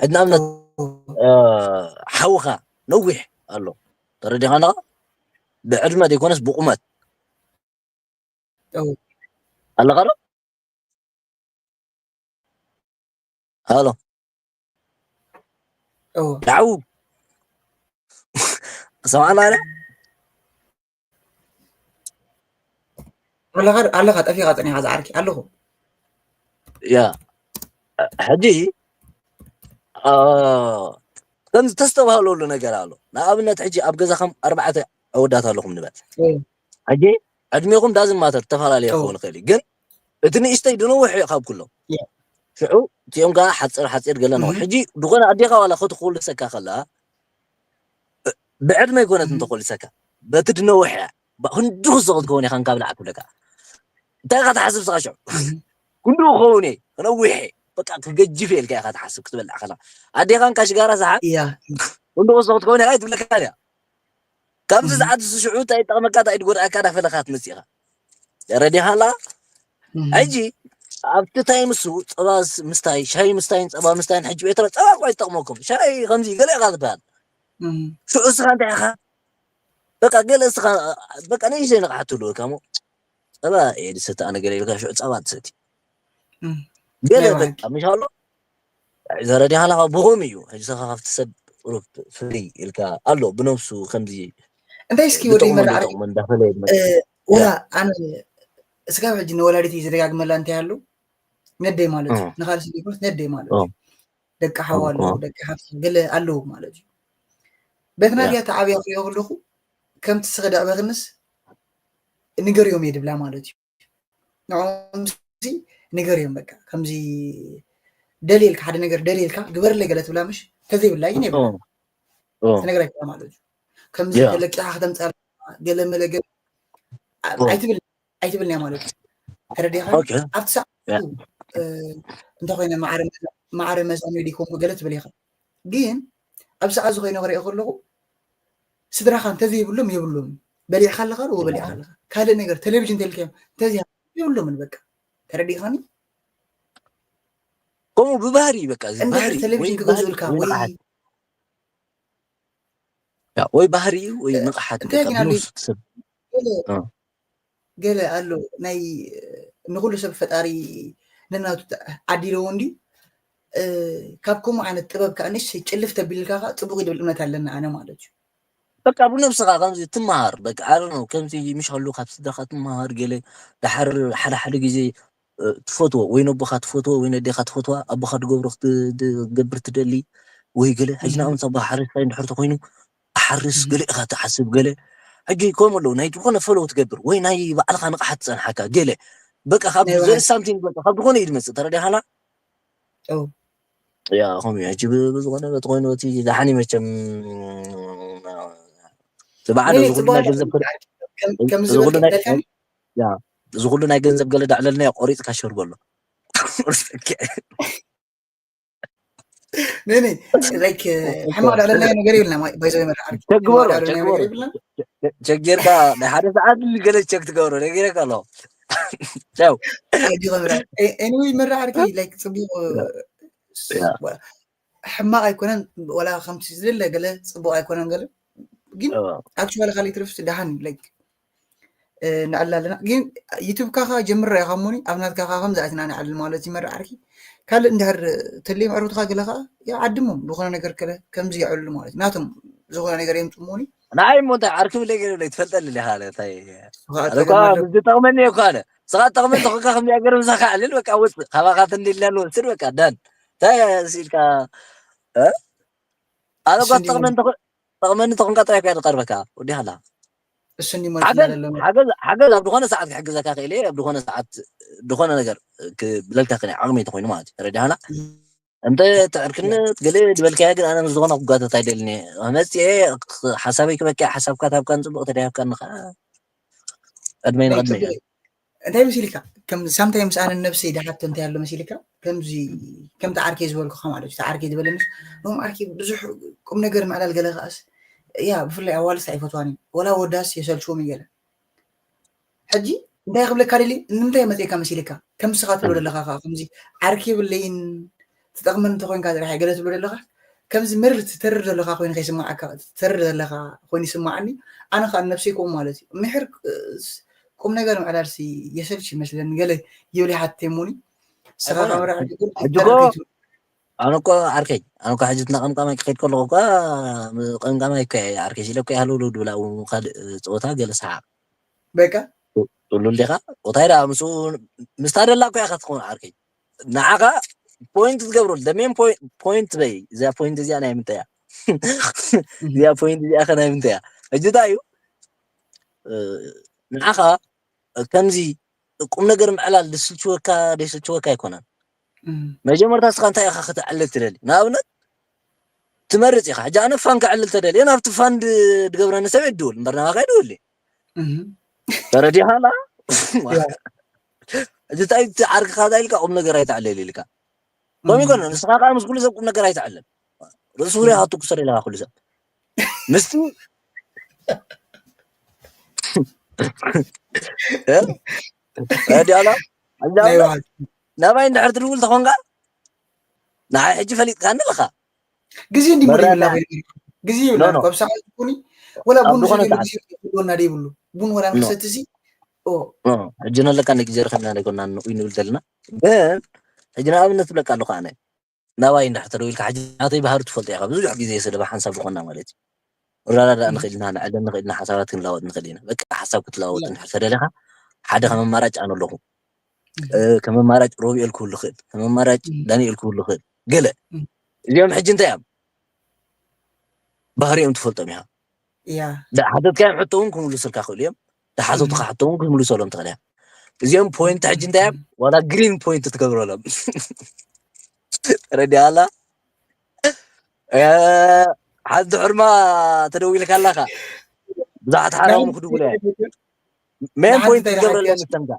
ሕጂ ንኣብነት ሓውኻ ነዊሕ ኣሎ ተረዲኻና ብዕድመ ዘይኮነስ ብቁመት ኣለኻ ዶ ሃሎ ዳዕው ሰማዕና ዶ ኣለኻ ኣለኻ ጠፊኻ ፀኒኻ ዝዓርኪ ኣለኹ ያ ሕጂ ከምዚ ተስተባህለሉ ነገር ኣሎ ንኣብነት ሕጂ ኣብ ገዛኸም ኣርባዕተ ኣወዳት ኣለኹም ንበል ሕጂ ዕድሜኹም doesn't matter ተፈላለየ ክኸውን ይኽእል እዩ ግን እቲ ንእሽተይ ድነውሕ እዩ ካብ ኩሎም ሽዑ እቲኦም ከዓ ሓፂር ሓፂር ገለ ነው ሕጂ ዝኾነ ኣዴኻ ዋላ ክትኮልሰካ ከላ ብዕድመ ይኮነት እንተኮልሰካ በቲ ድነውሕ እያ ክንዲ ክስቕ ትኸውን ኢኻ ካብ ላዕ ክብለካ እንታይ ኢኻ ትሓስብ ስኻ ሽዑ ክንዲ ክኸውን እየ ክነውሕ እየ በቃ ክገጅፍ እየ ኢልካ ኢኻ ትሓስብ ክትበልዕ ከላ ኣዴኻን ካሽጋራ ሰሓብ ክንዲ ክስቕ ትኸውን ኢኻ ትብለካ እያ ካብዚ ሰዓት እዚ ሽዑ እንታይ ይጠቕመካ እንታይ ድጎድኣካ ዳፈለኻ ትመፅእ ኢኻ ተረዲኻ ኣላ ሕጂ ኣብቲ ታይም እሱ ፀባ ምስታይ ሻሂ ምስታይን ፀባ ምስታይን ሕጂ ቤትረ ፀባ እኳ ይጠቕመኩም ሻሂ ከምዚ ገለ ኢኻ ዝበሃል ሽዑ እስኻ እንታይ ኢኻ በቃ ገለ እስኻ በቃ ንእሽተይ ንቕሓት ትህልወካ እሞ ፀባ እየ ዝሰቲ ኣነ ገለ ኢልካ ሽዑ ፀባ ትሰቲ ገለ በቃ ምሽ ኣሎ ተረዲኻ ኣለኻ ብኹም እዩ ሕጂ እስኻ ካብቲ ሰብ ሩፍ ፍሪ ኢልካ ኣሎ ብነብሱ ከምዚ እንታይ እስኪ ወደ ዝጠቕሞን ይመርዓ ዘይጠቕሞን እንዳፈለየ ዝመጽእ ወላ ኣነ ስጋብ ሕጂ ንወላዲት እዩ ዝደጋግመላ እንታይ ኣሎ ነደይ ማለት እዩ ንካልሲ ዘይኮነስ ነደይ ማለት እዩ ደቂ ሓው ኣለዉ ደቂ ሓፍቲ ገለ ኣለዉ ማለት እዩ በትና እዚኣ ተዓብያ ክሪኦ ከለኹ ከምቲ ስኸ ደዕበኽንስ ንገርዮም እየ ድብላ ማለት እዩ ንዕኦም ንገርዮም በቃ ከምዚ ደልየልካ ሓደ ነገር ደልየልካ ግበርለይ ገለ ትብላ ምሽ ተዘይብላ ግን የብላ ትነግራ ይብላ ማለት እዩ ከምዚ ተለቂኻ ከተምፃ ገለ መለ ገለ ኣይትብል ኣይትብልን እያ ማለት እዩ ተረዲኻ ኣብቲ ሰዓት እንተኮይነ ማዕረ መዛኑ ዲኮም ገለ ትብል ኢኻ ግን ኣብ ሰዓት ዝኾይነ ክሪኦ ከለኹ ስድራኻ እንተዘይብሎም የብሎም በሊዕካ ኣለኻ ዶ በሊዕካ ኣለኻ ካልእ ነገር ቴሌቪዥን ተልከዮም እንተዚ የብሎምን በቃ ተረዲኻኒ ከምኡ ብባህሪ በቃ እዚ እንድሕር ባህሪ ወይ ቴሌቪዥን ባህሪ ክገዝኡልካ ወይ ወይ ንቕሓት ያ ወይ ባህሪ እዩ ወይ ንቕሓት እንታይ በቃ ግን ኣሎ ብነብሱ ትሰብ ገለ እ። ገለ ኣሎ ናይ ንኩሉ ሰብ ፈጣሪ ነናቱ ዓዲለዎ እንዲ ካብ ከምኡ ዓይነት ጥበብ ከዓ ንሽ ጭልፍ ተቢልካ ከዓ ፅቡቅ ይድብል እምነት ኣለና ኣነ ማለት እዩ በቃ ብነብስኻ ከምዚ ትመሃር በቃ ኣነ ከምዚ ምሽ ከሉ ካብ ስድራኻ ትመሃር ገለ ድሓር ሓደ ሓደ ግዜ እ፣ ትፈትዎ ወይ ነቦኻ ትፈትዎ ወይ ነዴኻ ትፈትዋ ኣቦኻ ድገብሮ ክትገብር ትደሊ ወይ ገለ ሕጂ ንኣብነት ኣቦኻ ሓረስታይ እንድሕር ተኮይኑ ክሓርስ ገለ ኢኻ ትሓስብ ገለ ሕጂ ከም ኣለዉ ናይ ዝኾነ ፈለዎ ትገብር ወይ ናይ ባዕልኻ ንቕሓት ትፀንሓካ ገለ በቃ ካብ ናይ ዘ- ባዕል- ሳምቲንግ በቃ ካብ ዝኾነ እዩ ዝመፅእ ተረዲኻና ኦ። ያ ከምኡ እዩ ሕጂ ብ- ብዝኾነ በቲ ኮይኑ እቲ ዝሓኒ መቸም እቲ በዓል ነይ እዚ ኩሉ ናይ ጽቡቅ ገንዘብ ክል- ከም- ከም እዚ ኩሉ ዝበልካ ናይ እንዳልካኒ ያ እዚ ኩሉ ናይ ገንዘብ ገለ ዳዕለልና ቆሪፅካ ሸርበሎ ነይ ነይ ላይክ ሕማቅ ዳዕለልናዮ ነገር የብልና ባይዘ መርዓርኪ ቸግበሮ ዳዕለልናዮ ነገር ቸግበሮ የብልና ቸጌርካ ናይ ሓደ ሰዓት ገለ ቸክ ትገብሮ ነጊረካ ኣለኹ ቻው ኣይዲ ከምራ ኤኒወይ መርዓርኪ ላይክ ጽቡቅ ያ ሕማቅ ኣይኮነን ወላ ከምቲ ዝደለ ገለ ጽቡቅ ኣይኮነን ገለ ግን እዎ። ኣክቹዋሊ ካልእ ትርፍቲ ደሓን ላይክ ንዕላ ኣለና ግን ዩቱብ ካኻ ጀምራ ኢኻ እሞኒ ኣብ ናትካ ካ ከም ዝኣትና ንዕል ማለት ይመርዓርኪ ካልእ እንድሕር ተለይ ምዕሩትካ ገለ ከዓ ያው ዓድሞም ዝኾነ ነገር ከለ ከምዚ ይዕሉ ማለት ናቶም ዝኾነ ነገር የምፅሞኒ ንዓይ እሞ እንታይ ዓርኪ ብለይ ገለ ብለይ ትፈልጠኒ ዲኻ ኣነ እንታይ ኣነ እኳ ምስ ዝጠቕመኒ እኮ ኣነ ስኻ ትጠቕመኒ ተኾንካ ከምዚኣ ገይረ ምሳኻ ኣዕልል በቃ ውፅእ ካባኻ ትንዲልና ንወስድ በቃ ዳን እንታይ ኢልካ እ? ኣነ እኳ እሱ እንዲሞ ትጠቕመኒ ተኾ- ትጠቕመኒ ተኾንካ ጥራይ እኳ ዝቐርበካ ወዲኻ ኣላ እሱ እንዲሞ ልፍና ሓገዝ ዘለና ሓገዝ ሓገዝ ኣብ ዝኾነ ሰዓት ክሕግዘካ ክእል እየ ኣብ ዝኾነ ሰዓት ዝኾነ ነገር ክብለልካ ክእል እየ ዓቕመይ ተኾይኑ ማለት እዩ ተረዲኻና እንተ ትዕርክነት ገለ ዝበልካያ ግን ኣነ ምስ ዝኾነ ክጓተት ኣይደልን እየ መፅአ ሓሳበይ ክበኪ ሓሳብካ ታብካን ፅቡቅ ተዳሂብካኒ ከዓ ዕድመይ ናይ ንቅድመ ፅቡቅ እዩ እንታይ መሲልካ ከም ሳምታይምስ ኣነ ነብሰይ ድሓቶ እንታይ ኣሎ መሲልካ ከምዚ ከምቲ ዓርከይ ዝበልኩካ ማለት እዩ ዓርከይ ዝበለንስ ኖም ዓርከይ ብዙሕ ቁም ነገር ምዕላል ገለ ከኣስ ያ ብፍላይ ኣዋልስ ኣይፈትዋን እዩ ወላ ወዳስ የሰልችዎም እዩ ገለ ሕጂ እንታይ ክብለካ ደሊ ንምንታይ መፅእካ መሲልካ ከም ስኻ ትብሎ ደለካ ከዓ ከምዚ ዓርኪ የብለይን ትጠቕመን እንተኮይንካ ጥራሕ ገለ ትብሎ ደለካ ከምዚ መርር ትተርር ዘለካ ኮይኑ ከይስማዓካ ትተርር ዘለካ ኮይኑ ይስማዓኒ ኣነ ከዓ ነብሰይ ከምኡ ማለት እዩ ምሕር ቁም ነገር ምዕላልሲ የሰልች ይመስለኒ ገለ ይብል ይሓትተ እሞኒ ስኻ ኣይኮነን ካብ ራዕ ሕጂ እኮ ኣነ እኮ ዓርከይ ኣነ እኮ ሕጂ እና ቀምቃማይ ክኸይድ ከለኹ እኳ ቀምቃማይ እኮ ዓርከይ ሲለ እኮ ያህልውልው ድብላ ካልእ ፀወታ ገለ ሰሓቕ በቃ ጥሉል ዲኻ እንታይ ደኣ ምስኡ ምስታ ደላ እኮ ኢኻ ትኸውን ዓርከይ ንዓኻ ፖይንት ትገብረሉ ደሜን ፖይንት በይ እዚኣ ፖይንት እዚኣ ናይ ምንታይ እያ እዚኣ ፖይንት እዚኣ ከ ናይ ምንታይ እያ ሕጂ እንታይ እዩ ንዓኻ ከምዚ ቁም ነገር ምዕላል ዝስልችወካ ዘይስልችወካ ኣይኮነን መጀመርታ እስኻ እንታይ ኢኻ ከተዕልል ትደሊ ንኣብነት ትመርፅ ኢኻ ሕጂ ኣነ ፋን ከዕልል ተደልየ ናብቲ ፋን ዝገብረኒ ሰብ የድውል እምበር ናባኻ ይድውል ተረዲኻ ላ እዚ እንታይ ዓርክኻ እንታይ ኢልካ ቁም ነገር ኣይተዕልል ኢልካ ከምኡ ይኮነ ንስኻ ከዓ ምስ ኩሉ ሰብ ቁም ነገር ኣይተዕልል ርእሱ ፍርያ ክትኩሰር ኢለካ ኩሉ ሰብ ምስቲ ዲኣላ ናባይ እንድሕር ትድውል ተኾንካ ንዓይ ሕጂ ፈሊጥካኒ ኣለኻ ግዜ እንዲ መሪብላ ግዜ ይብላ ኣብ ሰዓት ትኩኒ ወላ ቡን ሰገል ግዜ ይብሉና ደይብሉ ቡን ወላ መሰቲ ሲ ሕጂ ነለካ ንግዜ ረኸብና ደይኮና ንቁይ ንብል ዘለና ግን ሕጂ ንኣብነት ብለካ ኣለኹ ኣነ ናባይ እንድሕር ተደዊልካ፣ ሕጂ ናተይ ባህሪ ትፈልጦ ኢኻ፣ ብዙሕ ግዜ ስለ ብሓንሳብ ዝኾንና ማለት እዩ። ንረዳዳእ ንኽእል ኢና፣ ንዕለም ንኽእል ኢና፣ ሓሳባት ክንለዋወጥ ንኽእል ኢና። በቃ ሓሳብ ክትለዋወጥ እንድሕር ተደሊኻ፣ ሓደ ከም ኣማራጭ ኣነ ኣለኹ። ከም ኣማራጭ ሮብኤል ክህሉ ይኽእል፣ ከም ኣማራጭ ዳንኤል ክህሉ ይኽእል። ገለ እዚኦም ሕጂ እንታይ እዮም? ባህሪኦም ትፈልጦም ኢኻ። ያ ሓተትካዮም ሕቶ እውን ክምልሱልካ ክኽእሉ እዮም። ዝሓተቱካ ሕቶ እውን ክምልሰሎም ትኽእል እያ። እዚኦም ፖይንት ሕጂ እንታይ እዮም? ዋላ ግሪን ፖይንት ትገብረሎም። ረዲኣላ ሓንቲ ሕርማ ተደዊልካ ኣለኻ። ብዙሓት ሓራሙ ክድውለ ሜን ፖይንት ትገብረሎም ምስተምካ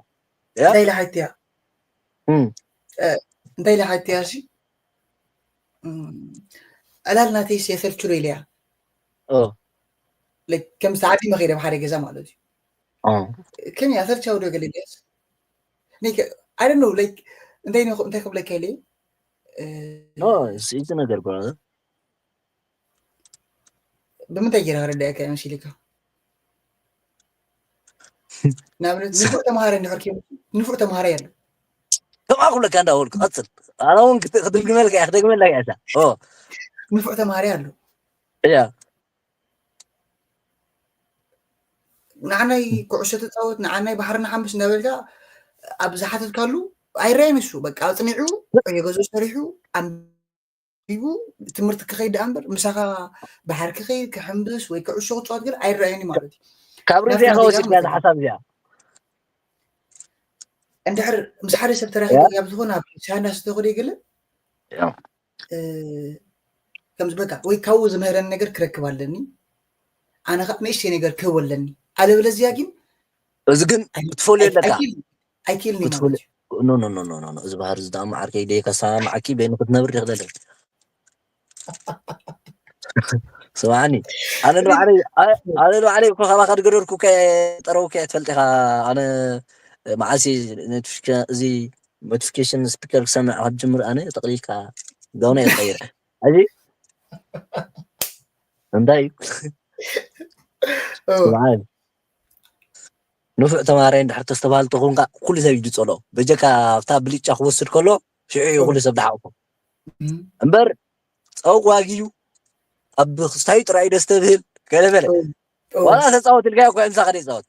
እንታይ ኢለ ሓትያ እንታይ ኢለ ሓትያ ሲ ዕላል ናተይስ የሰልችሎ ኢለያ ከም ሰዓዲ መኸይደ ሓደ ገዛ ማለት እዩ ከመይ ኣሰልቻው ዶ ገለ ኢለያስ I don't know like እንታይ እንታይ ክብለካ ኢለ ስኢቲ ነገር ብራዘር ብምንታይ ገይረ ክረዳእካ እየ መሲልካ ንኣብነት ንፉዕ ተምሃራይ እንድሕር ንፉዕ ተምሃራይ ኣሎ ከምኣ ክብለካ እንዳበልኩ ቀፅል ኣነ እውን ክትድግመልካ እያ ክደግመልካ እያ ንፉዕ ተምሃራይ ኣሎ እያ ንዓናይ ኩዕሾ ተፃወት ንዓናይ ባሕሪ ንሓምስ እንዳበልካ ኣብ ዝሓተትካሉ ኣይረኣይን እሱ በቃ ኣፅኒዑ የገዝኡ ሰሪሑ ኣንቢቡ ትምህርቲ ክኸይድ ደኣ እምበር ምሳኻ ባሕሪ ክኸይድ ክሕምብስ ወይ ኩዕሾ ክፃወት ግን ኣይረኣየን ማለት እዩ ካብ ርእዚያ ከወሲድካ ሓሳብ እዚኣ እንድሕር ምስ ሓደ ሰብ ተራኺበ ኣብ ዝኾነ ኣብ ቻይና ዝተኸደ ገለ ከምዚ በቃ ወይ ካብኡ ዝምህረኒ ነገር ክረክብ ኣለኒ ኣነ ከዓ ንእሽተይ ነገር ክህቦ ኣለኒ ኣለበለዚያ ግን እዚ ግን ክትፈልዮ ኣለካ ኣይክልኒ ማለት እዩ ኖ ኖ ኖ ኖ እዚ ባህር እዚ ዳማ ዓርከይ ደይ ከሰማማዓኪ በይኑ ክትነብር ይኽለለ ስማዕኒ ኣነ ንባዕለይ ኣነ ንባዕለይ እኮ ካባኻ ዝገደርኩ ጠረውከ ትፈልጢኻ ኣነ መዓሲ እዚ ኖቲፊኬሽን ስፒከር ክሰምዕ ካብ ጅምር ኣነ ጠቕሊልካ ጋውና እየ ዝቐይር ሕጂ እንታይ እዩ ንፉዕ ተማሃራይ እንድሕር ተስተባሃል ተኾንካ ኩሉ ሰብ እዩ ዝፀልኦ በጀካ ኣብታ ብልጫ ክወስድ ከሎ ሽዑ እዩ ኩሉ ሰብ ዝሓቕፎ እምበር ፀው ዋጊዩ ኣብ ክስታዩ ጥራይ ደስ ተብህል ገለ በለ ዋላ ተፃወት ኢልካዮ እኳ ምሳኻ ይፃወት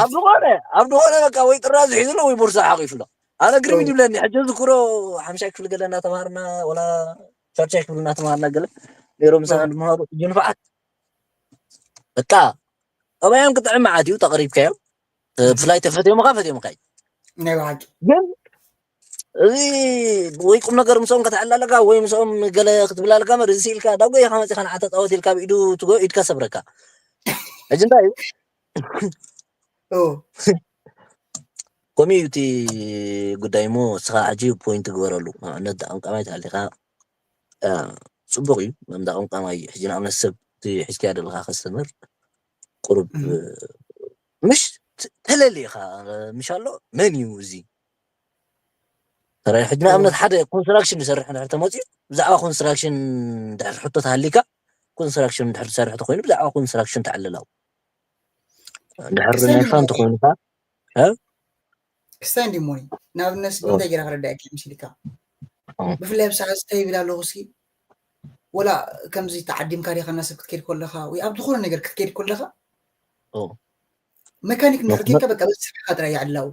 ኣብ ዝኾነ ኣብ ዝኾነ በቃ ወይ ጥራዝ ሒዙ ኣሎ ወይ ቦርሳ ሓቂፉ ኣሎ ኣነ ግርም ይብለኒ ሕጂ ዝክሮ ሓምሻይ ክፍሊ ገለ እናተማሃርና ወላ ሻድሻይ ክፍሊ እናተማሃርና ገለ ነይሮም ምሳና ዝመሃሩ ሕጂ ንፋዓት በቃ ጠባዮም ክጥዕም መዓት እዩ ተቕሪብካዮም ብፍላይ ተፈትዮምኻ ፈትዮምካ እዩ ናይ ብሓቂ ግን እዚ ወይ ቁም ነገር ምስኦም ከተዕላለካ ወይ ምስኦም ገለ ክትብላለካ መር እዚ ኢልካ ዳጎ ኢኻ መፂኻ ንዓ ተፃወት ኢልካ ብኢዱ ትጎ ኢድካ ሰብረካ ሕጂ እንታይ እዩ ኮሚዩ እቲ ጉዳይ እሞ እስኻ ሕጂ ፖይንት ግበረሉ ንኣብነት ዳቆምቃማይ ተሃሊኻ ፅቡቅ እዩ መምዳ ቆምቃማይ ሕጂ ንኣብነት ሰብ ሒዝካያ ዘለካ ከስተመር ቁሩብ ምሽ ተለሊ ኢኻ ምሽ ኣሎ መን እዩ እዚ ሕጂ ንኣብነት ሓደ ኮንስትራክሽን ዝሰርሕ እንድሕር ተመፅኡ ብዛዕባ ኮንስትራክሽን ድሕር ሕቶ ተሃሊካ ኮንስትራክሽን ድሕር ዝሰርሕ ተኮይኑ ብዛዕባ ኮንስትራክሽን ተዕልላው ድሕር ናይ ፋን ተኮይኑካ ክስታይ እንዲ ሞኒ ንኣብነት ብምንታይ ጌራ ክረዳእካ ምስልካ ብፍላይ ኣብ ሰዓት እንታይ ይብል ኣለኹ ሲ ወላ ከምዚ ተዓዲምካ ዲኻ ናብ ሰብ ክትከይድ ከለኻ ወይ ኣብ ዝኾነ ነገር ክትከይድ ከለኻ መካኒክ እንድሕር ጌርካ በቃ በስርሕካ ጥራይ ይዕላው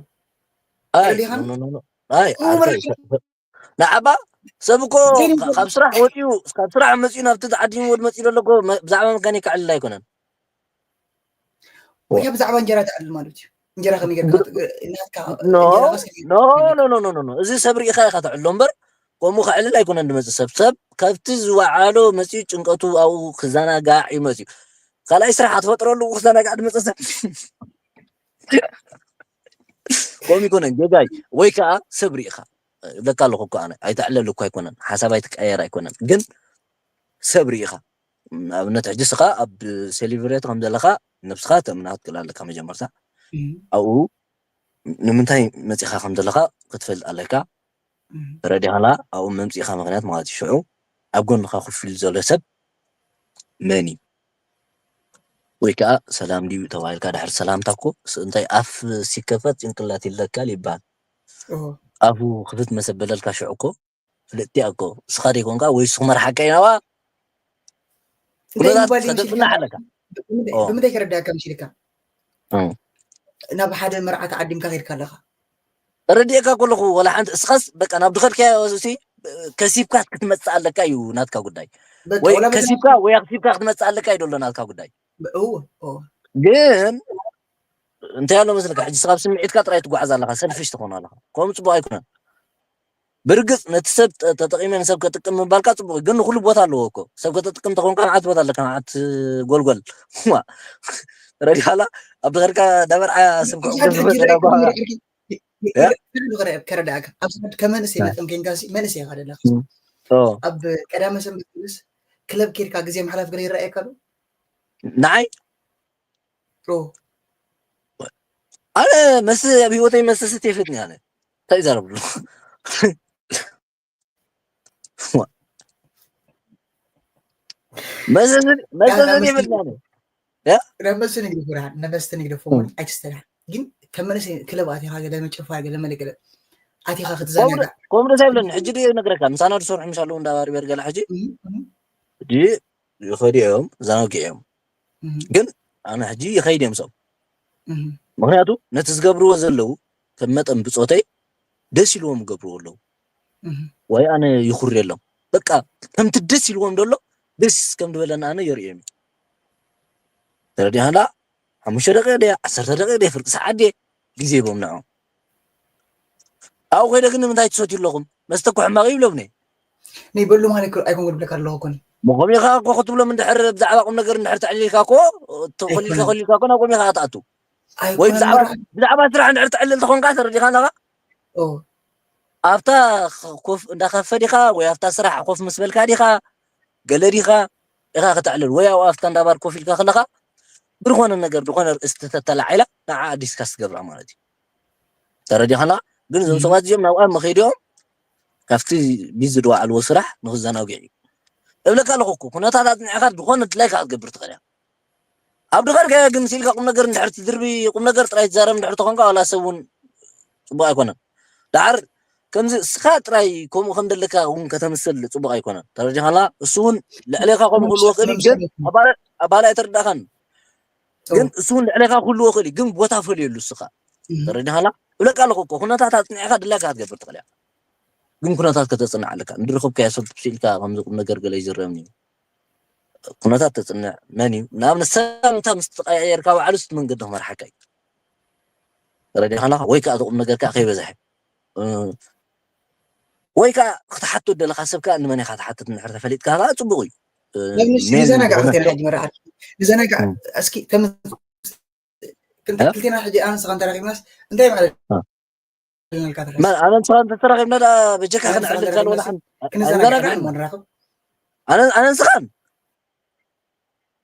ኣይ ንዓባ ሰብ እኮ ካብ ስራሕ ወፂኡ ካብ ስራሕ መፂኡ ናብቲ ተዓዲሙ ወድ መፂኡ ዘሎ ብዛዕባ መካኒክ ክዕልል ኣይኮነን ወይ ብዛዕባ እንጀራ ትዕልል ማለት እዩ እንጀራ ከመይ ጌርካ ናትካ እዚ ሰብ ርኢኻ ኢኻ ተዕሎ እምበር ከምኡ ከዕልል ኣይኮነን ዝመፅእ ሰብ ሰብ ካብቲ ዝወዓሎ መፂኡ ጭንቀቱ ኣብኡ ክዘናጋዕ እዩ መፂኡ ካልኣይ ስራሕ ኣትፈጥረሉ ክዘናጋዕ ዝመፀ ሰብ ከም ይኮነን ጌጋይ ወይ ከዓ ሰብ ርኢኻ እብለካ ኣለኹ እኮ ኣነ ኣይተዕለል እኮ ኣይኮነን ሓሳብ ኣይትቀየር ኣይኮነን ግን ሰብ ርኢኻ ንኣብነት ሕጂ ስኻ ኣብ ሴሊብሬት ከም ዘለኻ ነብስኻ ተእምና ክትክእል ኣለካ መጀመርታ ኣብኡ ንምንታይ መፂኻ ከም ዘለኻ ክትፈልጥ ኣለካ ተረዲኻላ ኣብኡ መምፂእኻ ምክንያት ማለት እዩ ሽዑ ኣብ ጎንኻ ኮፍ ኢሉ ዘሎ ሰብ መን እዩ ወይ ከዓ ሰላም ድዩ ተባሂልካ ድሕሪ ሰላምታ እኮ እንታይ ኣፍ ሲከፈት ጭንቅላት ይለካል ይበሃል ኣፉ ክፍት መሰበለልካ ሽዑ እኮ ፍልጥቲ እኮ እስኻ ደይኮንካ ወይ እሱ ክመርሓካ ኢናዋ እንታይ ኩነታት ምባል ተደፍና ይምሽልካ ኣለካ ብምንታይ ኦ ብምንታይ ከረዳእካ ምሽልካ እ። ናብ ሓደ መርዓ ተዓዲምካ ከይድካ ኣለኻ ተረዲኤካ ከለኹ ወላ ሓንቲ እስኻስ በቃ ናብ ድኸድካዮ ሲ ከሲብካ ክትመፅእ ኣለካ እዩ ናትካ ጉዳይ በቃ ወይ ወላ በዛ ከሲብካ ወይ ኣክሲብካ ክትመፅእ ኣለካ እዩ ደሎ ናትካ ጉዳይ እዎ እዎ ግን እንታይ ኣሎ መስለካ ሕጂ ስኻብ ስምዒትካ ጥራይ ትጓዓዝ ኣለካ ሰልፊሽ ትኾን ኣለካ ከምኡ ፅቡቅ ኣይኮነን ብርግፅ ነቲ ሰብ ተ- ተጠቂመ ንሰብ ከጥቅም ምባልካ ፅቡቅ እዩ። ግን ንኩሉ ቦታ ኣለዎ እኮ ሰብ ከተጥቅም ተኾንካ መዓት ቦታ ኣለካ መዓት ጎልጎል ዋ፣ ረዲኻላ ኣብ ድኸድካ ዳበርዓ ሰብ ክዕቁብ ዝመፀ ዳጓ ያ ከረዳእካ ኣብ ሰዓት ከመንእሰይ መጠን ኬንካ ሲ መንእሰይ ኢኻ ደለኻ ኦ ኣብ ቀዳመ ሰንበት ምስ ክለብ ኬድካ ግዜ ምሓላፍ ገለ ይረኣየካ ዶ ንዓይ ኦ ኣነ መስተ ኣብ ህይወተይ መስተ ሰትየ ይፈልጥኒ ኣነ እንታይ ይዛረብሉ መስተ ሰትየ ይፈልጥኒ ኣነ ናብ መስተ ንግደፎ ደሓን ናብ መስተ ንግደፎ እውን ኣይትስተዳሕ ግን ከም መለሰ ክለብ ኣቲኻ ገለ መጨፋ ገለ መለገለ ኣቲኻ ክትዘናጋዕ ከምኡ ደስ ኣይብለኒ ሕጂ ድየ ነግረካ ምሳና ዝሰርሑ ምስ ኣለዉ እንዳባሪ በርገላ ሕጂ ሕጂ ይኸዱ እዮም ዘናጊዕ እዮም ግን ኣነ ሕጂ ይኸይድ እዮም ሰብ ምክንያቱ ነቲ ዝገብርዎ ዘለዉ ከም መጠን ብፆተይ ደስ ኢልዎም ይገብርዎ ኣለዉ ወይ ኣነ ይኹሪ የሎም በቃ ከምቲ ደስ ኢልዎም ዘሎ ደስ ከም ዝበለና ኣነ የርእዮም እዩ ተረዲኻላ ሓሙሽተ ደቂቕ ድየ ዓሰርተ ደቂቕ ድየ ፍርቂ ሰዓት ድየ ግዜ ይቦም ንዖም ኣብኡ ኮይደ ግን ንምንታይ ትሰትዩ ኣለኹም መስተ እኮ ሕማቕ እዩ ይብለብኒ ነይ በሉ ማለት ኣይኮን ክብለካ ኣለኹ ኮኒ መኾም ኢኻ እኮ ክትብሎም እንድሕር ብዛዕባ ቁም ነገር እንድሕር ተዕሊልካ እኮ ተኾሊልካ ኮሊልካ እኮ ናብ ቁም ኢኻ ክትኣቱ ወይ ብዛዕባ ስራሕ እንድሕር ተዕልል ተኾንካ ተረዲኻ ኣለኻ ኣብታ ኮፍ እንዳኸፈ ዲኻ ወይ ኣብታ ስራሕ ኮፍ ምስ በልካ ዲኻ ገለ ዲኻ ኢኻ ከተዕልል ወይ ኣብኡ ኣብታ እንዳባር ኮፍ ኢልካ ከለኻ ብዝኾነ ነገር ዝኾነ ርእስቲ ተተላዒላ ንዓ ኣዲስካ ትገብራ ማለት እዩ ተረዲኻና ግን እዞም ሰባት እዚኦም ናብኣ መኸይዲኦም ካብቲ ቢዚ ዝዋዕልዎ ስራሕ ንክዘናግዑ እዩ እብለካ ኣለኹ እኮ ኩነታት ኣፅኒዕካ ዝኾነ ድላይካ ክትገብር ትኽእል እያ ኣብ ድኸድካዮ ግን ስኢልካ ቁም ነገር እንድሕር ትድርቢ ቁም ነገር ጥራይ ትዛረብ እንድሕር ተኾንካ ዋላ ሰብ እውን ፅቡቅ ኣይኮነን ዳዓር ከምዚ እስኻ ጥራይ ከምኡ ከም ዘለካ እውን ከተምስል ፅቡቅ ኣይኮነን ተረዲኻና እሱ እውን ልዕሌካ ከምኡ ክህልዎ ክእል ግን ኣባላ ኣይተረዳእካን ግን እሱ እውን ልዕሌካ ክህልዎ ክእል ግን ቦታ ፈልየሉ እስኻ ተረዲኻና እብለካ ኣለኹ እኮ ኩነታት ኣፅኒዕካ ድላይካ ክትገብር ትኽእል እያ ግን ኩነታት ከተፅንዕ ኣለካ እንድረኸብካዮ ሰብ ስኢልካ ከምዚ ቁም ነገር ገለ ይዝረብኒ እዩ ኩነታት ተፅንዕ መን እዩ ንኣብነት ሰብ እንተ ምስ ተቀያየርካ ባዕሉ ስቲ መንገዲ ክመርሓካ እዩ ተረዲኻና ወይ ከዓ ቁም ነገር ከዓ ከይበዝሐ ወይ ከዓ ክትሓቶ ደለካ ሰብ ከዓ ንመን ኢካ ትሓትት እንድሕር ተፈሊጥካ ከዓ ፅቡቅ እዩ ንዘናጋዕ ክትል ሕጂ መራሓት ንዘናጋዕ እስኪ ክልቴና ሕጂ ኣነ ንስኻ እንተረኪብናስ እንታይ ማለት ኣነ ንስኻ እንተተራኺብና ዳ በጀካ ክንዕልል ካልወላ ኣነ ንስኻን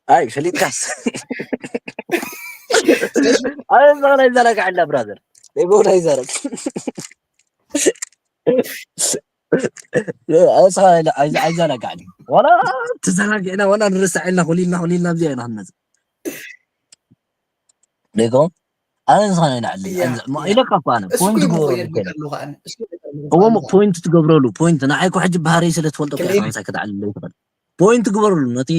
ኣይ ፈሊጥካስ ኣነ ንስኻ ናይ ዘናጋዕ ኢላ ብራዘር ይበው ናይ ዘረግ ኣስኻ ኣይዘናጋዕን ዋላ ተዘናጊዕና ዋላ ንርሳዕ ኢልና ኩሊልና ኩሊልና ኣብዚኣ ኢና ክንመፅእ ሌጎ ኣነ ዝኾነ ይልዓል ኢለካ እኮ ኣነ ፖይንት ትገብረሉ እዎ ፖይንት ትገብረሉ ፖይንት ንዓይ እኮ ሕጂ ባህርይ ስለ ትፈልጦ ምሳይ ክትዓልለ ይትኽእል ፖይንት ግበረሉ ነቲ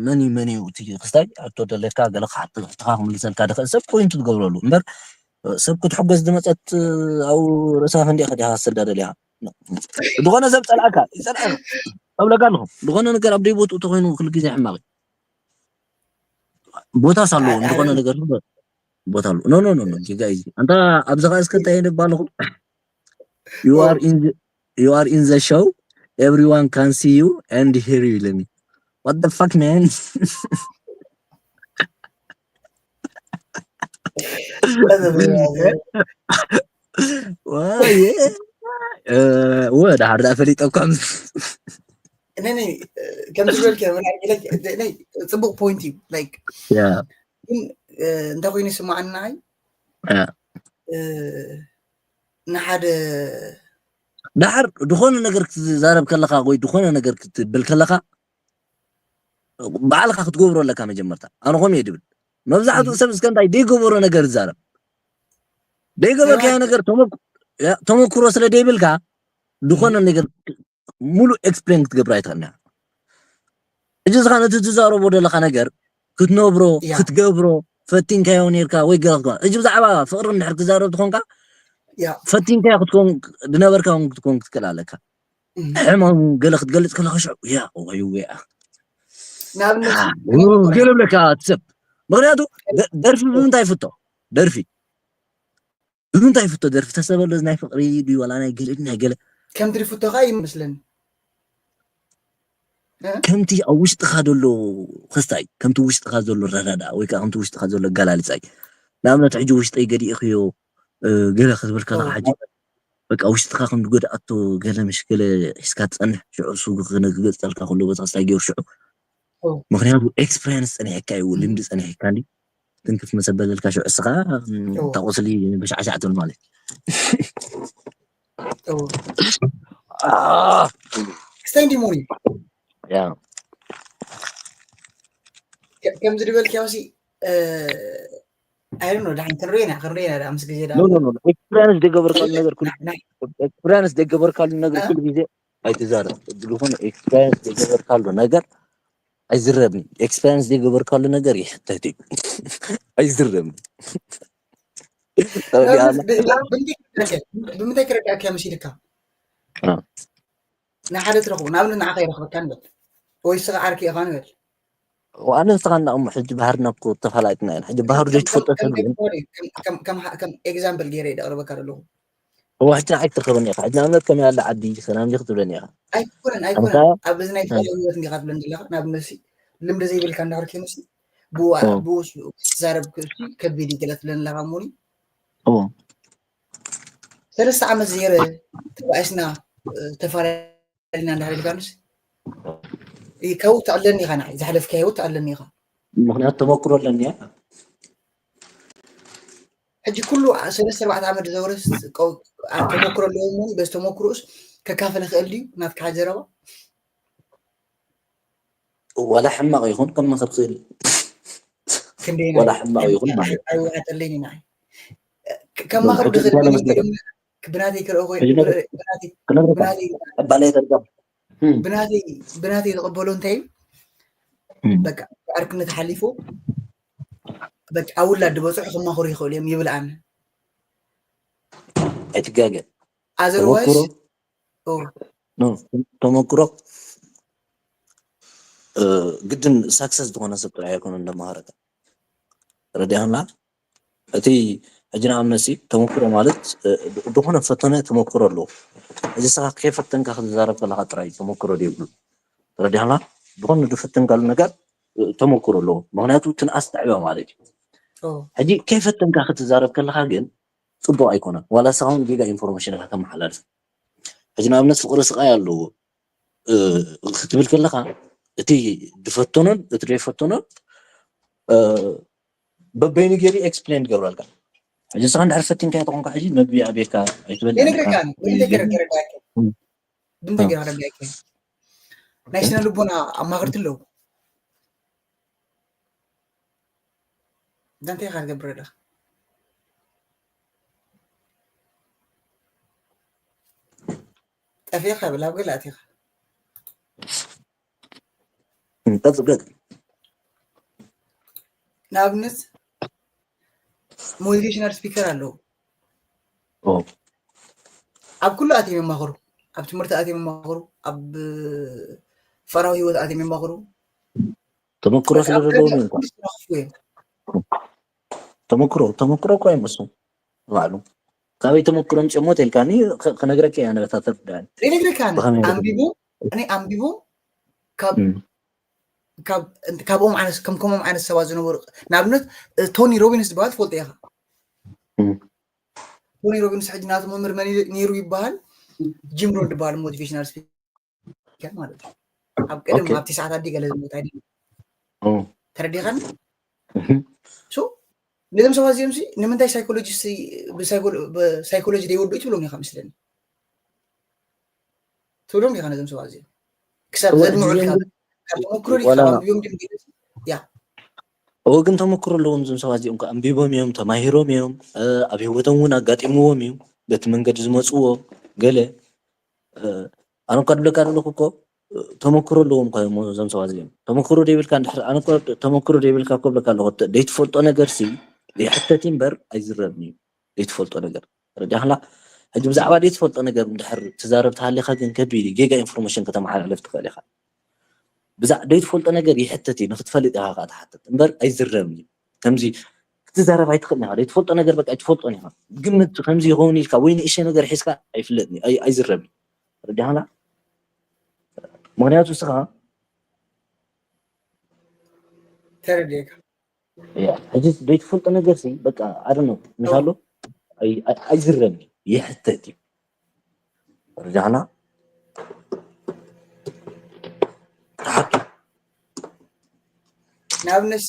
መን እዩ መን እዩ እቲ ክስታይ ሕቶ ደለካ ገለ ክሓትኻ ክምልሰልካ ድኽእል ሰብ ፖይንት ትገብረሉ እምበር ሰብ ክትሕጎስ ዝመፀት ኣብኡ ርእሳ ፈንዲኻ ዲኻ ክትሰዳ ደሊኻ ዝኾነ ሰብ ፀልኣካ ይፀልኣካ እብለካ ኣለኹ ዝኾነ ነገር ኣብ ደይ ቦትኡ ተኮይኑ ኩሉ ግዜ ሕማቕ እዩ ቦታስ ኣለዎ ዝኾነ ነገር ቦታ ኣለዎ no no no no ጌጋ እዩ ኣንታ ኣብዚ ኸዓ እስከ እንታይ ይንባ ኣለኹ you are in the, you are in the show everyone can see you and hear you ኢለኒ what the fuck man ወ ዳሓር ዳ ፈሊጠ እኳ ከምዚ ዝበልከ ፅቡቅ ፖይንት እዩ ግን እንታይ ኮይኑ ይስማዓኒ ንዓይ ንሓደ ዳሓር ዝኾነ ነገር ክትዛረብ ከለኻ ወይ ዝኾነ ነገር ክትብል ከለኻ ባዕልኻ ክትገብሮ ኣለካ መጀመርታ ኣነ ኾም እየ ድብል መብዛሕትኡ ሰብ እስከ እንታይ ደይገበሮ ነገር ዝዛረብ ደይገበርካዮ ነገር ተመኩ ተመክሮ ስለ ዘይብልካ ዝኾነ ነገር ሙሉእ ኤክስፕሌን ክትገብር ኣይትኽእልና። ሕጂ ዝኻ ነቲ ትዛረቦ ዘለኻ ነገር ክትነብሮ፣ ክትገብሮ፣ ፈቲንካዮ ነርካ ወይ ገለ ክትኮን። ሕጂ ብዛዕባ ፍቕሪ እንድሕር ክትዛረብ ትኾንካ፣ ፈቲንካዮ ክትኮን፣ ዝነበርካ እውን ክትኮን ክትክእል ኣለካ። ሕማም ገለ ክትገልጽ ከለኻ ሽዑ፣ ያ፣ ወይ፣ ወይ፣ ኣ። ንኣብነት ገለ ብለካ እቲ ሰብ። ምኽንያቱ ደ-፣ ደርፊ ብምንታይ ይፍቶ? ደርፊ። ብምንታይ ይፍቶ ደርፊ? ተሰበሎ ናይ ፍቕሪ ድዩ ዋላ ናይ ገለ ናይ ገለ? ከምቲ ዝፍቶ ኸኣ ይመስለኒ። እ? ከምቲ ኣብ ውሽጥኻ ዘሎ ክስታይ፣ ከምቲ ውሽጥኻ ዘሎ ረዳዳ ወይ ከኣ ከምቲ ውሽጥኻ ዘሎ ኣገላልጻይ። ንኣብነት ሕጂ ውሽጠይ ገዲእኽዮ፣ እ፣ ገለ ክትብል ከለኻ ኦ፣ ሕጂ በቃ ውሽጥኻ ከም ዝጎድኣቶ ገለ ምሽ ገለ ሒዝካ ትጸንሕ፣ ሽዑ እሱ ክነ-፣ ክገልጸልካ ከሎ በቲ ክስታይ ገይሩ ሽዑ። ኦ። ምኽንያቱ ኤክስፐሪየንስ ጸኒሕካ እዩ፣ እም። ልምዲ ጸኒሕካ እንዲ ትንክፍ መሰበለልካ ሽዑ እስኻ፣ እም፣ እዎ። እታ ቁስሊ ብሻዕሻዕ ትብል ማለት። እዎ። ኣህ። ክስታይ እንዲ ሞሪ። ያ። ከ-፣ ከምዚ ዝበልክዮ ሲ፣ እ፣ I don't know፣ ደሓን ክንሪኦ ኢና፣ ክንሪኦ ኢና ደኣ ምስ ግዜ ደኣ። ኖ፣ ኖ፣ ኖ፣ ኖ። ኤክስፐሪየንስ ዘይገበርካሉ ነገር ኩሉ፣ ናይ፣ ናይ ኤክስፐሪየንስ ዘይገበርካሉ ነገር እ? ኩሉ ግዜ ኣይትዛረብ። ዝኾነ ኤክስፐሪየንስ ዘይገበርካሉ ነገር ኣይዝረብን። ኤክስፐሪየንስ ዘይገበርካሉ ነገር ይሕተት እዩ። ኣይዝረብን። ኖ፣ ተረዲኣና? ብ-፣ ብ-፣ ብምንታይ ክረዳእካ፣ ብምንታይ ክረዳእካ መሲልካ? እ። ንሓደ ትረኽቦ፣ ንኣብነት ንዓኻ ይረኽበካ ንበል። ወይ ንስኻ ዓርኪ ኢኻ ንበል። ኣነ ንስኻ እንዳ እሞ ሕጂ ባህርና እኮ ተፋላጥና ኢና። ሕጂ ባህሩ ከም፣ ከም፣ ዘይትፈልጦ ከም ሰብ ግን ኤግዛምፕል፣ ከም፣ ከም፣ ከም፣ ከም ኤግዛምፕል ገይረ እየ ዘቕርበካ ዘለኹ። እዋ፣ ሕጂ ንዓይ ትረኽበኒ ኢኻ። ሕጂ ንኣብነት ከመይ ኣላ ዓዲ፣ ሰላም ዲኺ ትብለኒ ኢኻ። ኣይኮነን፣ ኣይኮነን። ኣንታ ኣብ እዚ ናይ እ። ፍቕራዊ ህይወት እንዲኻ ትብለኒ ዘለኻ፣ ንኣብነት ሲ፣ ልምዲ ዘይብልካ እንድሕር ኮይኑ ሲ፣ ብኡ፣ እ። ብኡ ሲ፣ ክትዛረብ ክእሲ ከቢድ እዩ ገለ ትብለኒ ኣለኻ እሞኒ። እዎ። ሰለስተ ዓመት ዘይረ ተባኢስና፣ እ፣ ተፋላሊና እንድሕር ኢልካንስ፣ እ፣ ካብኡ ተዕለኒ ኢኻ፣ ንዓይ ዘሕለፍካዮ ተዕለኒ ኢኻ። ምኽንያቱ ተመክሮ ኣለኒ እያ። ሕጂ ኩሉ ዓ-፣ ሰለስተ ኣርባዕተ ዓመት ዝዘውረስ ቀው-፣ ዓ-፣ ተመክሮ ኣለዎ እሞ፣ በዚ ተመክሮኡስ ከካፍል ይኽእል ድዩ ናትካ ዘረባ? ዋላ ሕማቕ ይኹን ከማኽር ክእል። ክንደይ ዋላ ናይ ሕማቕ ይኹን ማለት እዩ። ኣይዋጠለይን ኢና። ከ-፣ ከማኽር ከ-፣ ድኽእል ከ-፣ ግን መስለካ? ብናተይ ክርእዮ ኮይኑ፣ ሕጂ ነገር ብናተይ፣ ክነግረካ። ብናተይ፣ ዕባለይ ተርጋም። እም። ብናተይ፣ ብናተይ ዝቕበሎ እንታይ እዩ? እም። በቃ፣ ብዓርክነት ሓሊፉ፣ በቃ፣ ኣብ ውላድ ዝበጽሑ ክማኽሩ ይኽእሉ እዮም ይብል ኣነ። ኣይትጋገ። ኣዘርዋይስ ተመክሮ፣ ኦ። ኖ፣ ተመክሮ፣ እ፣ ግድን ሳክሰስ ዝኾነ ሰብ ጥራይ ኣይኮነን እንደመሃረካ። ረዲኣና? እቲ ሕጂ ንኣብነት ሲ ተመክሮ ማለት፣ እ፣ ዝኾነ ፈተነ ተመክሮ ኣለዎ። እዚ ንስኻ ከይፈተንካ ክትዛረብ ከለኻ ጥራይ ተመክሮ ዘይብሉ። ተረዲኣና? ዝኾነ ዝፈተንካሉ ነገር፣ እ፣ ተመክሮ ኣለዎ። ምኽንያቱ ትንኣስ ትዕበ ማለት እዩ። ኦ። ሕጂ ከይፈተንካ ክትዛረብ ከለኻ ግን ጽቡቕ ኣይኮነን። ዋላ ንስኻ እውን ጌጋ ኢንፎርሜሽን ኢኻ ተመሓላልፍ። ሕጂ ንኣብነት ፍቕሪ ስቓይ ኣለዎ፣ እ፣ ክትብል ከለኻ፣ እቲ ዝፈተኖን እቲ ዘይፈተኖን፣ እ፣ በበይኑ ገይሩ ኤክስፕሌን ይገብረልካ። ሕጂ ንስኻ እንድሕር ፈቲንካዮ ተኾንካ፣ ሕጂ መግቢ ኣቤካ ኣይትበልዕን ኢኻ። ይነግረካ፣ ወይ ብምንታይ ገይሩ ከረዳእካ? እም። ብምንታይ እ። ገይሩ ከረዳእካ? ናይ ስነ ልቦና ኣማኸርቲ ኣለዉ። እንታይ ኢኻ ትገብር ኣለኻ? ጠፊእኻ ብል ኣብ ገለ ኣቲኻ። ቀጽል፣ ቀጽል። ንኣብነት ሞቲቬሽናል ስፒከር ኣለዉ። ኦ። ኣብ ኩሉ ኣትዮም የማኽሩ። ኣብ ትምህርቲ ኣትዮም የማኽሩ። ኣብ ፍቕራዊ ህይወት ኣትዮም የማኽሩ። ተመክሮ በቃ ስለ ኣብ ዘለዎም ገለ እዮም እኮ። ኩሉ ዝተረኽፉ እዮም። ተመክሮ፣ ተመክሮ እኮ እዮም እሱ ባዕሉ። ካበይ ተመክሮ ኣምጺኦሞ ተልካኒ፣ ክ-፣ ክነግረካ እየ ኣነ፣ በታ ተርዳእኒ። ዘይነግረካ ኣነ፣ ብኸመይ? ኣንቢቦም፣ እኔ ኣንቢቦም ካብ፣ እም። ካብ፣ ካብኦም ዓይነት፣ ከም ከምኦም ዓይነት ሰባት ዝነበሩ፣ ንኣብነት፣ እ፣ ቶኒ ሮቢንስ ዝበሃል ትፈልጦ ኢኻ። እም። ቶኒ ሮቢንስ ሕጂ ናቱ መምህር መን እዩ ነይሩ ይበሃል? ጂም ሮን ዝበሃል ሞቲቬሽናል ስፒከር ማለት እዩ። ኣብ ቀደም ኦኬ። ኣብ ትስዓት ኣዲ ገለ ዝሞት ኣይደል? ኦ። ተረዲኻኒ? እህ። ሶ፣ ነዞም ሰባት እዚኦም ሲ ንምንታይ ሳይኮሎጂስት ብሳይኮሎ-፣ ብሳይኮሎጂ ዘይወድኡ ትብሎም ኢኻ መስለኒ። ትብሎም ኢኻ ነዞም ሰባት እዚኦም። ክሳብ እወ፣ ዘድምዑልካ፣ እዚኦም ግን ካብ ተመክሮ ዲኻ ዋላ ኣንቢቦም ድዮም ገለ? ያ። እወ፣ ግን ተመክሮ ኣለዎም እዞም ሰባት እዚኦም፣ ከ ኣንቢቦም እዮም፣ ተማሂሮም እዮም፣ እ፣ ኣብ ህይወቶም እውን ኣጋጢምዎም እዩ። በቲ መንገዲ ዝመፅዎ ገለ ኣነ እኳ ድብለካ ዘለኹ እኮ ተመክሮ ኣለዎም እኳ እዮም እዞም ሰባት እዚኦም። ተመክሮ ዘይብልካ እንድሕር ኣነ እኮ ተመክሮ ዘይብልካ እኮ ብለካ ኣለኹ። ዘይትፈልጦ ነገር ሲ ይሕተት እምበር ኣይዝረብን እዩ። ዘይትፈልጦ ነገር ረዲኣኽላ። ሕጂ ብዛዕባ ዘይትፈልጦ ነገር እንድሕር ትዛረብ ተሃሊኻ ግን ከቢድ እዩ። ጌጋ ኢንፎርሜሽን ከተመሓላልፍ ትኽእል ኢኻ። ብዛዕ ዘይትፈልጦ ነገር ይሕተት እዩ። ንክትፈልጥ ኢኻ ከዓ ትሓተት እምበር ኣይዝረብን እዩ። ከምዚ ክትዛረብ ኣይትኽእልን ኢኻ። ዘይትፈልጦ ነገር በቃ ኣይትፈልጦን ኢኻ። ግምት ከምዚ ይኸውን ኢልካ ወይ ንእሽተይ ነገር ሒዝካ ኣይፍለጥን እዩ። ኣይ- ኣይዝረብን እዩ። ረዲኣኽላ። ምክንያቱ እስኻ ተረዲእካ ሕጂ ዘይትፈልጦ ነገር ሲ በቃ ኣደነ ምሻሎ ኣይዝረብን እዩ። ይሕተት እዩ። ረዲኣኽላ። ተሓቱ ንኣብነት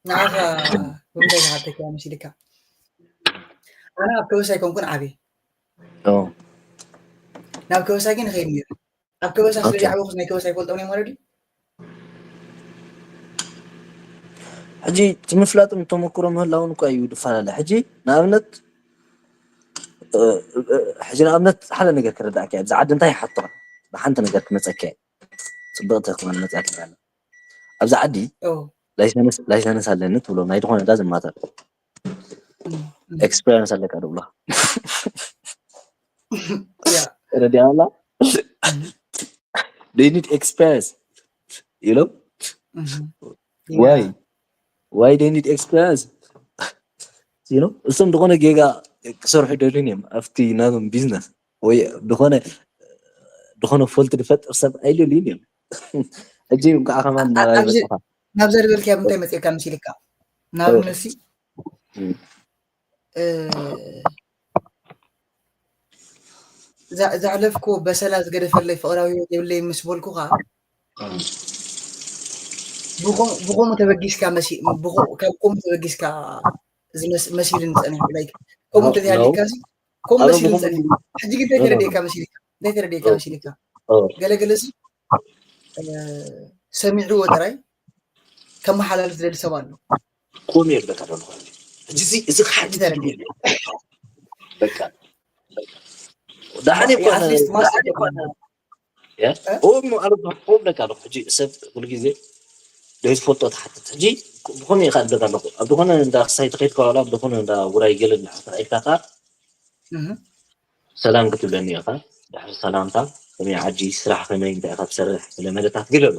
ንዓኻ ብምንታይ ዝሓተካ መሲልካ? ኣነ ኣብ ከበሳ ኣይኮንኩን ዓብየ ናብ ከበሳ ግን ይኸይድ ነይሩ። ኣብ ከበሳ ስለ ዝዓበኹ ናይ ከበሳ ይፈልጦም እዮም ማለት እዩ። ሕጂ እቲ ምፍላጥን ተመክሮ ምህላውን እኳ እዩ ዝፈላለ። ሕጂ ንኣብነት ሕጂ ንኣብነት ሓደ ነገር ክረዳእካ ኣብዚ ዓዲ እንታይ ይሓቶ ንሓንቲ ነገር ክመፀካ ፅብቕቲ ክመን መፅያ ትብላለ ኣብዚ ዓዲ ላይሰንስ ኣለኒ ትብሎ ናይ ዝኾነ ዳ ዝማተር ኤክስፐሪንስ ኣለካ ትብሎ ረዲኣላ they need experience you know why why they need experience you know እሶም ዝኾነ ጌጋ ክሰርሑ ደልን እዮም ኣብቲ ናቶም ቢዝነስ ወይ ዝኾነ ዝኾነ ፎልት ዝፈጥር ሰብ ኣይደልዩን እዮም ሕጂ ከዓ ከማን ናባይ መፅኻ ናብዛ ዝበልክያ እንታይ መፅእካ መሲልካ ንኣብነት ዘሕለፍኩ በሰላ ዝገደፈለይ ፍቕራዊ ህይወት የብለይ ምስ በልኩኻ ብኸምኡ ተበጊስካ ካብ ከምኡ ተበጊስካ መሲልኒ ፀኒሑ ከምኡ እንተዘይሃልካ ከምኡ መሲልኒ ፀኒሑ ሕጂ ግን እንታይ ተረዲእካ መሲልካ እንታይ ተረዲእካ መሲልካ ገለገለ ሰሚዕዎ ጥራይ ከመሓላልፍ ዝደሊ ሰብ ኣሎ ኮም የለ ተደልኾ እዚ እዚ ሓቂ ተረዲእኒ በቃ ዳሕኒ ኮነ ዳሕኒ ኮነ ኦም ኣለኹ ኦም ለካ ኣለኹ ሕጂ ሰብ ኩሉ ግዜ ዘይትፈልጦ ትሓትት ሕጂ ብኸመይ ኢኻ ኣለካ ኣለኹ ኣብ ዝኾነ እንዳ ክሳይ ተኸይድካ ዋላ ኣብ ዝኾነ እንዳ ውራይ ገለ እናሓተራኢልካ ከዓ ሰላም ክትብለኒ ኢኻ ድሕሪ ሰላምታ ከመይ ዓዲ ስራሕ ከመይ እንታይ ኢኻ ትሰርሕ ገለ መለታት ገለ ኣሎ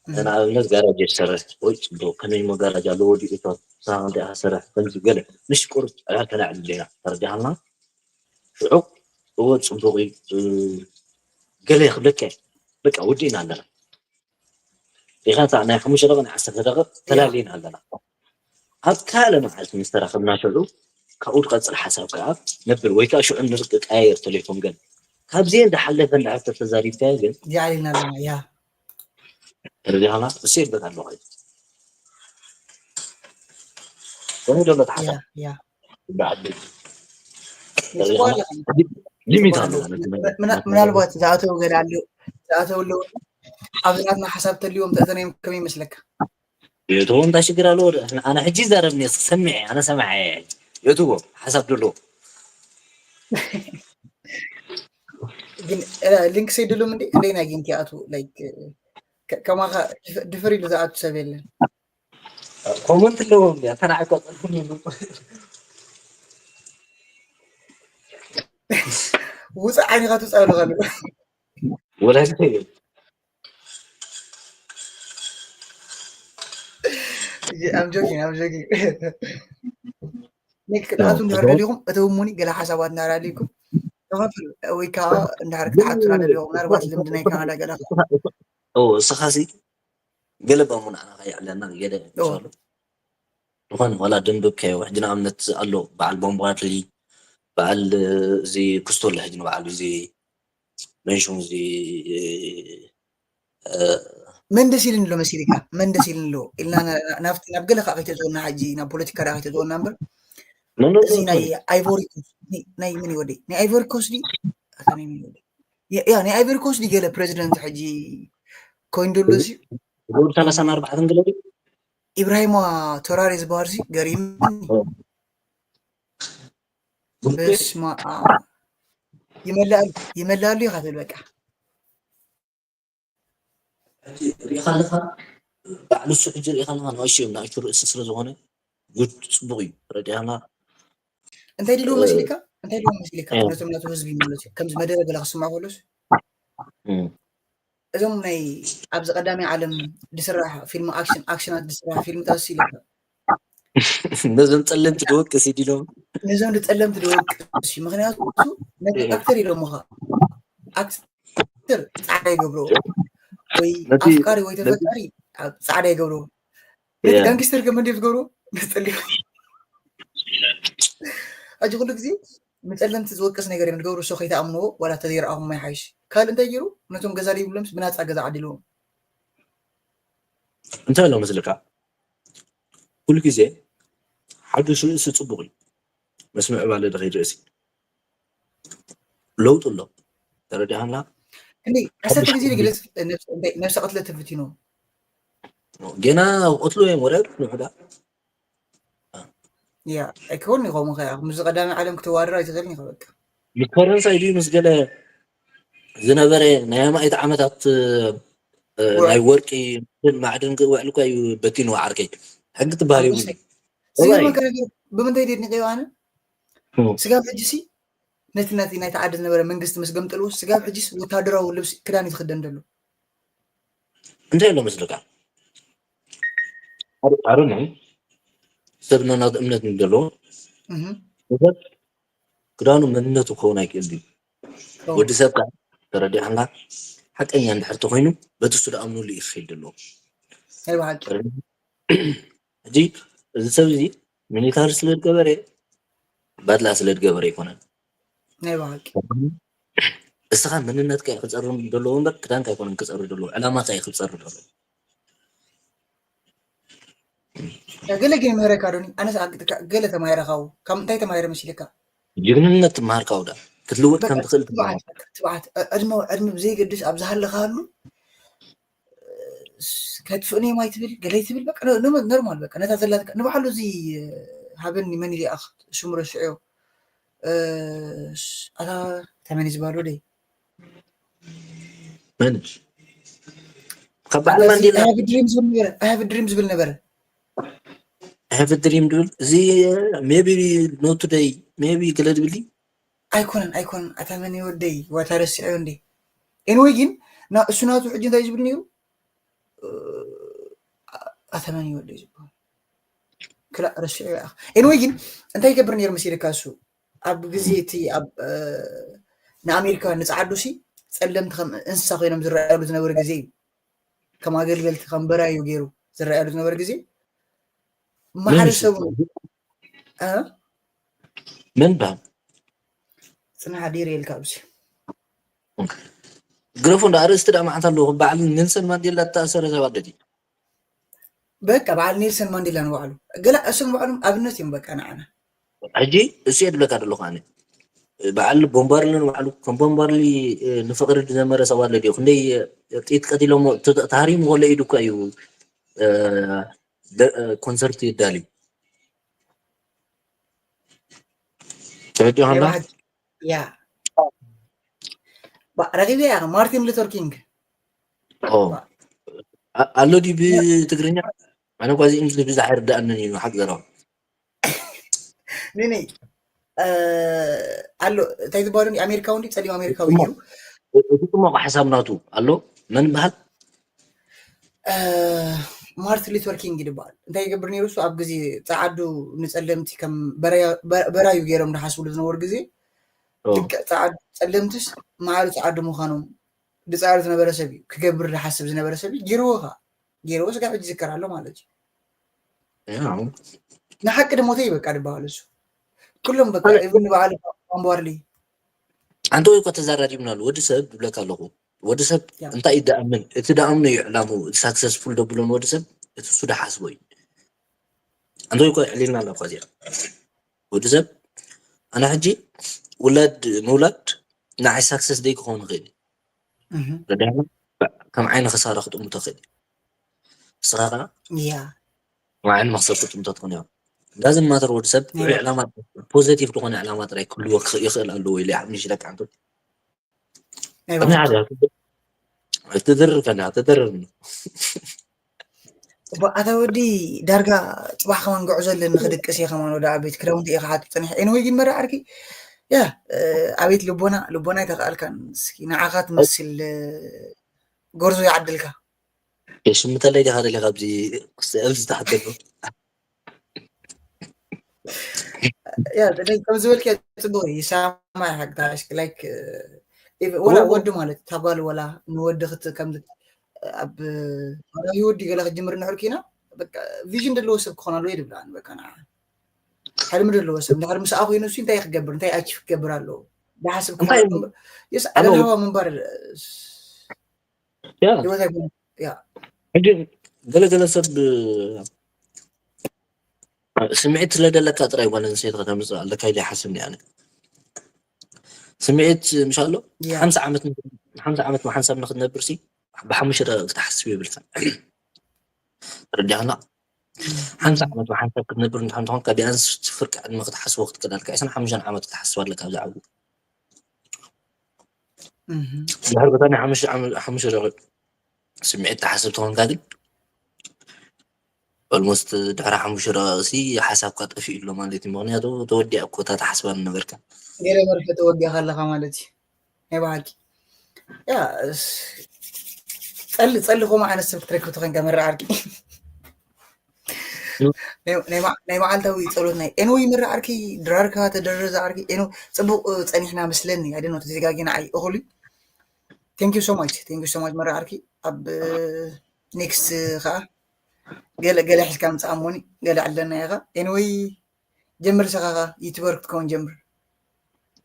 ንኣብነት ጋራጅ እየ ዝሰርሕ ወይ ፅቡቅ ከመይ እሞ ጋራጅ ኣሎ ወዲኡ እቶ ንስኻ እንታይ ኢኻ ትሰርሕ ከምዚ ገለ ምሽ ቁሩብ ዕላል ከነዕልል ኢና ተረዲኻና ሽዑ እወ ፅቡቅ እዩ ገለ ክብለካ እየ በቃ ወዲእና ኣለና ኢኻ እታ ናይ ሓሙሽተ ደቂቅ ናይ ዓሰርተ ደቂቅ ተላሊና ኣለና ኣብ ካልእ መዓልቲ ምስ ተራኸብና ሽዑ ካብኡ ዝቐፅል ሓሳብ ከዓ ነብል ወይ ከዓ ሽዑ ንርቂ ቀያየር ተሌፎን ገለ ካብዚኤን ዝሓለፈ እንድሕር ተተዛሪብካዮ ግን ይዓሊልና ኣለና ያ ተረዲኻና እሱ የበት ኣለኹ ከመይ ዘሎ ተሓሳብ ያ ብዓዲ ሊሚት ኣለና ምናልባት ዝኣተው ገለ ኣለዉ ዝኣተው ኣለዉ ኣብዚ ናትና ሓሳብ ተልዎም ተእተናዮም ከመይ ይመስለካ የእትዎ እንታይ ሽግር ኣለዎ ኣነ ሕጂ ይዛረብኒ ሰሚዐ ኣነ ሰማዐ የእትዎ ሓሳብ ደለዎ ግን ሊንክ ሰይድሉም እንዴ እንደና ጊንቲ ኣቱ ላይክ ከማኻ ድፍር ኢሉ ዝኣቱ ሰብ የለን ኮመንት ኣለዎም ተናዕቆ ፀልኩም ውፅእ ዓይንኻ ትውፃእ ኣለኻ ወላሂ I'm joking, I'm joking. ክትኣቱ እንድሕር ደሊኹም እተውሙኒ ገለ ሓሳባት እናራሊኩም ተኸፍል ወይ ከዓ እንድሕር ክትሓቱና ደሊኹም ምናልባት ልምዲ ናይ ካናዳ ገለ እስኻሲ ገለ በሙ ንዓና ከየዕለና ገለ ይሻሉ ዝኾነ ዋላ ደንብብ ከየው ሕጂ ንኣብነት ኣሎ በዓል ቦምባርሊ በዓል እዚ ክስቶ ኣሎ ሕጂ ንበዓል እዚ መንሽን እዚ መን ደስ ኢልን ኣሎ መሲልካ መን ደስ ኢልን ኣሎ ኢልና ናብቲ ናብ ገለ ከዓ ከይተዝወና ሕጂ ናብ ፖለቲካ ዳ ከይተዝወና እምበር እዚ ናይ ኣይቮሪ ኮስት ናይ ምን ወደ ናይ ኣይቮሪ ኮስት ዲ ያ ናይ ኣይቮሪ ኮስት ዲ ገለ ፕሬዚደንት ሕጂ ኮይኑ ደሎ እዚ ሰላሳን ኣርባዕተን ገለ ኢብራሂማ ተራሪ ዝበሃል ሲ ገሪም በስመ ኣብ። ይመላሉ ይመላሉ ኢኻ ትብል በቃ። ሕጂ ሪኢኻ ኣለኻ፣ ባዕሉ እሱ ሕጂ ሪኢኻ ኣለኻ። ንኣሽቱ እዮም፣ ንኣሽቱ ርእሲ ስለ ዝኾነ ጉድ ጽቡቕ እዩ። ረዲኣና እንታይ ድልዎ መስሊካ እንታይ ድልዎ መስሊካ ነቶም ናቱ ህዝቢ ማለት እዩ። ከምዚ መደረ ገለ ክስማዕ ከሎስ እዞም ናይ ኣብዚ ቀዳማይ ዓለም ዝስራሕ ፊልም ኣክሽን ኣክሽናት ዝስራሕ ፊልምታት ሲ ኢለካ ነዞም ጸለምቲ ድወቅስ ኢሎም ነዞም ዝጸለምቲ ድወቅስ እዩ። ምክንያቱ ነቲ ኣክተር ኢሎምኻ ኣክተር ጻዕዳ ይገብሮ ወይ ኣፍቃሪ ወይ ተፈቃሪ ጻዕዳ ይገብሮ ነቲ ጋንግስተር ከ መን ድዩ ዝገብሮ? ነቲ ጸሊም ሕጂ ኩሉ ግዜ ንጸለምቲ ዝወቅስ ነገር እዮም ዝገብሩ። እሶ ከይተኣምንዎ ዋላ ተዘይረኣኹሞ ይሓይሽ። ካልእ እንታይ ገይሩ ነቶም ገዛ ዘይብሎምስ ብናፃ ገዛ ዓዲልዎም። እንታይ ኣሎ መስልካ? ኩሉ ግዜ ሓዱሽ ርእሲ ጽቡቕ እዩ። መስምዕ ባለ ድኸይድ ርእሲ ለውጥ ኣሎ። ተረዲኣና? ክንደይ ዓሰርተ ግዜ ግለጽ ነብሰ ቅትለት ተፈቲኖም ገና ቅትሉ እዮም ወረ ንሕዳ ያ ኣይከውን ይኸውን ከ ምስ ቀዳሚ ዓለም ክትዋደር ኣይትኽእልን ኢኻ በቃ ምስ ፈረንሳይ ድዩ ምስ ገለ ዝነበረ ናይ ኣማኢት ዓመታት ናይ ወርቂ ማዕድን ውዕል እኳ እዩ በቲኑ ዓርከይ ሕጊ ትበሃል ይብሉ ስገርመካ ነገር ብምንታይ ድየ ድንቀዮ ኣነ ስጋብ ሕጂ ሲ ነቲ ነቲ ናይቲ ዓዲ ዝነበረ መንግስቲ ምስ ገምጠልዎ ስጋብ ሕጂስ ወታደራዊ ልብሲ ክዳን እዩ ዝኽደን ዘሎ እንታይ ኣሎ መስልካ ኣሮነ ሰብ ናናት እምነት ዘለዎ ሰብ ክዳኑ መንነቱ ክኸውን ኣይክእል ድዩ ወዲ ሰብ ከዓ ተረዲዕና ሓቀኛ እንድሕር ተኮይኑ በቲ እሱ ደኣምኑሉ እዩ ክኸይድ ዘለዎ ናይ ብሓቂ ሕጂ እዚ ሰብ እዚ ሚሊታሪ ስለ ዝገበረ ባድላ ስለ ዝገበረ ኣይኮነን ናይ ብሓቂ እስኻ መንነትካ እዩ ክፀሪ ዘለዎ እምበር ክዳንካ ኣይኮነን ክፀሪ ዘለዎ ዕላማካ እዩ ክፀሪ ዘለዎ ገለ ግን ምህረካ ዶኒ ኣነስ ኣግጥካ ገለ ተማሂረካ ው ካብ እንታይ ተማሂረ መሲልካ ጅግንነት ትመሃርካ ውዳ ክትልውጥ ከም ትኽእል ትመሃር ትብዓት ዕድመ ዕድመ ብዘይገድስ ኣብ ዝሃለኻሉ ከጥፍእኒ ማይ ትብል ገለይ ትብል በቃ ኖርማል በቃ ነታ ዘላትካ ንባዕሉ እዚ ሃበኒ መን ኢልኣኽ ሽሙ ረስዕዮ ኣታ ተመኒ ዝበሃል ወደይ መን ካብ በዓል ማንዴላ ድሪም ዝብል ነበረ ድሪም ዝብል ነበረ have a dream ድብል እዚ maybe not today maybe ገለ ድብሊ ኣይኮነን ኣይኮነን ኣታ መን ወደይ ዋታ ረስዐዮ እንዴ ኤንወይ ግን እሱ ናቱ ሕጂ እንታይ ዝብል ነይሩ ኣታ መን ወደይ ዝበሃል ክላእ ረስዐዮ ኢኻ ኤንወይ ግን እንታይ ይገብር ነይሩ መሲልካ እሱ ኣብ ግዜ እቲ ኣብ ንኣሜሪካ ንፀዓዱ ሲ ፀለምቲ ከም እንስሳ ኮይኖም ዝረኣያሉ ዝነበረ ግዜ እዩ ከም ኣገልገልቲ ከም በራዩ ገይሩ ዝረኣያሉ ዝነበረ ግዜ ማሕበረሰቡ መን በሃል ፅናሕ ዲር የልካ ኣብዚ ግረፉ እንዳ ኣርእስቲ ዳ ማዕንት ኣለዎ በዓል ኔልሰን ማንዴላ እተኣሰረ ሰባት ደዲ በቃ በዓል ኔልሰን ማንዴላ ንባዕሉ ገላ እሶም ባዕሎም ኣብነት እዮም በቃ ንዓና ሕጂ እሱ እየ ድብለካ ዘለኹ ኣነ በዓል ቦምባርሊ ንባዕሉ ከም ቦምባርሊ ንፍቅሪ ዝዘመረ ሰብ ኣሎ ድዩ ክንደይ ጥይት ቀቲሎሞ ተሃሪሙ ከሎ ኢዱ እኳ እዩ ኮንሰርት ይዳልዩ ተረዲኻ ያ ረኺበ ያ ማርቲን ሉተር ኪንግ ኣሎ ድዩ ብትግርኛ ኣነ ኳዚ እንግሊዝ ብዙሕ ኣይርዳእንን እዩ ሓቂ ዘረባ ኒኒ ኣሎ እንታይ ዝበሃሉ ኣሜሪካዊ እንዲ ፀሊም ኣሜሪካዊ እዩ እቲ ፅሞቕ ሓሳብ ናቱ ኣሎ መን በሃል ማርቲን ሉተር ኪንግ ይበሃል እንታይ ይገብር ነይሩ እሱ ኣብ ግዜ ፀዓዱ ንፀለምቲ ከም በራዩ ገይሮም ዝሓስብሉ ዝነበሩ ግዜ ልክዕ ፀዓዱ ፀለምትስ ማዕሪ ፀዓዱ ምዃኖም ዝፃዕር ዝነበረ ሰብ እዩ ክገብር ዝሓስብ ዝነበረ ሰብ እዩ ገይርዎ ከዓ ገይርዎ ስጋብ ሕጂ ዝከር ኣሎ ማለት እዩ ንሓቂ ድሞተ እዩ በቃ ዝበሃል እሱ ኩሎም በቃ ኢቭን ንበዓል ባምቧርሊ ኣንተ ወይ እኮ ተዛራሪብናሉ ወዲ ሰብ ይብለካ ኣለኹ ወዲ ሰብ እንታይ እዩ ደኣምን እቲ ደኣምኖ እዩ ዕላሙ እቲ ሳክሰስፉል ደብሎን ወዲ ሰብ እቲ እሱ ደሓስቦ እዩ ኣንተ ወይ እኮ ዕሊልና ኣለኳ እዚኣ ወዲ ሰብ ኣነ ሕጂ ውላድ ምውላድ ንዓይ ሳክሰስ ደይ ክኸውን ይኽእል ረዳና ከም ዓይነ ክሳራ ክጥምቶ ክእል ንስኻ ከዓ ያ ከም ዓይነ መክሰብ ክጥምቶ ትኾን እዮም ዳዝን ማተር። ወዲ ሰብ ጥዑይ ዕላማ፣ ፖዘቲቭ ዝኾነ ዕላማ ጥራይ ክህልዎ ክኽ- ይኽእል ኣለዎ ኢለ ይሓምሽ ኢለካ። ኣንተ ናይ ቅድሚ ሓደ ትድርር ከላ ትድርር ኣታ ወዲ፣ ዳርጋ ጽባሕ ከማን ጉዕዞ ኣለኒ ክድቅስ እየ ከማን ወደ ኣቤት ክዳውንቲ እየ ክሓቱ ጸኒሕ። ኤንወይ ግን መራ ዓርኪ፣ ያ፣ ኣቤት ልቦና፣ ልቦና ኣይተኽኣልካን። እስኪ ንዓኻ ትመስል ጎርዞ ይዓድልካ። የሽምተለይ ዲኻ ደሊኻ ኣብዚ ኣብዚ ታሕቲ ኣሎ። ያ፣ ስለዚ ከም ዝበልክዮ ጽቡቕ እዩ፣ ይሰማዕ ሓግታ። ላይክ፣ ወላ ወዲ ማለት እታ ጓል ወላ ንወዲ ክት ከም ኣብ ባህላዊ ወዲ ገለ ክጅምር እንድሕር ኪና፣ በቃ ቪዥን ዘለዎ ሰብ ክኾን ኣለዎ ይድብላን። በቃ ንዓ ሕልሚ ዘለዎ ሰብ እንድሕር ምስኣ ኮይኑ እሱ እንታይ ክገብር፣ እንታይ ኣቺቭ ክገብር ኣለዎ ዝሓስብ እንታይ ክኾን ኣለዎ። የስ ኣለዎ። ዓለም ሃዋ ምንባር ያ ህይወት ኣይኮነ። ያ ሕጂ ገለገለ ሰብ ስምዒት ስለ ደለካ ጥራይ ጓል ኣንስተይቲ ከተምፅእ ኣለካ ኢለ ይሓስብ እየ ኣነ። ስምዒት ምሽ ኣሎ ያ ሓምሳ ዓመት ሓምሳ ዓመት ብሓንሳብ ንክትነብር ሲ ብሓሙሽተ ደቂቕ ክትሓስብ የብልካ። ተረዲኣና? ሓምሳ ዓመት ብሓንሳብ ክትነብር እንድሕር እንተኾንካ ቢያንስ ፍርቂ ዕድመ ክትሓስቦ ክትክእል ኣለካ። ዕስራን ሓሙሽተን ዓመት ክትሓስብ ኣለካ ኣብዚ ዓውዲ። እህ ድሕሪ በታ ናይ ሓሙሽተ ዓመት ሓሙሽተ ደቂቕ ስምዒት ትሓስብ ተኾንካ ግን ኦልሞስት ድሕሪ ሓሙሽተ ደቂቕሲ ሓሳብካ ጠፊኡ ኣሎ ማለት እዩ። ምኽንያቱ ተወዲኣ እኮ እታ ትሓስባ ነበርካ። ገለ መርፌ ተወዲእካ ኣለካ ማለት እዩ። ናይ ብሓቂ ያ እስ- ጸሊ ጸሊ ከምኡ ዓይነት ሰብ ክትረክብ ተኮንካ መራ ዓርኪ ናይ- ናይ መዓ- ናይ መዓልታዊ ጸሎት ናይ ኤንወይ መራ ዓርኪ ድራርካ ተደረዘ ዓርኪ ኤንወይ ጽቡቕ ጸኒሕና መስለኒ። I don't know ተዘጋጊና ዓይ እኹሉ thank you so much thank you so much መራ ዓርኪ ኣብ ኔክስት ከዓ ገለ ገለ ሒዝካ ምጻእ እሞኒ ገለ ኣለና ኢኻ ኤንወይ ጀምር ሰኻኻ ዩቲበር ክትከውን ጀምር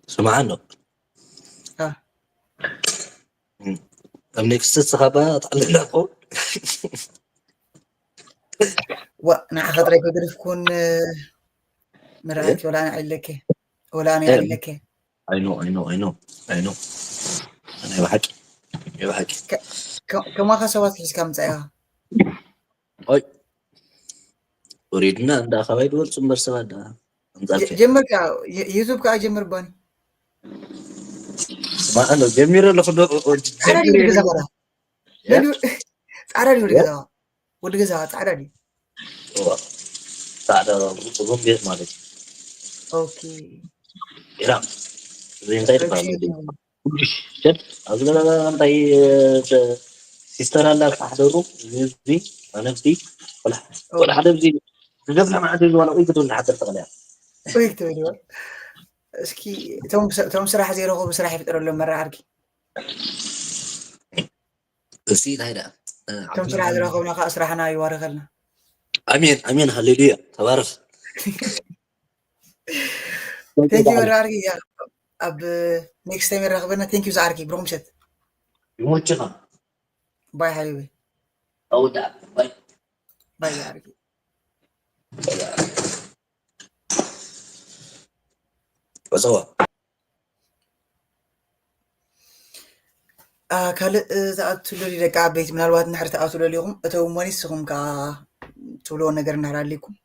ስማዓ ኣሎ አ፣ ኣብ ኔክስት ስኻባ ትዓለላኮ ዋ ንዓኻ ጥራይ ከገድፍኩን መራእቲ ወላ ኣነ ዓይለከ ወላ ኣነ እ፣ ዓይለከ I know I know I know I know ናይ ብሓቂ ናይ ብሓቂ ከ- ከ- ከማኻ ሰባት ሒዝካ ምጻእ ኢኻ ኦይ ወሪድና እንዳ ኣኻባይ ድወል ጽምበር ሰባት ዳ ጀ- ኣምጻልከ ጀምር ከዓ ዩ- ዩቱብ ከዓ ጀምር ባኒ ማእሎ ጀሚረ ኣለኹ ዶ ጻዕዳ ድዩ ወዲ ገዛ ኸዳ ያ ጻዕዳ ድዩ ወዲ ያ ገዛ ወዲ ገዛ ጻዕዳ ድዩ ዋ ጻዕዳ ሩም ቤት ማለት እዩ ኦኬ ኢራ እዚ እንታይ ትበሃል ኦኬ ሸት ኣብዚ ገዛ እንታይ ሲስተር ኣላ ሓደሩ እዚ ኣነብቲ ቆልሓ ሓደ ኣብዚ ዝገብረ ማለት እዚ ዋላ ወይ ክትብል ሓደር ተቐልያ ወይ ክትብል ይበል እስኪ እቶም ስ- እቶም ስራሕ ዘይረኸቡ ስራሕ ይፍጠረሎም መራ ዓርኪ እስቲ እንታይ ደኣ እቶም ስራሕ ዝረኸብና ከዓ ስራሕና ይባርኸልና ኣሜን ኣሜን ሃሌሉያ ተባረኽ ቴንኪ መራ ዓርኪ ያ ኣብ ኔክስት ታይም ይራኸበና ቴንኪ ዝዓርኪ ብሩክ ምሸት ይሞችኻ ባይ ሓቢቢ ኣውዳ ባይ ባይ ዓርኪ ወሰዋ አ፣ ካልእ እ፣ ዝኣቱ ደልዩ ደቂ ዓበይቲ ምናልባት እንድሕር ትኣቱ ደሊኹም እተው እሞ ንስኹም ከዓ ትብልዎ ነገር እንድሕር ኣሊኩም